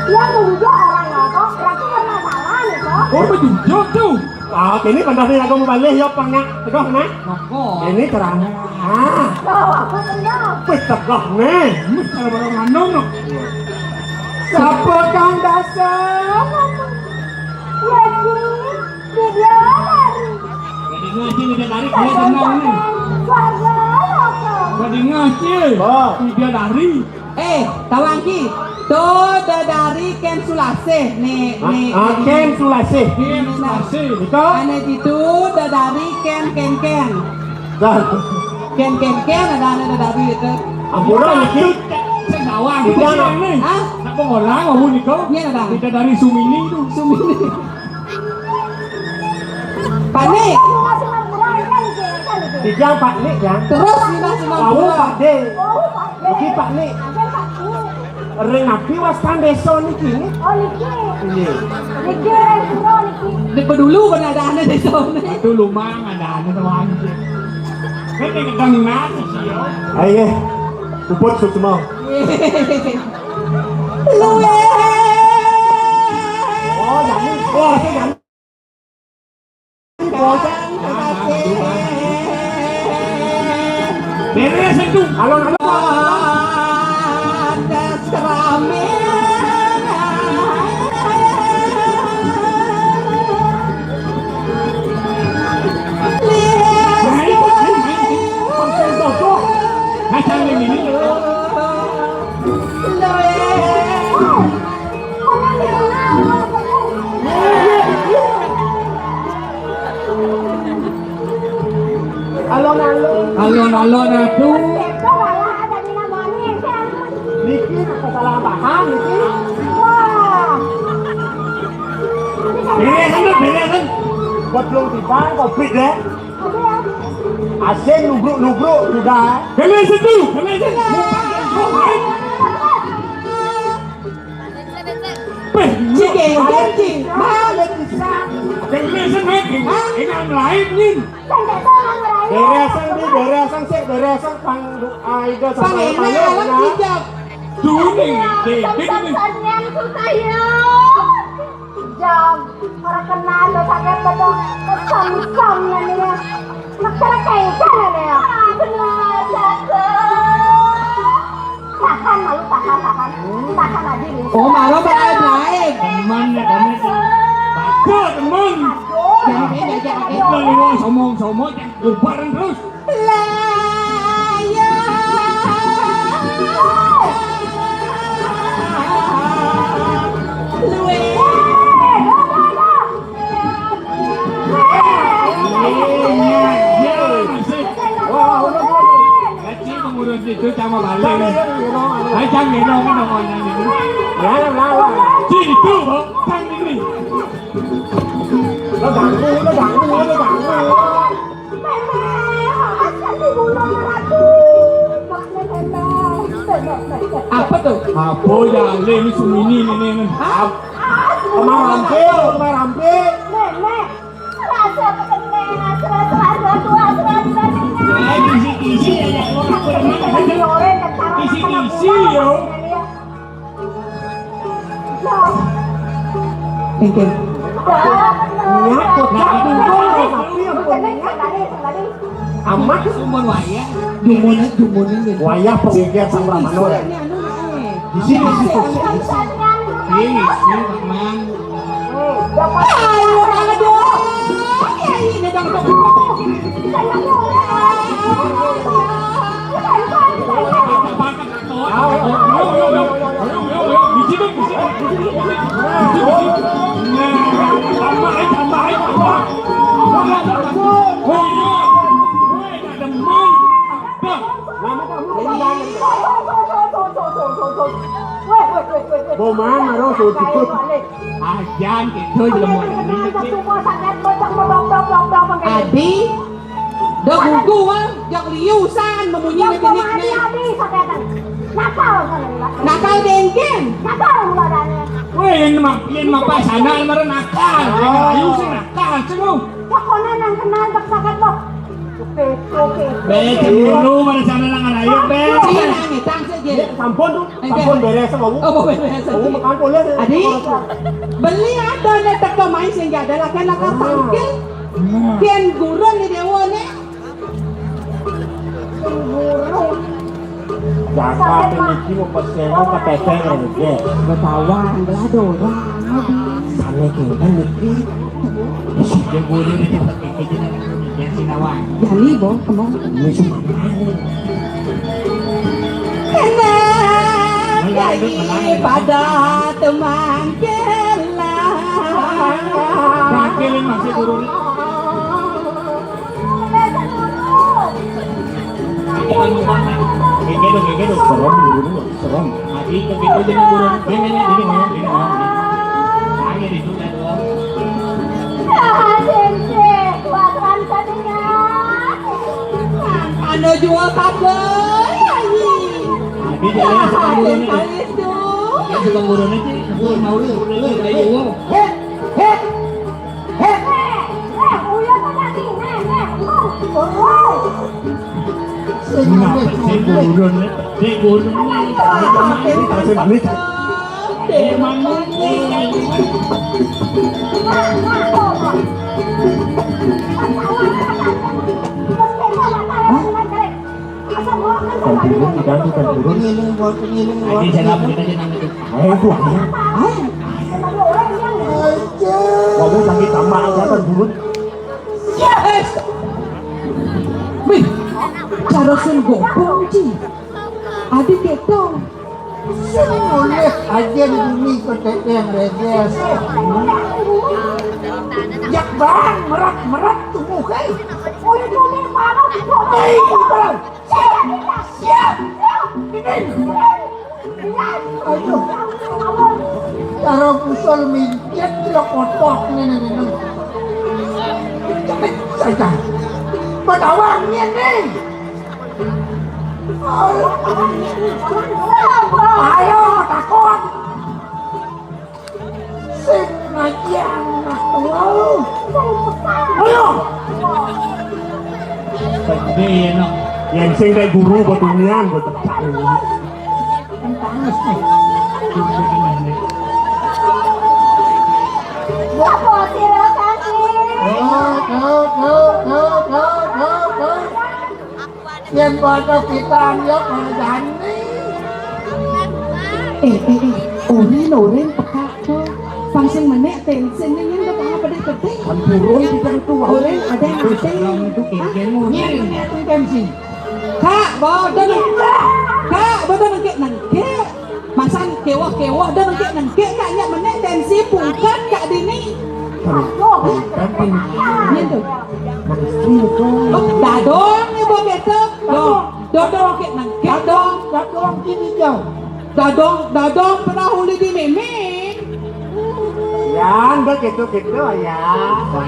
Yang nunjuk orang nyogok, berarti karena salah itu. Oh, menunjuk tuh. Ah, ini benar nih, aku mau balik, ya, Pak, nak. Teguh, nak. Monggo. Ini ceramah. Ah. Tuh, aku benar. Wih, teguh, nih. Wih, cara baru ngandung, no. Siapa kang dasar? Lagi. Bidadari. Bidadari, bidadari, dia tenang ni. Bidadari. Oh. Bidadari. Eh, tawang ki. Tu dadari ken sulasih ni, ah, ni, ah, ni. Ken sulasih. Ken sulasih. Iko? Ane ditu dadari ken, ken, ken. Dah. Ken, ken, ken, ada ane dadari itu. Ampura niki. Sing sawah. Tidak. Hah? Nak pengolah, oh, niko. Iya, dah. Bidadari Sumini tu. Sumini. Pak Nik. Tiga Pak Nik ya. Terus lima sembilan puluh. Pak De. Oke Pak Nik. Ring api wastan desa niki. Oh niki. Iya. Niki ring pura niki. Di pedulu pada ada ane desa. Itu lumang ada ane tuan. Kan dia gedang mati sih ya. Ayo. Puput semua. Luwe. Oh, jadi. Oh, itu jadi. Beres itu. Alon, alon. Alon-alon. Alon-alon, aduh. Niki apa salah paham niki? Wah. Beresan tuh, beresan. Buat belum tiba, covid deh. Asin nubruk-nubruk sudah. Beresan tuh, beresan. Peh, cik, cik, cik. Balik bisa. Beresan, Nek. Hah? Ini yang lain, nih. Beresan, nih, beresan, sik, beresan, pang, ah, itu sama. Pang enak, palu, alam ya. Tidak. Duh, nih, nih, nih, nih. Samsonnya susah, ya. Jam, orang kenal, lo sakit betul. Samsonnya, nih, ya. Nak cara kayak ikan, ya, nih, ya. Benar, cakep. Tahan, malu, tahan, tahan. Tahan aja, nih. Oh, malu, malu, malu. Teman, ya, teman. Bagus, teman. Aduh. Jangan kayak gajah, kayak. Itu, lu, somong, somong, jangan bubaran terus. Lah, ya. Luwe. Wah, udah, udah, udah. Kecil mengurus itu sama balik. Ayo, jangan gendong, gendong, gendong. Ya, ya, ya, ya. Situ, Bang. Kan ini. Lo ganggu, lo ganggu, lo ganggu. Apa tuh? Apa ya, Le, ini Sumini ini, nih. Hah? Kemar Rampe, Kemar Rampe. Nenek, rasa kepengen, rasa, rasa, rasa, rasa, rasa, rasa. Eh, kisi-kisi ya, ya, orang. Kisi-kisi, yo. Thank you. Nyakut, nyakut. Amat. Dumun wayah. Dumun, dumun ini. Wayah pengingkian sang Brahmana. Di sini, di sini. Ini, ini, Mang. Ayo, aduh. Ya, ini dong. Boman, aro, so, cukup. Ajan, gitu, jelema. Adi, da gugu, ah, jak liusan, memunyi. Yang nenek, pemahami nih. Adi, sakitan. Nakal, kan, Mbak? Nakal dengken. Nakal, Mbak, adanya. Weh, yang ma-, yang mapa sana, mara nakal. Oh. Liusan nakal, sungguh. Pokoknya nang kenal, tak sakat, Bok. Be, cemburu, mana sana nang ngarayuk, be. Cina, ngitang saja. Ya, sampun tuh, sampun beres, mau. Oh, mau beres. Mau makan boleh. Adi, beli ada nih, teka main sehingga ada lakan-lakan tangkil. Ken gurun nih dewa nih. Guru. Jakarta niki mau pesen ke P P R G. Betawa, belah dorang. Sana kita niki. Sudah boleh nih, pakai kejadian yang sinawan. Jadi, Bo, kemana? Ini cuma mana? Kena pada teman kelah. Pakai masih guru. Gege dong, gege dong. Serem dulu, serem. Adi, gege dong, guru. Ini, ini, ini, ini, ini. Ayo, di sini, tuh. Ah, sensei, kuat kan katanya. Anu jual kabel, ya, ini. Adi, jangan suka guru nih. Jangan suka guru nih, Ci. Mau, mau, mau, mau, mau. Heh, heh. Heh. Nah, pecik gurun, pecik gurun. Emang ini. Hah? Kan turun, kan turun. Lagi jalan, kita jalan itu. Ayo, Bu, ayo. Ayo. Ngomong sakit tambah, aja kan turun. Yes! Wih, cara sen gopong, Ci. Adi keto. Sen oleh aja di bumi ketek yang reges. Jak bang, merat-merat tubuh, hei. Hei, bang. Siap, siap. Ini. Aduh. Cara kusol mincet lo kotok nih, nih, nih. Cepet saja. Bedawang nih, nih. Ayo, takut. Sing ngajian nak tuau. Ayo. Gede ya, no. Yang sing kayak guru buat unian, buat tekan. Panas nih. Apa sih rasanya? Tuh, tuh, tuh. Yen padha pitan ya padane. Eh, eh, eh, oren, oren, peka to. Pang sing menek, ten sing ning yen kok ora pedhe-pedhe. Kan burung pitan tuwa. Oren, ada yang ate. Hah? Kak, bodoh. Kak, bodoh nengke, nengke. Masan kewah-kewah dah nengke-nengke, Kak, nyak menek tensi pungkat, Kak, dini. Aduh, ini tuh. Oh, dadong nih, Bo, gitu. Dong, dodong, kayak nengke, dong. Dadong gini, jauh. Dadong, dadong pernah uli di mimik. Ya, enggak gitu-gitu, ya.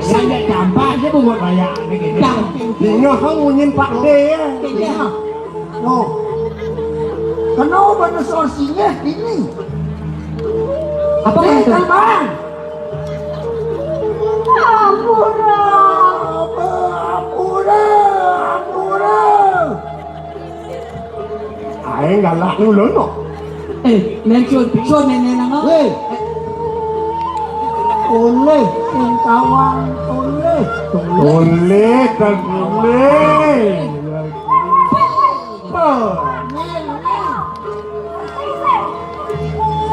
Saya nggak gampang aja buat banyak, gitu. Gampang. Bingung, kamu ngunyin Pak D, ya. Iya. Loh. Kenapa nu sor singgih ini? Apa itu? Terbang. Ampura. Ampura, ampura. Ae galak ngono. Eh, men sun, sun nene nang. Weh. Oleh sing kawang, oleh. Oleh kan oleh.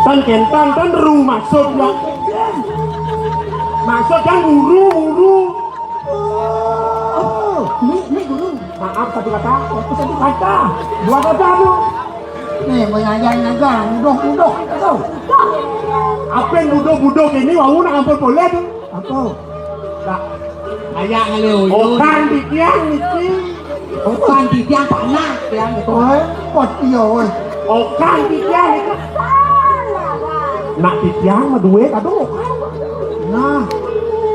Tan kentang, tan ru maksud ya. Maksud kan guru, guru. Oh, ini, ini guru. Maaf, satu kata, itu satu kata. Dua kata, Bu. Nih, mau nyanyi-nyanyi aja, mudah-mudah, gitu. Apa yang mudah-mudah ini, wau nak ampun boleh tuh. Apa? Kak, kayak ngeliu. Okan titiang niki. Okan titiang tanah, tiang gitu. Oh, pot iya, weh. Okan titiang niki. Nak titiang mah duit, aduh, okan. Nah,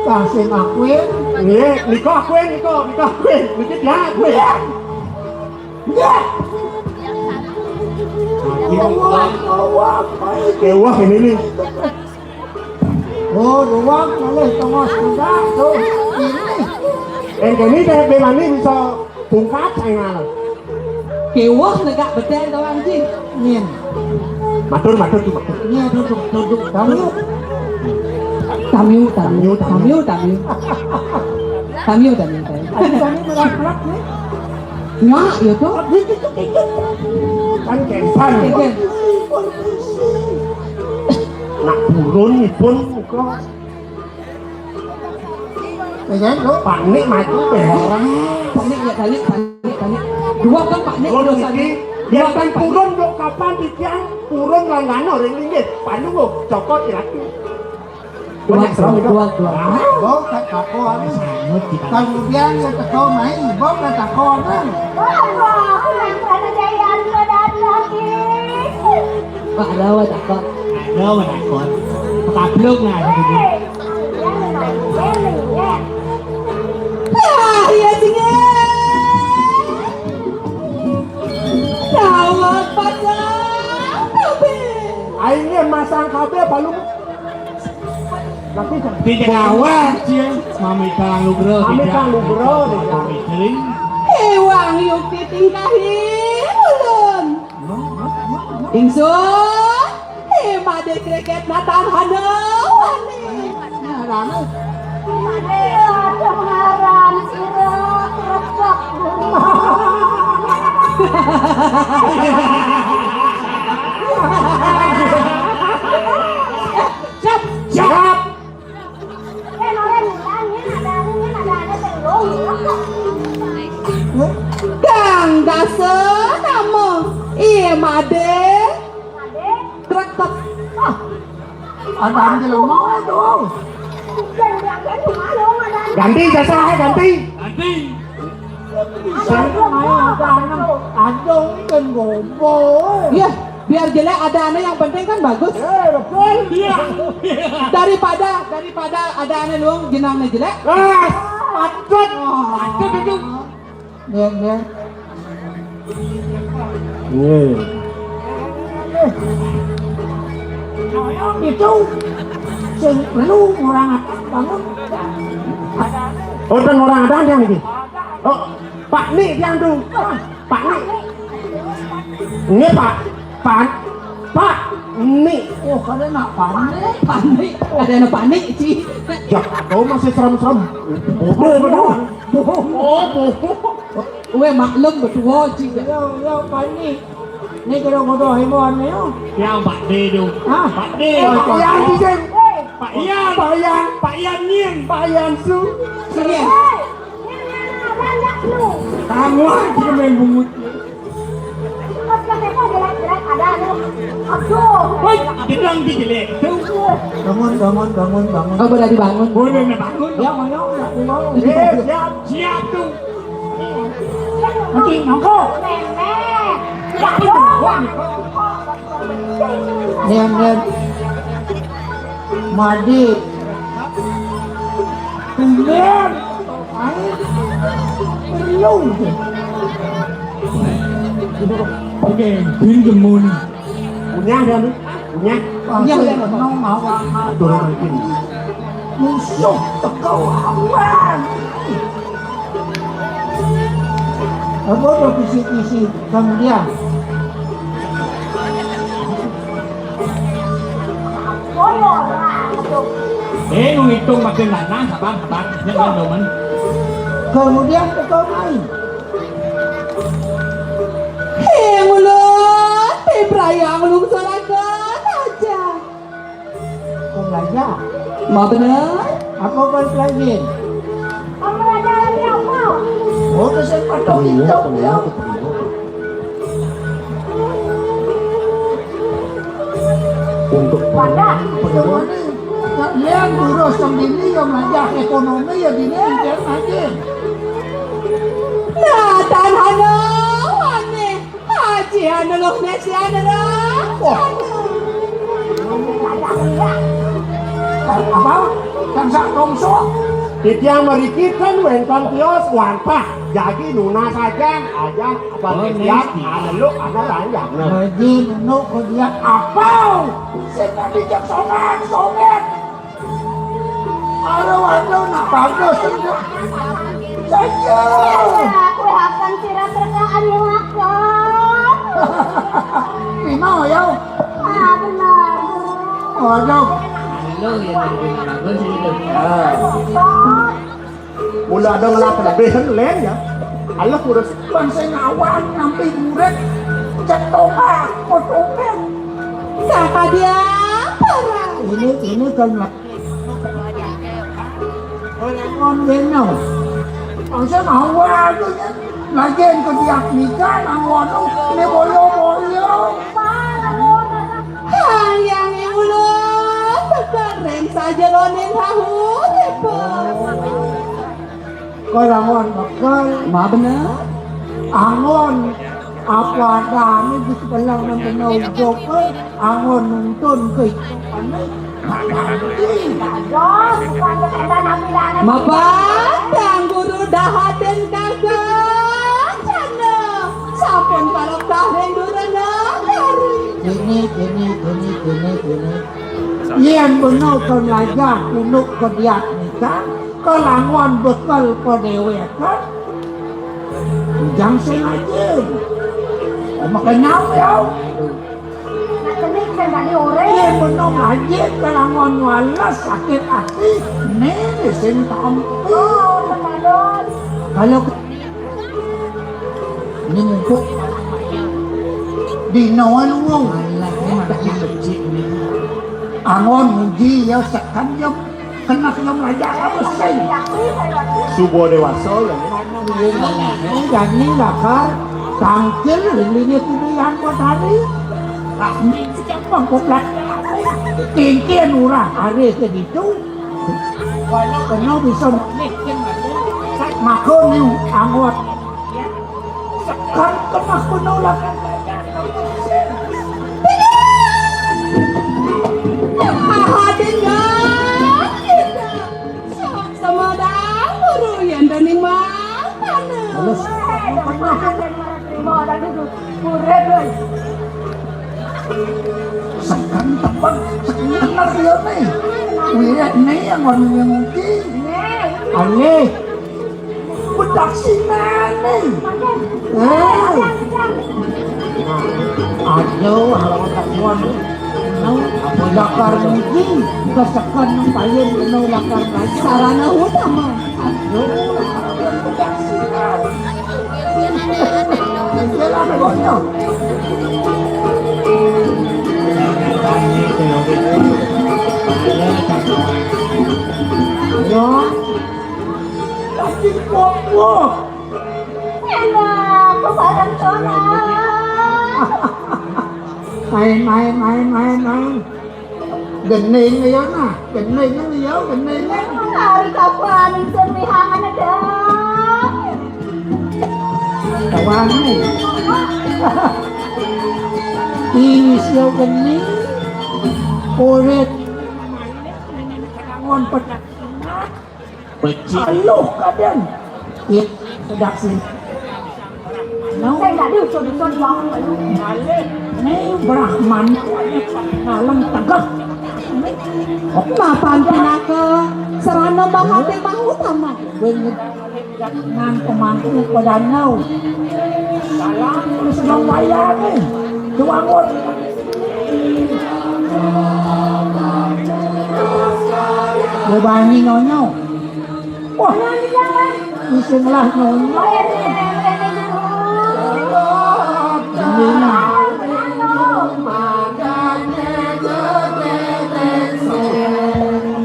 kasih ngakuin. Iya, niko akuin, niko, niko akuin. Niki dia akuin. Iya. Iya. Iya. Wah, wah, wah. Mewah ini nih. Oh, ruang kalih tengah sebelah tuh. Ini. Yen kene dhek belani bisa bungkat saingan. Kewah negak bedel to, Anjing. Nyen. Matur, matur, matur. Nyen, duduk, duduk. Tamiu. Tamiu, tamiu, tamiu, tamiu. Tamiu, tamiu, tamiu. Aduh, kami merak-merak, nih. Nyak, ya, Dok. Dikit, dikit. Kan kempan. Kempan. Nak burun, ipun, muka. Ya kan, lo? Panik maju bareng. Panik ya, panik, panik, panik. Dua kan panik, dua niki, satu. Dua kan panik. Purun, lo kapan titiang purun langgana ring linggih. Panik, lo cokot ya. Dua, dua, dua, dua. Ah, lo tak takon. Kemudian ya teko mai, lo tak takon kan. Wah, wah, aku nang prana jaya anu keadaan lagi. Pak, ada apa takon? Ada apa takon? Kablung lah. Eh. Ah, iya, sing. Gawat, pasang kabeh. Aing masang kabeh, balung. Tapi gawat, ya. Mami kalang nugroh, mami kalang nugroh, ya. Ewang yukti tingkahi ulun. Ingsun, eh, Made Kriket Natan Hana, wani. Nah, rame. Made, aduh, ngaran sira krebek. Siap, siap. Kang dasa nama iya Made. Kretek. Ah. Ada ambil mau tuh. Ganti jasa, eh, ganti. Ganti. Saya mau ada anak, ada kan gombal. Iya. Biar jelek ada ane yang penting kan bagus. Eh, betul. Iya. Daripada, daripada ada ane luung jenangnya jelek. Ah, patut. Patut itu. Nggih, nggih. Nggih. Itu sing perlu orang atas bangun. Oh, dan orang ada yang ini. Oh, Pak Nik yang tuh. Pak Nik. Ini Pak, Pak, Pak Nik. Oh, kalian nak panik? Panik. Ada yang panik, Ci. Ya, kau masih serem-serem. Bodoh, bodoh. Bodoh. Oh, bodoh. Weh, maklum berdua, Ci. Yo, yo, Pak Nik. Ini kalau bodoh, ibu ane yo. Yang Pak D tu. Hah? Pak D. Eh, Pak Ian, Ci, Cing. Pak Ian. Pak Ian. Pak Ian Nin. Pak Ian Su. Sini. Kamu aja main bungut. Woi, gedang di jelek. Bangun, bangun, bangun, bangun. Oh, boleh dibangun. Boleh nak bangun. Ya, mau, ya, mau. Eh, siap. Siap tu. Nanti nongko. Nongko. Nyan, nyan. Made. Tumben. Ayo. Perlu. Oke, bin gemun. Punya ada lu? Punya? Punya. Nong awak. Dorong lagi. Musuh teko awan. Apa udah kisi-kisi kemudian? Eh, nu ngitung makin lana, sabar, sabar. Jangan domen. Kemudian teko mai. Hé, ngulon, tim raya ngulung sorangan aja. Pembelajar. Mau bener? Apa pembelajar? Pembelajaran apa? Oh, kesan patok itu, ya. Untuk wadah. Yang ngurus sendiri, yang ngajar ekonomi, ya gini, biar aja. Nah, tanah lo, aneh. Haji anu loh, Nesi anu loh. Wah. Apa? Kan sak tongso. Titiang mriki kan wénten tios wantah. Jagi nunas aja, aja apa? Oh, titiang Nesi. Anu lo, anu ranjang. Haji nunu kok dia apa? Sing bijaksonan, somet. Aduh, aduh, nak bagus. Saja. Aku akan sira terkaan yang makan. Lima ya. Ah, benar. Waduh. Halo ya, bagus itu. Ah. Mula ada ngelak lebih kan, Len, ya. Allah kurus tuan saya ngawal nampi murid. Cetok aku, cetok. Kakak dia apa, Ran? Ini, ini kan Orang ngeno. Angsa mau aja ya. Lagi yang ke diak nikah, nang ngono, ini boyo-boyo. Hayang ulu, bekerem saja lonin hahu, Pak. Kalau ngon bekel, ma bener. Angon, apa adanya di sebelah nang kena ujung, eh? Angon nuntun ke itu. Mapan, Tuan Guru dahatin kagak. Jana, sampun kalau kahring durana kari. Kene, kene, kene, kene, kene. Yen beno pelajar kunuk kediak nikah, kelawan bekel pedewekan, ujang sing ajin. Makanya ya. Yen beno ajin kelawan walas sakit hati, nih sing tampil. Kalau ini mumpuk di nawan wong. Alah, ini malah becik nih. Angon muji ya, sekan ya, kena ya belajar apa sih? Subuh dewasa ya. Ini jani lakar tangkil, ini kudu yang buat hari. Rasmi siapa koplak? Tingkin urah hari segitu. Walau kena bisa maka ni angot. Sekan kena penolakan. Aha, dengar. Sama dah, guru yang dening mana? Terus. Terima dan duduk. Murid, woi. Sekan tepang, sekan dia nih. Wirid nih yang warnanya mungkin. Aneh. Bedak sih nih. Eh. Aduh, kalau tak kuat. Apa dakar niki, kesekan nang payen kena lakar lagi. Sarana utama. Aduh, bedak sih. Ya. Lagi kuat-kuat. Enak, kebarang sono. Main, main, main, main, main. Gening ya nah, gening ya, gening. Hari kapan ingsun wihangan ada? Kawan nih. Iwis ya gening. Kulit. Kawan pedak. Becik. Aluh kadang. Iya, sedap sih. Saya nggak diucap-ucap banget. Ini Brahman, malam tegak. Mapan pinaka, serana bang hati bang utama. Nang pemangku pada nau. Salam terus dong bayar nih. Cuangut. Bebangi nonyo. Wah, iseng lah nonyo. Ini.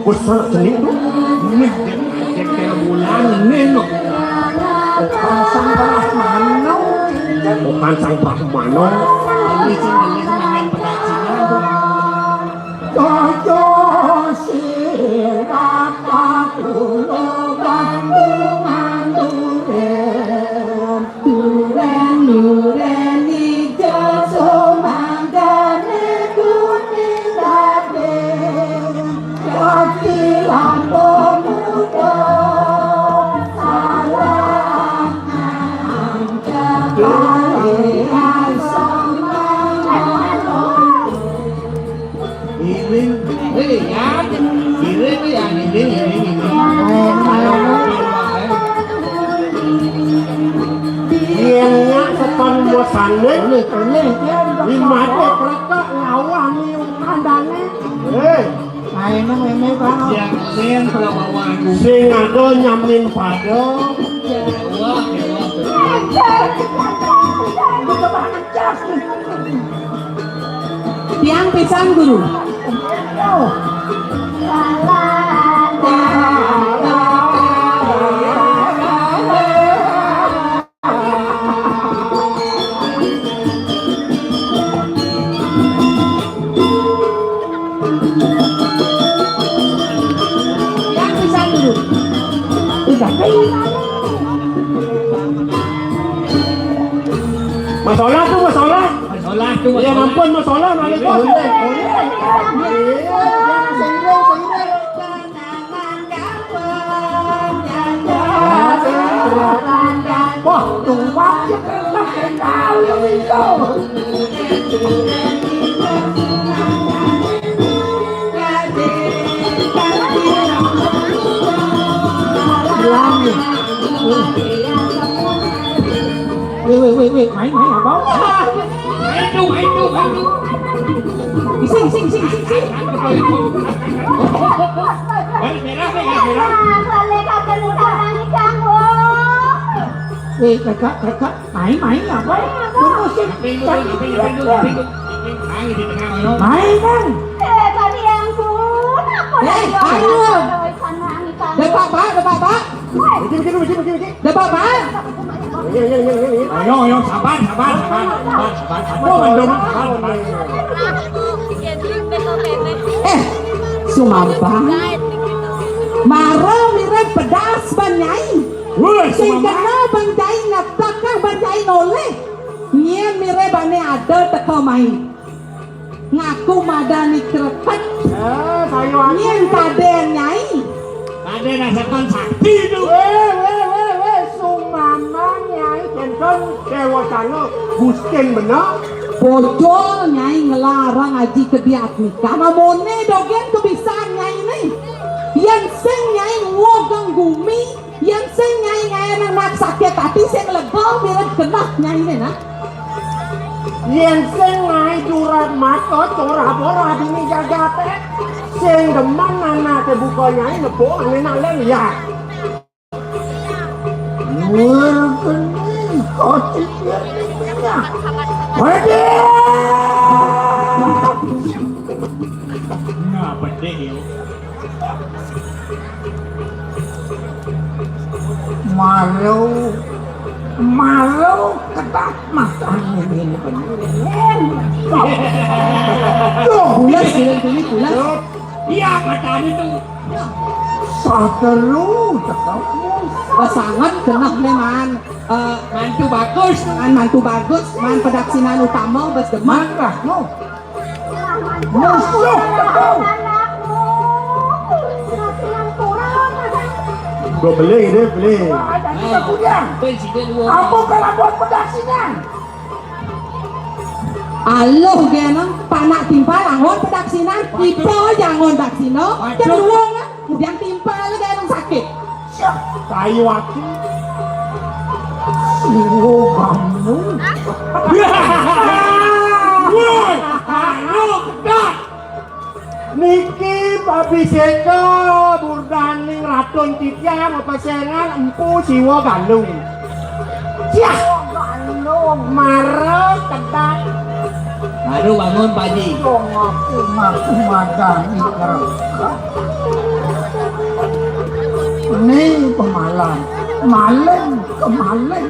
Besar jenik tu. Ini. Bulan ini no. Bukan sang Brahmano. Bukan sang Brahmano. Ini sing ini sing main pedak Cina tu. Jojo sirah kapulo bandungan duren. Duren, duren ijo sumanggane kuning gading. Kaki lampu muda salah angka kali asal. Tanding. Boleh, boleh. Dia udah. Di mata kerekek ngawah ni kandangnya. Eh. Ayeuna mémé banget. Yang sing kalau bawa aku. Sing ada nyamin pada. Wah, ya, wah. Tiang pisan, Guru. Yang pisan, Guru. Udah. Masalah tuh, masalah. Masalah tuh, iya, masalah. Ampun, masalah, malah tuh. Boleh, boleh. Iya, seiring, seiring. Wah, tumpah ya, tahu yang itu. Hilang nih. Wéh, wéh, wéh, wéh, main, main, apa? Main tuh, main tuh, main tuh. Sing, sing, sing, sing, sing. Balik merah, nih, balik merah. Wéh, kakak, kakak, main, main, apa? Terus, sing. Main tuh, main tuh, main tuh, main tuh. Main, kan? Eh, tadi yang pun, apa? Eh, ayo. Depak, Pak, depak, Pak. Begini, begini, begini, begini. Dah, Pak, Pak. Iya, iya, iya, iya, iya. Ayo, ayo, sabar, sabar, sabar, sabar, sabar, sabar. Aduh, mendung, sabar, sabar. Eh, Sumambang. Mara mirib pedas ban Nyai. Woi, sing Sumambang. Kena ban Nyai ngetak kah ban Nyai noleh. Nyén mirib ané ada teka mai. Ngaku madani kretek. Eh, saya aku. Nyén kadén Nyai. Kadén asakan sakti tu. Wéh, wéh, wéh, wéh, sumambang Nyai kénton déwa sana gustin bener. Bocor Nyai ngelarang aji kediat nikah. Mamoné dogén kebisaan Nyai né. Yén sing Nyai nguwugang gumi, Yén sing Nyai ngaénang anak sakit ati sing lega mirib genah Nyainé nah. Yén sing Nyai durat mata corah-borah dini jagaté, sing demen anaké buka Nyai nepuk ané nak lén ya. Nur keni kocik ya. Waduh. Nah, pedih ya. Malu, malu ketat matanya ini bener. Tuh, bulas, bulas, bulas. Iya, matanya tuh. Satelu cekap. Sangat genah nih, Man. Eh, mantu bagus, Man, mantu bagus, Man, pedaksinan utama, bes demen. Mangkah, no. Musuh betul. Gua beli deh, beli. Wah, ada juga kujang. Apa kalau buat pedaksinan? Aluh, genang panak timpal angon pedaksinan, tipe jangon daksina, keluang, kemudian timpal genang sakit. Kayu aki. Siro bambu. Woi, anu kedak. Niki pabiseka burdaning Ratun Titiang pesengan Empu Siwa Galung. Siah. Galung. Mara kedak. Aduh, bangun, Pak Haji. Dong aku ngaku madani kerengkah. Ini pemalang. Maling ke maling.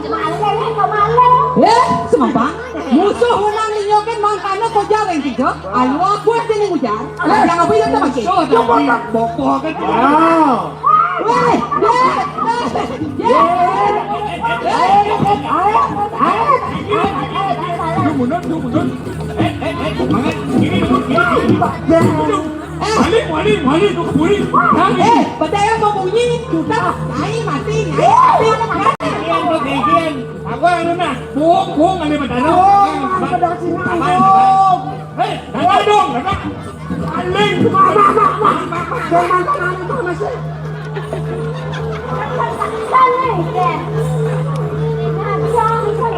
Maling ke maling. Eh, semapa? Musuh menang linyokin mangkana ko jareng tiga. Ayo aku aja nih ngujar. Jangan apa ya teman. Coba tak bopoh kan. Wow. Weh, weh, weh. Duh, mundur, duh, mundur. Eh, eh, eh, mangan. Ini, ini, ini, ini. Balik, balik, balik, balik. Eh, percaya mau bunyi, sudah, nyai mati, nyai mati. Yang ketinggian, aku yang lunas. Bung, bung, ada berdarah. Bung, ada berdarah sini, bung. Hei, dengar dong, dengar. Paling. Mak, mak, mak, mak. Jangan tangan itu masih. Paling, ya. Nah, bisa, bisa.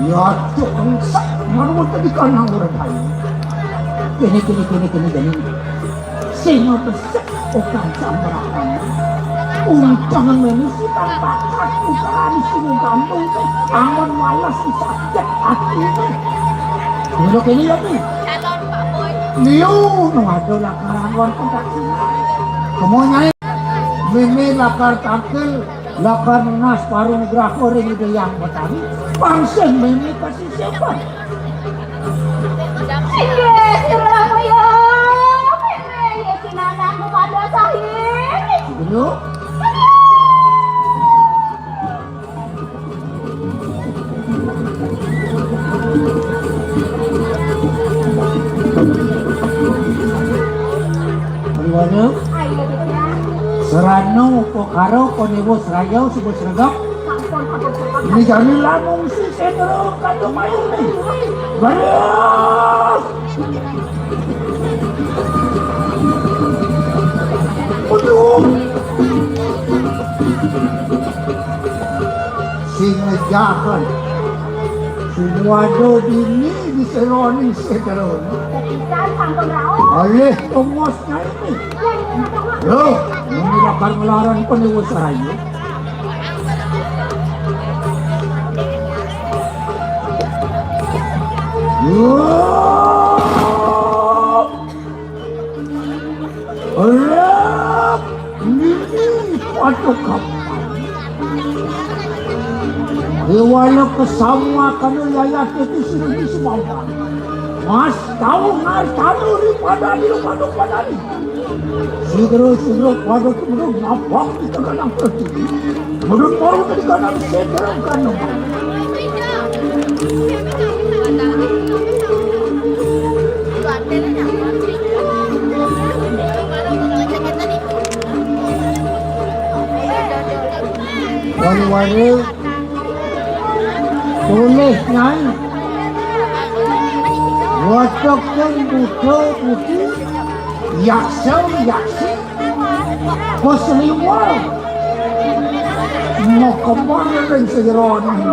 Ya, tukang sak, maru tadi kanang urang kayu. Kene, kene, kene, kene, kene. Sing besek okan sambrakan. Uncang meni si tambakat ukaran sing gantung teh. Angon malas disakit ati teh. Ngono kene ya, Pi? Liu, nu ada lakaran wan kontak sini. Kemo nyai, meme lakar tangkil, lakar nunas parung graha ring Ida Hyang Betari, pang sing meme kasisipan. Inggih, sira kaya meme ya kinanahmu pada sahir. Dulu. Pariwana, Sarana Upakara Panewa Sraya Suba Sregep. Ini jani lamun si Sendra kado mayune. Baris. Aduh. Sing ngejahan. Sing wado dini di seroni sedron. Oleh tongos nyai. Loh, ini bakal ngelaran penewa seraya. Wah. Ora niki patuh kapan. Iwala kesamu akan yayat itu sini semampan. Mas tahu ngar tahu di padani, padani, padani. Sidro, sidro, pada kemudian nampak di tengah pertiwi. Menurut baru tadi kanan sedang kanan. Wari-wari boleh nyai. Watekan buta putih, yaksa, yaksi, Bos liwar. Mau kemana ring sejero ni?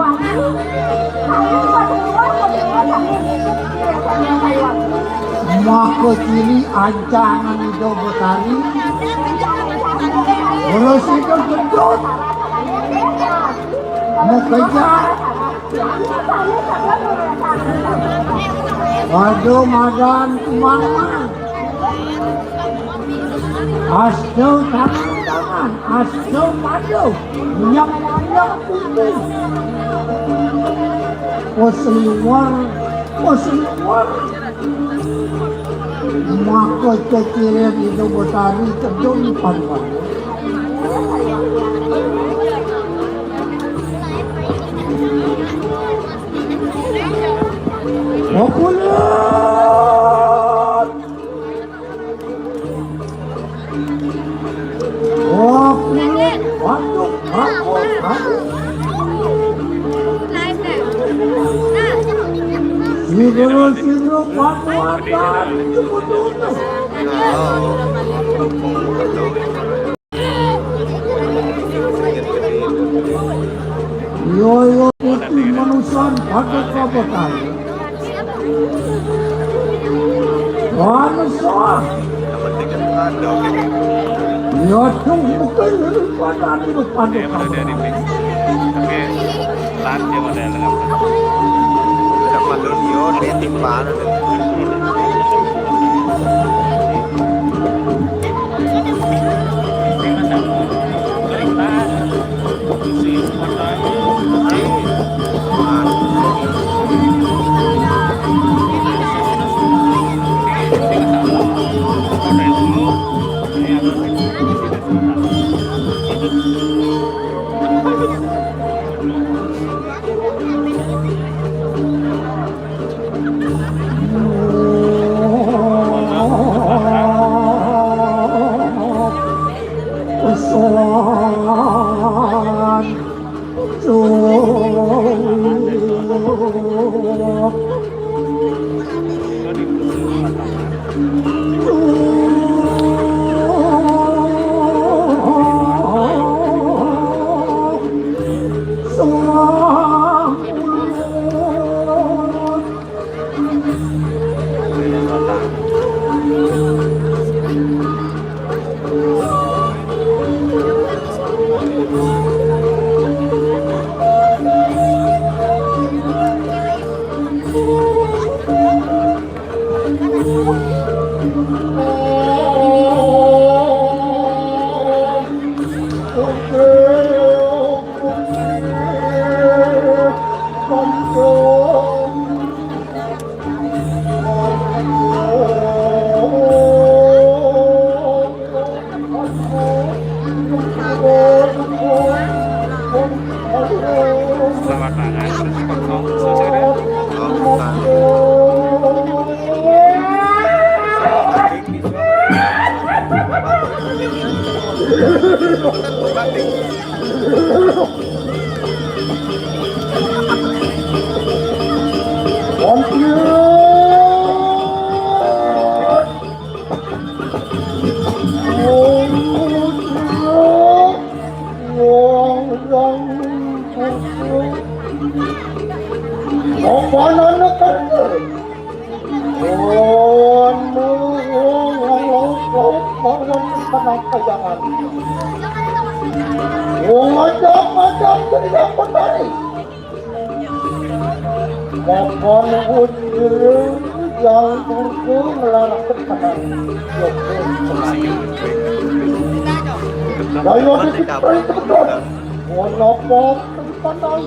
Maka cili ancangan Ida Betari. Terus itu gendut. Mau kejar. Aduh, madan kumaha. Astu tangan-tangan, astu padu, nyep-nyep kuku. Pos liwar, pos liwar. Maka ceciren Ida Betari tedun paduan. Populer. Wah, kulit, waduh, aku, aku. Sidro, sidro, waduh, ada, itu kudu. Yo, yo, putih manusan pada kabakan. Manusan. Yo, tuh, bukan pada anu pada kabakan. Oke. Lan dia model dengan. Ada padon yo, dia timpal. Selamat makan. Kosong. Selesai. Wong ajak-ajak jadi dapat tadi. Makan ucil yang burdu ngelarang ke kanan. Daya dikit perintah. Mau nopo ke kanan.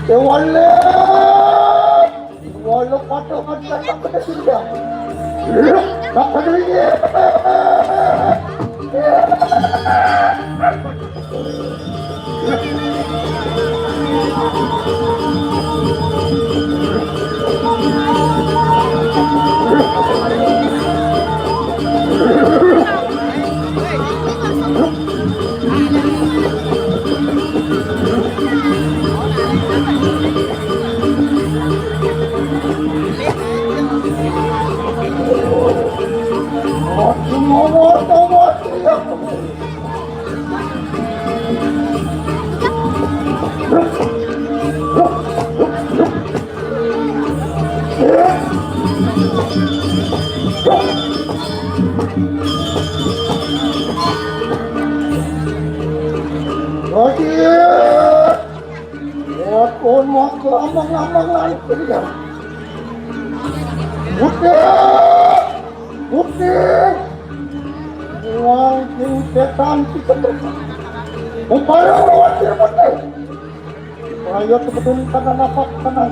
Dewale. Wala pada kan datang pada surga. Maka dulu. Raden, mohon maaf, amang-amangan. Putih, putih. Wong sing setan kita. Upaya rawan putih. Ayo, tebetin tanah nafas, tanah.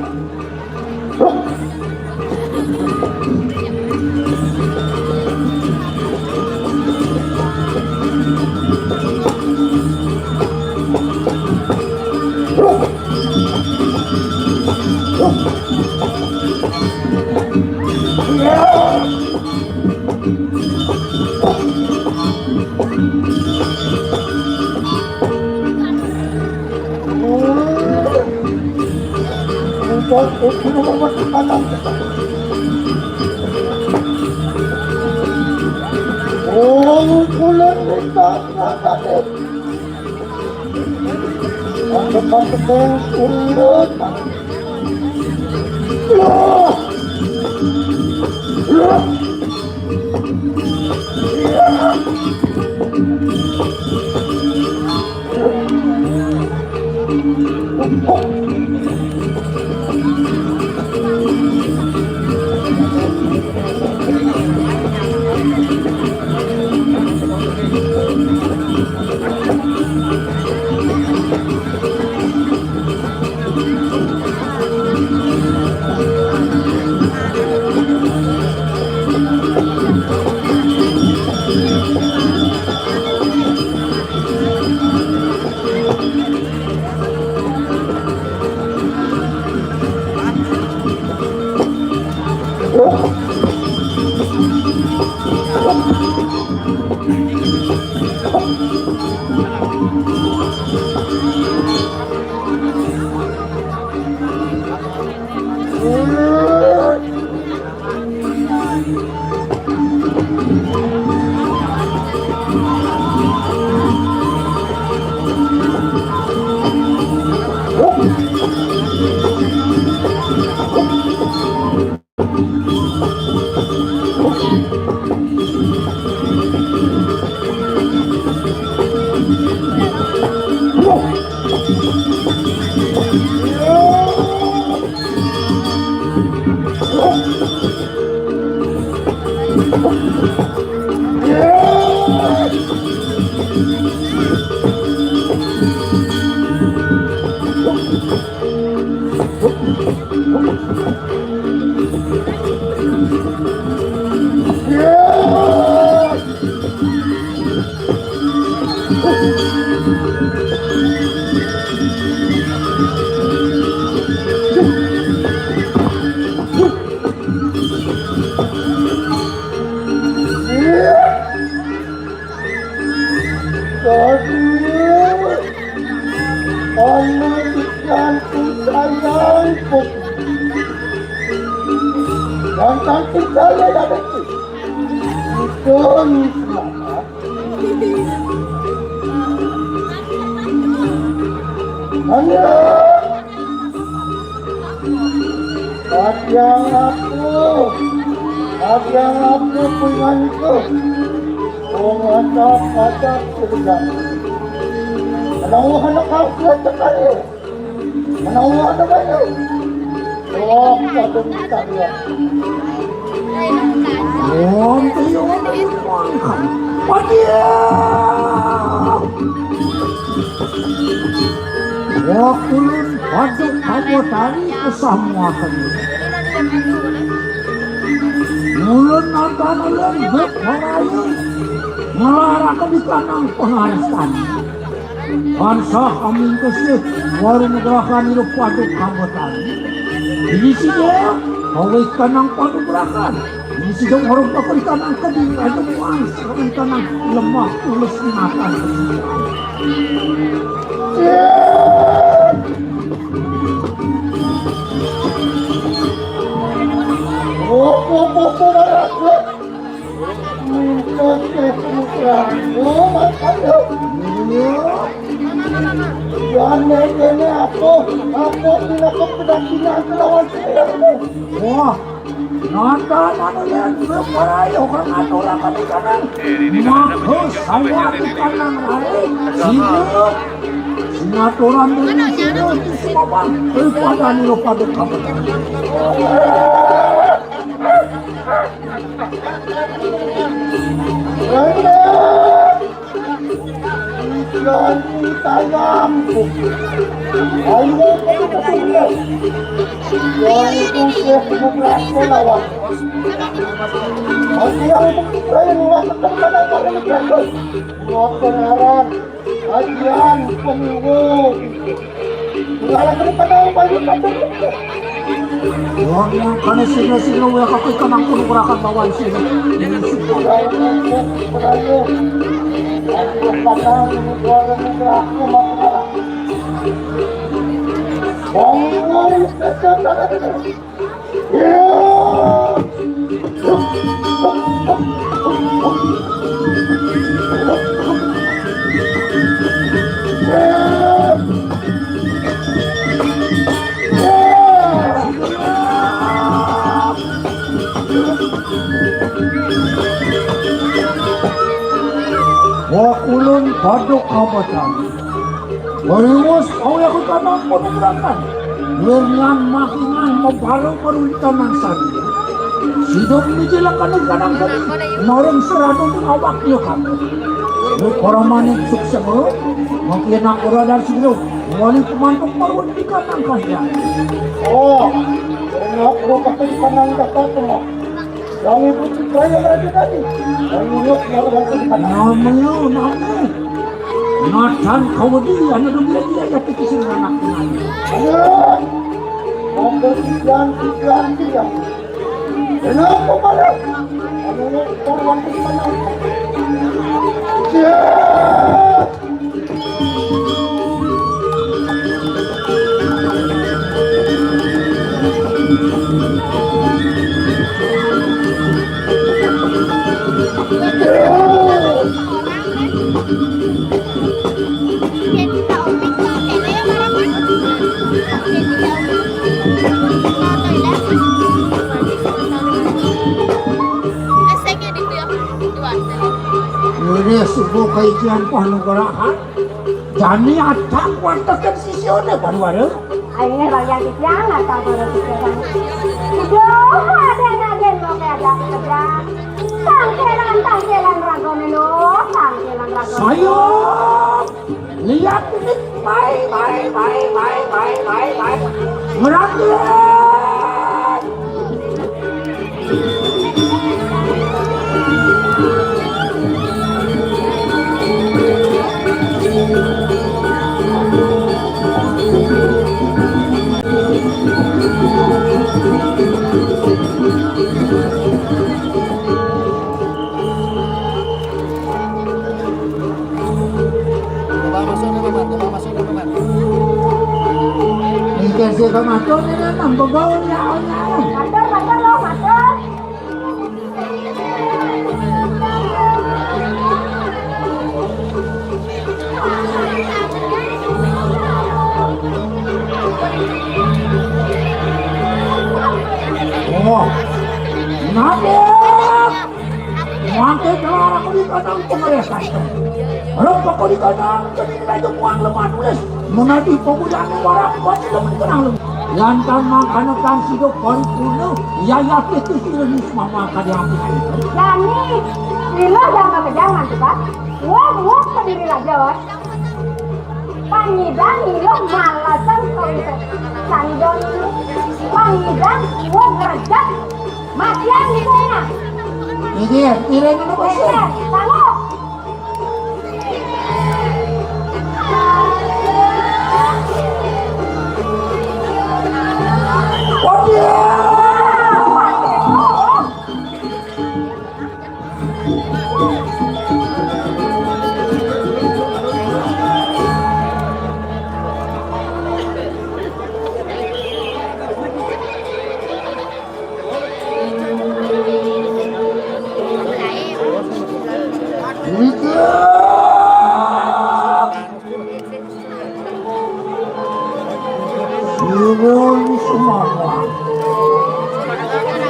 Aduh, anak ikanku sayangku. Dan cantik saya ya, Beti. Itu nih, Anak. Bajang aku, bajang aku, pinganku. Wong acak-acak kerja. Kenapa anak aku sekali? Kenapa ada banyak? Oh, satu minta dia. Wong tuh yang makan. Wadiah. Wa kulun baduk kamu tadi kesamuatan. Mulun nonton ulun buk marayu. Ngelarakan di kanang pengarisan. Bangsa kami kesih warung gerakan hidup baduk kamu tadi. Ini sih ya, kawit kanang baduk gerakan. Ini sih dong warung bakal kanang keding aja muang sekarang kanang lemah tulus makan. Opo-opo marasa. Minta teh putra. Oh, makanya. Iya. Jangan nenek aku. Aku pinaka pedakinan kelawan saya. Wah. Nonton anu yang marayo kang aturan kami kanang. Mako sawat kanang rare. Singkut. Singaturan dari singkut. Sumabang. Daripada nilo pada kamu. Rene. Ikan tanamku. Ayo, ayo, ayo. Yang itu saya buka lawan. Masih yang itu saya mengatakan pada para negara. Buat pengarang, kajian, pemilu. Wong yang kana sino-sino waya kakuy kanang kuno kurakan bawan sino. Wa kulun baduk kabatan. Wariwos, awya ku kanang panubrakan. Lengan makingan mabaru-baru di kanang sadi. Sidong mijilakan di kanang sadi. Noreng seradong awak yo kamu. Para manik sukses lo. Makin aku radar sidong. Wali pemantuk baru di kanang kaya. Oh, enak lo pakai kanang kata tuh. Yang ibu saya lagi tadi. Yang ingat yang lagi tadi. Namanya, namanya. Natan kau di, anu dong dia, dia, dia pikir sih anak nanya. Ayo. Mau berpikiran, pikiran dia. Kenapa pada? Anu, korban di mana? Ya. Nih, subuh kaisian panugrahan. Jani atang warteg sisione baru ada. Ayo, bagian titiang atang warteg sisione. Aduh, aden-aden mau kayak ada kerjaan. Tangkelan, tangkelan ragone lo, tangkelan ragone. Saya lihat ini, baik, baik, baik, baik, baik, baik, baik. Ngerangkul. Coba masuk nih, Paman. Coba masuk nih, Paman. Ini kan si Ramadan ini nambah bau ya, oh, ya. Matur, matur, loh, matur. Oh, nabok. Mangke kelar aku di kandang pengeresan. Rep aku di kandang jadi raja muang lemah nulis. Menadi pemuda warang buat tidak menang. Lantang mangkana kang sido paripurna, yayat itu sira nismama kadi api. Jani, lila jam kejangan tuh, Pak. Wah, wah, kediri raja, wah. Pangidang ilo malasan kawito. Sandon ilo. Pangidang ilo gerejak. Matian di sana. Ini, ini, ini, ini, ini. Sanggup.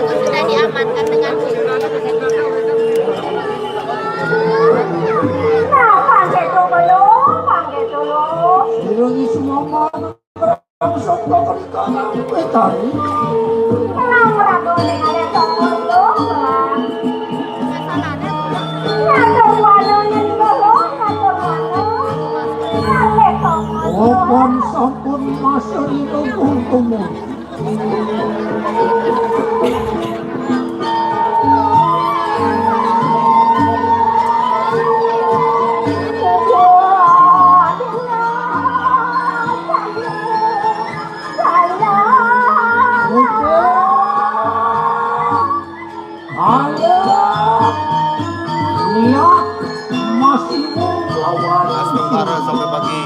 Sudah diamankan dengan Nah, pangke to belum, pangke to lo. Sudah semua. Langsung kok di kanan, eh, tadi. Tenang, Ratu, ning ale tonggo, Bang. Ngatur wano ning kono, ngatur wano. Ale tonggo. Opan sampun masih ditunggu-tunggu. Ayo, lihat, masih mau lawan. Astungkara sampai pagi.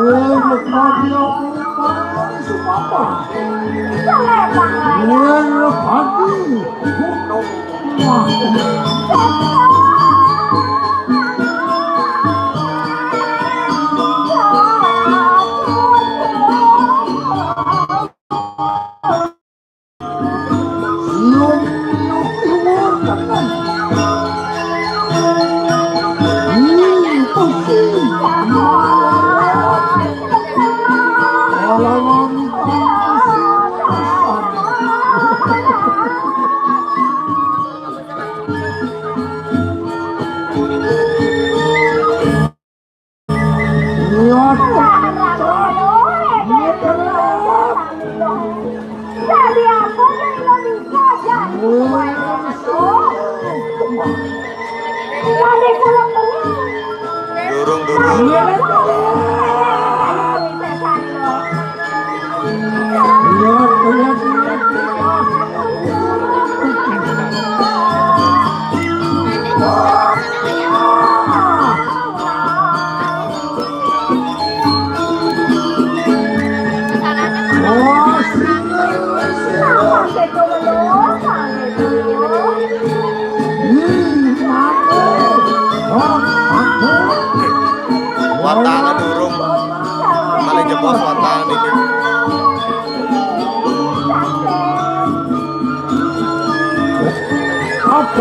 Weh, pagi aku, pagi Sumapa. Weh, pagi Gunung Mah. Durung, durung. Watang durung. Paling jebos watang niki. Apa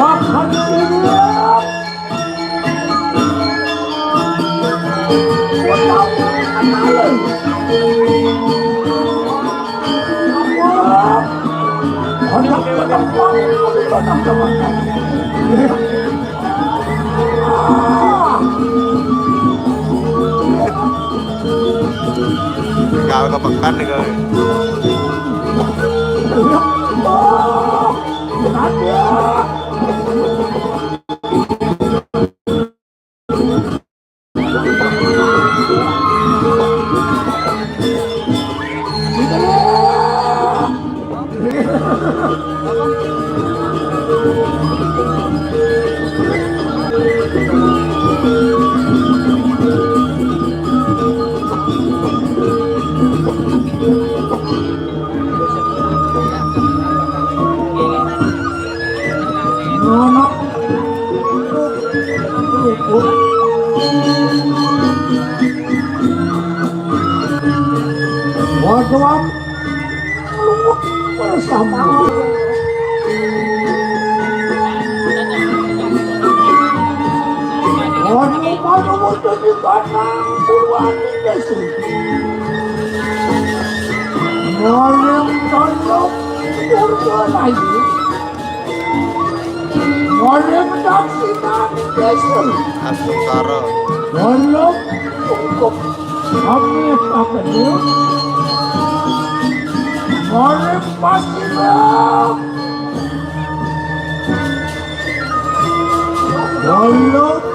Gawe kepekan nih gawe. Ngono. Waduh, bersama. Waduh, waduh, waduh, di mana? Purwani Desi. Nolong, nolong, purwa lagi. Nolong, taksinan, Desi. Astungkara. Nolong, cukup. Kami akan, ya. Nolong, pasti, ya. Nolong,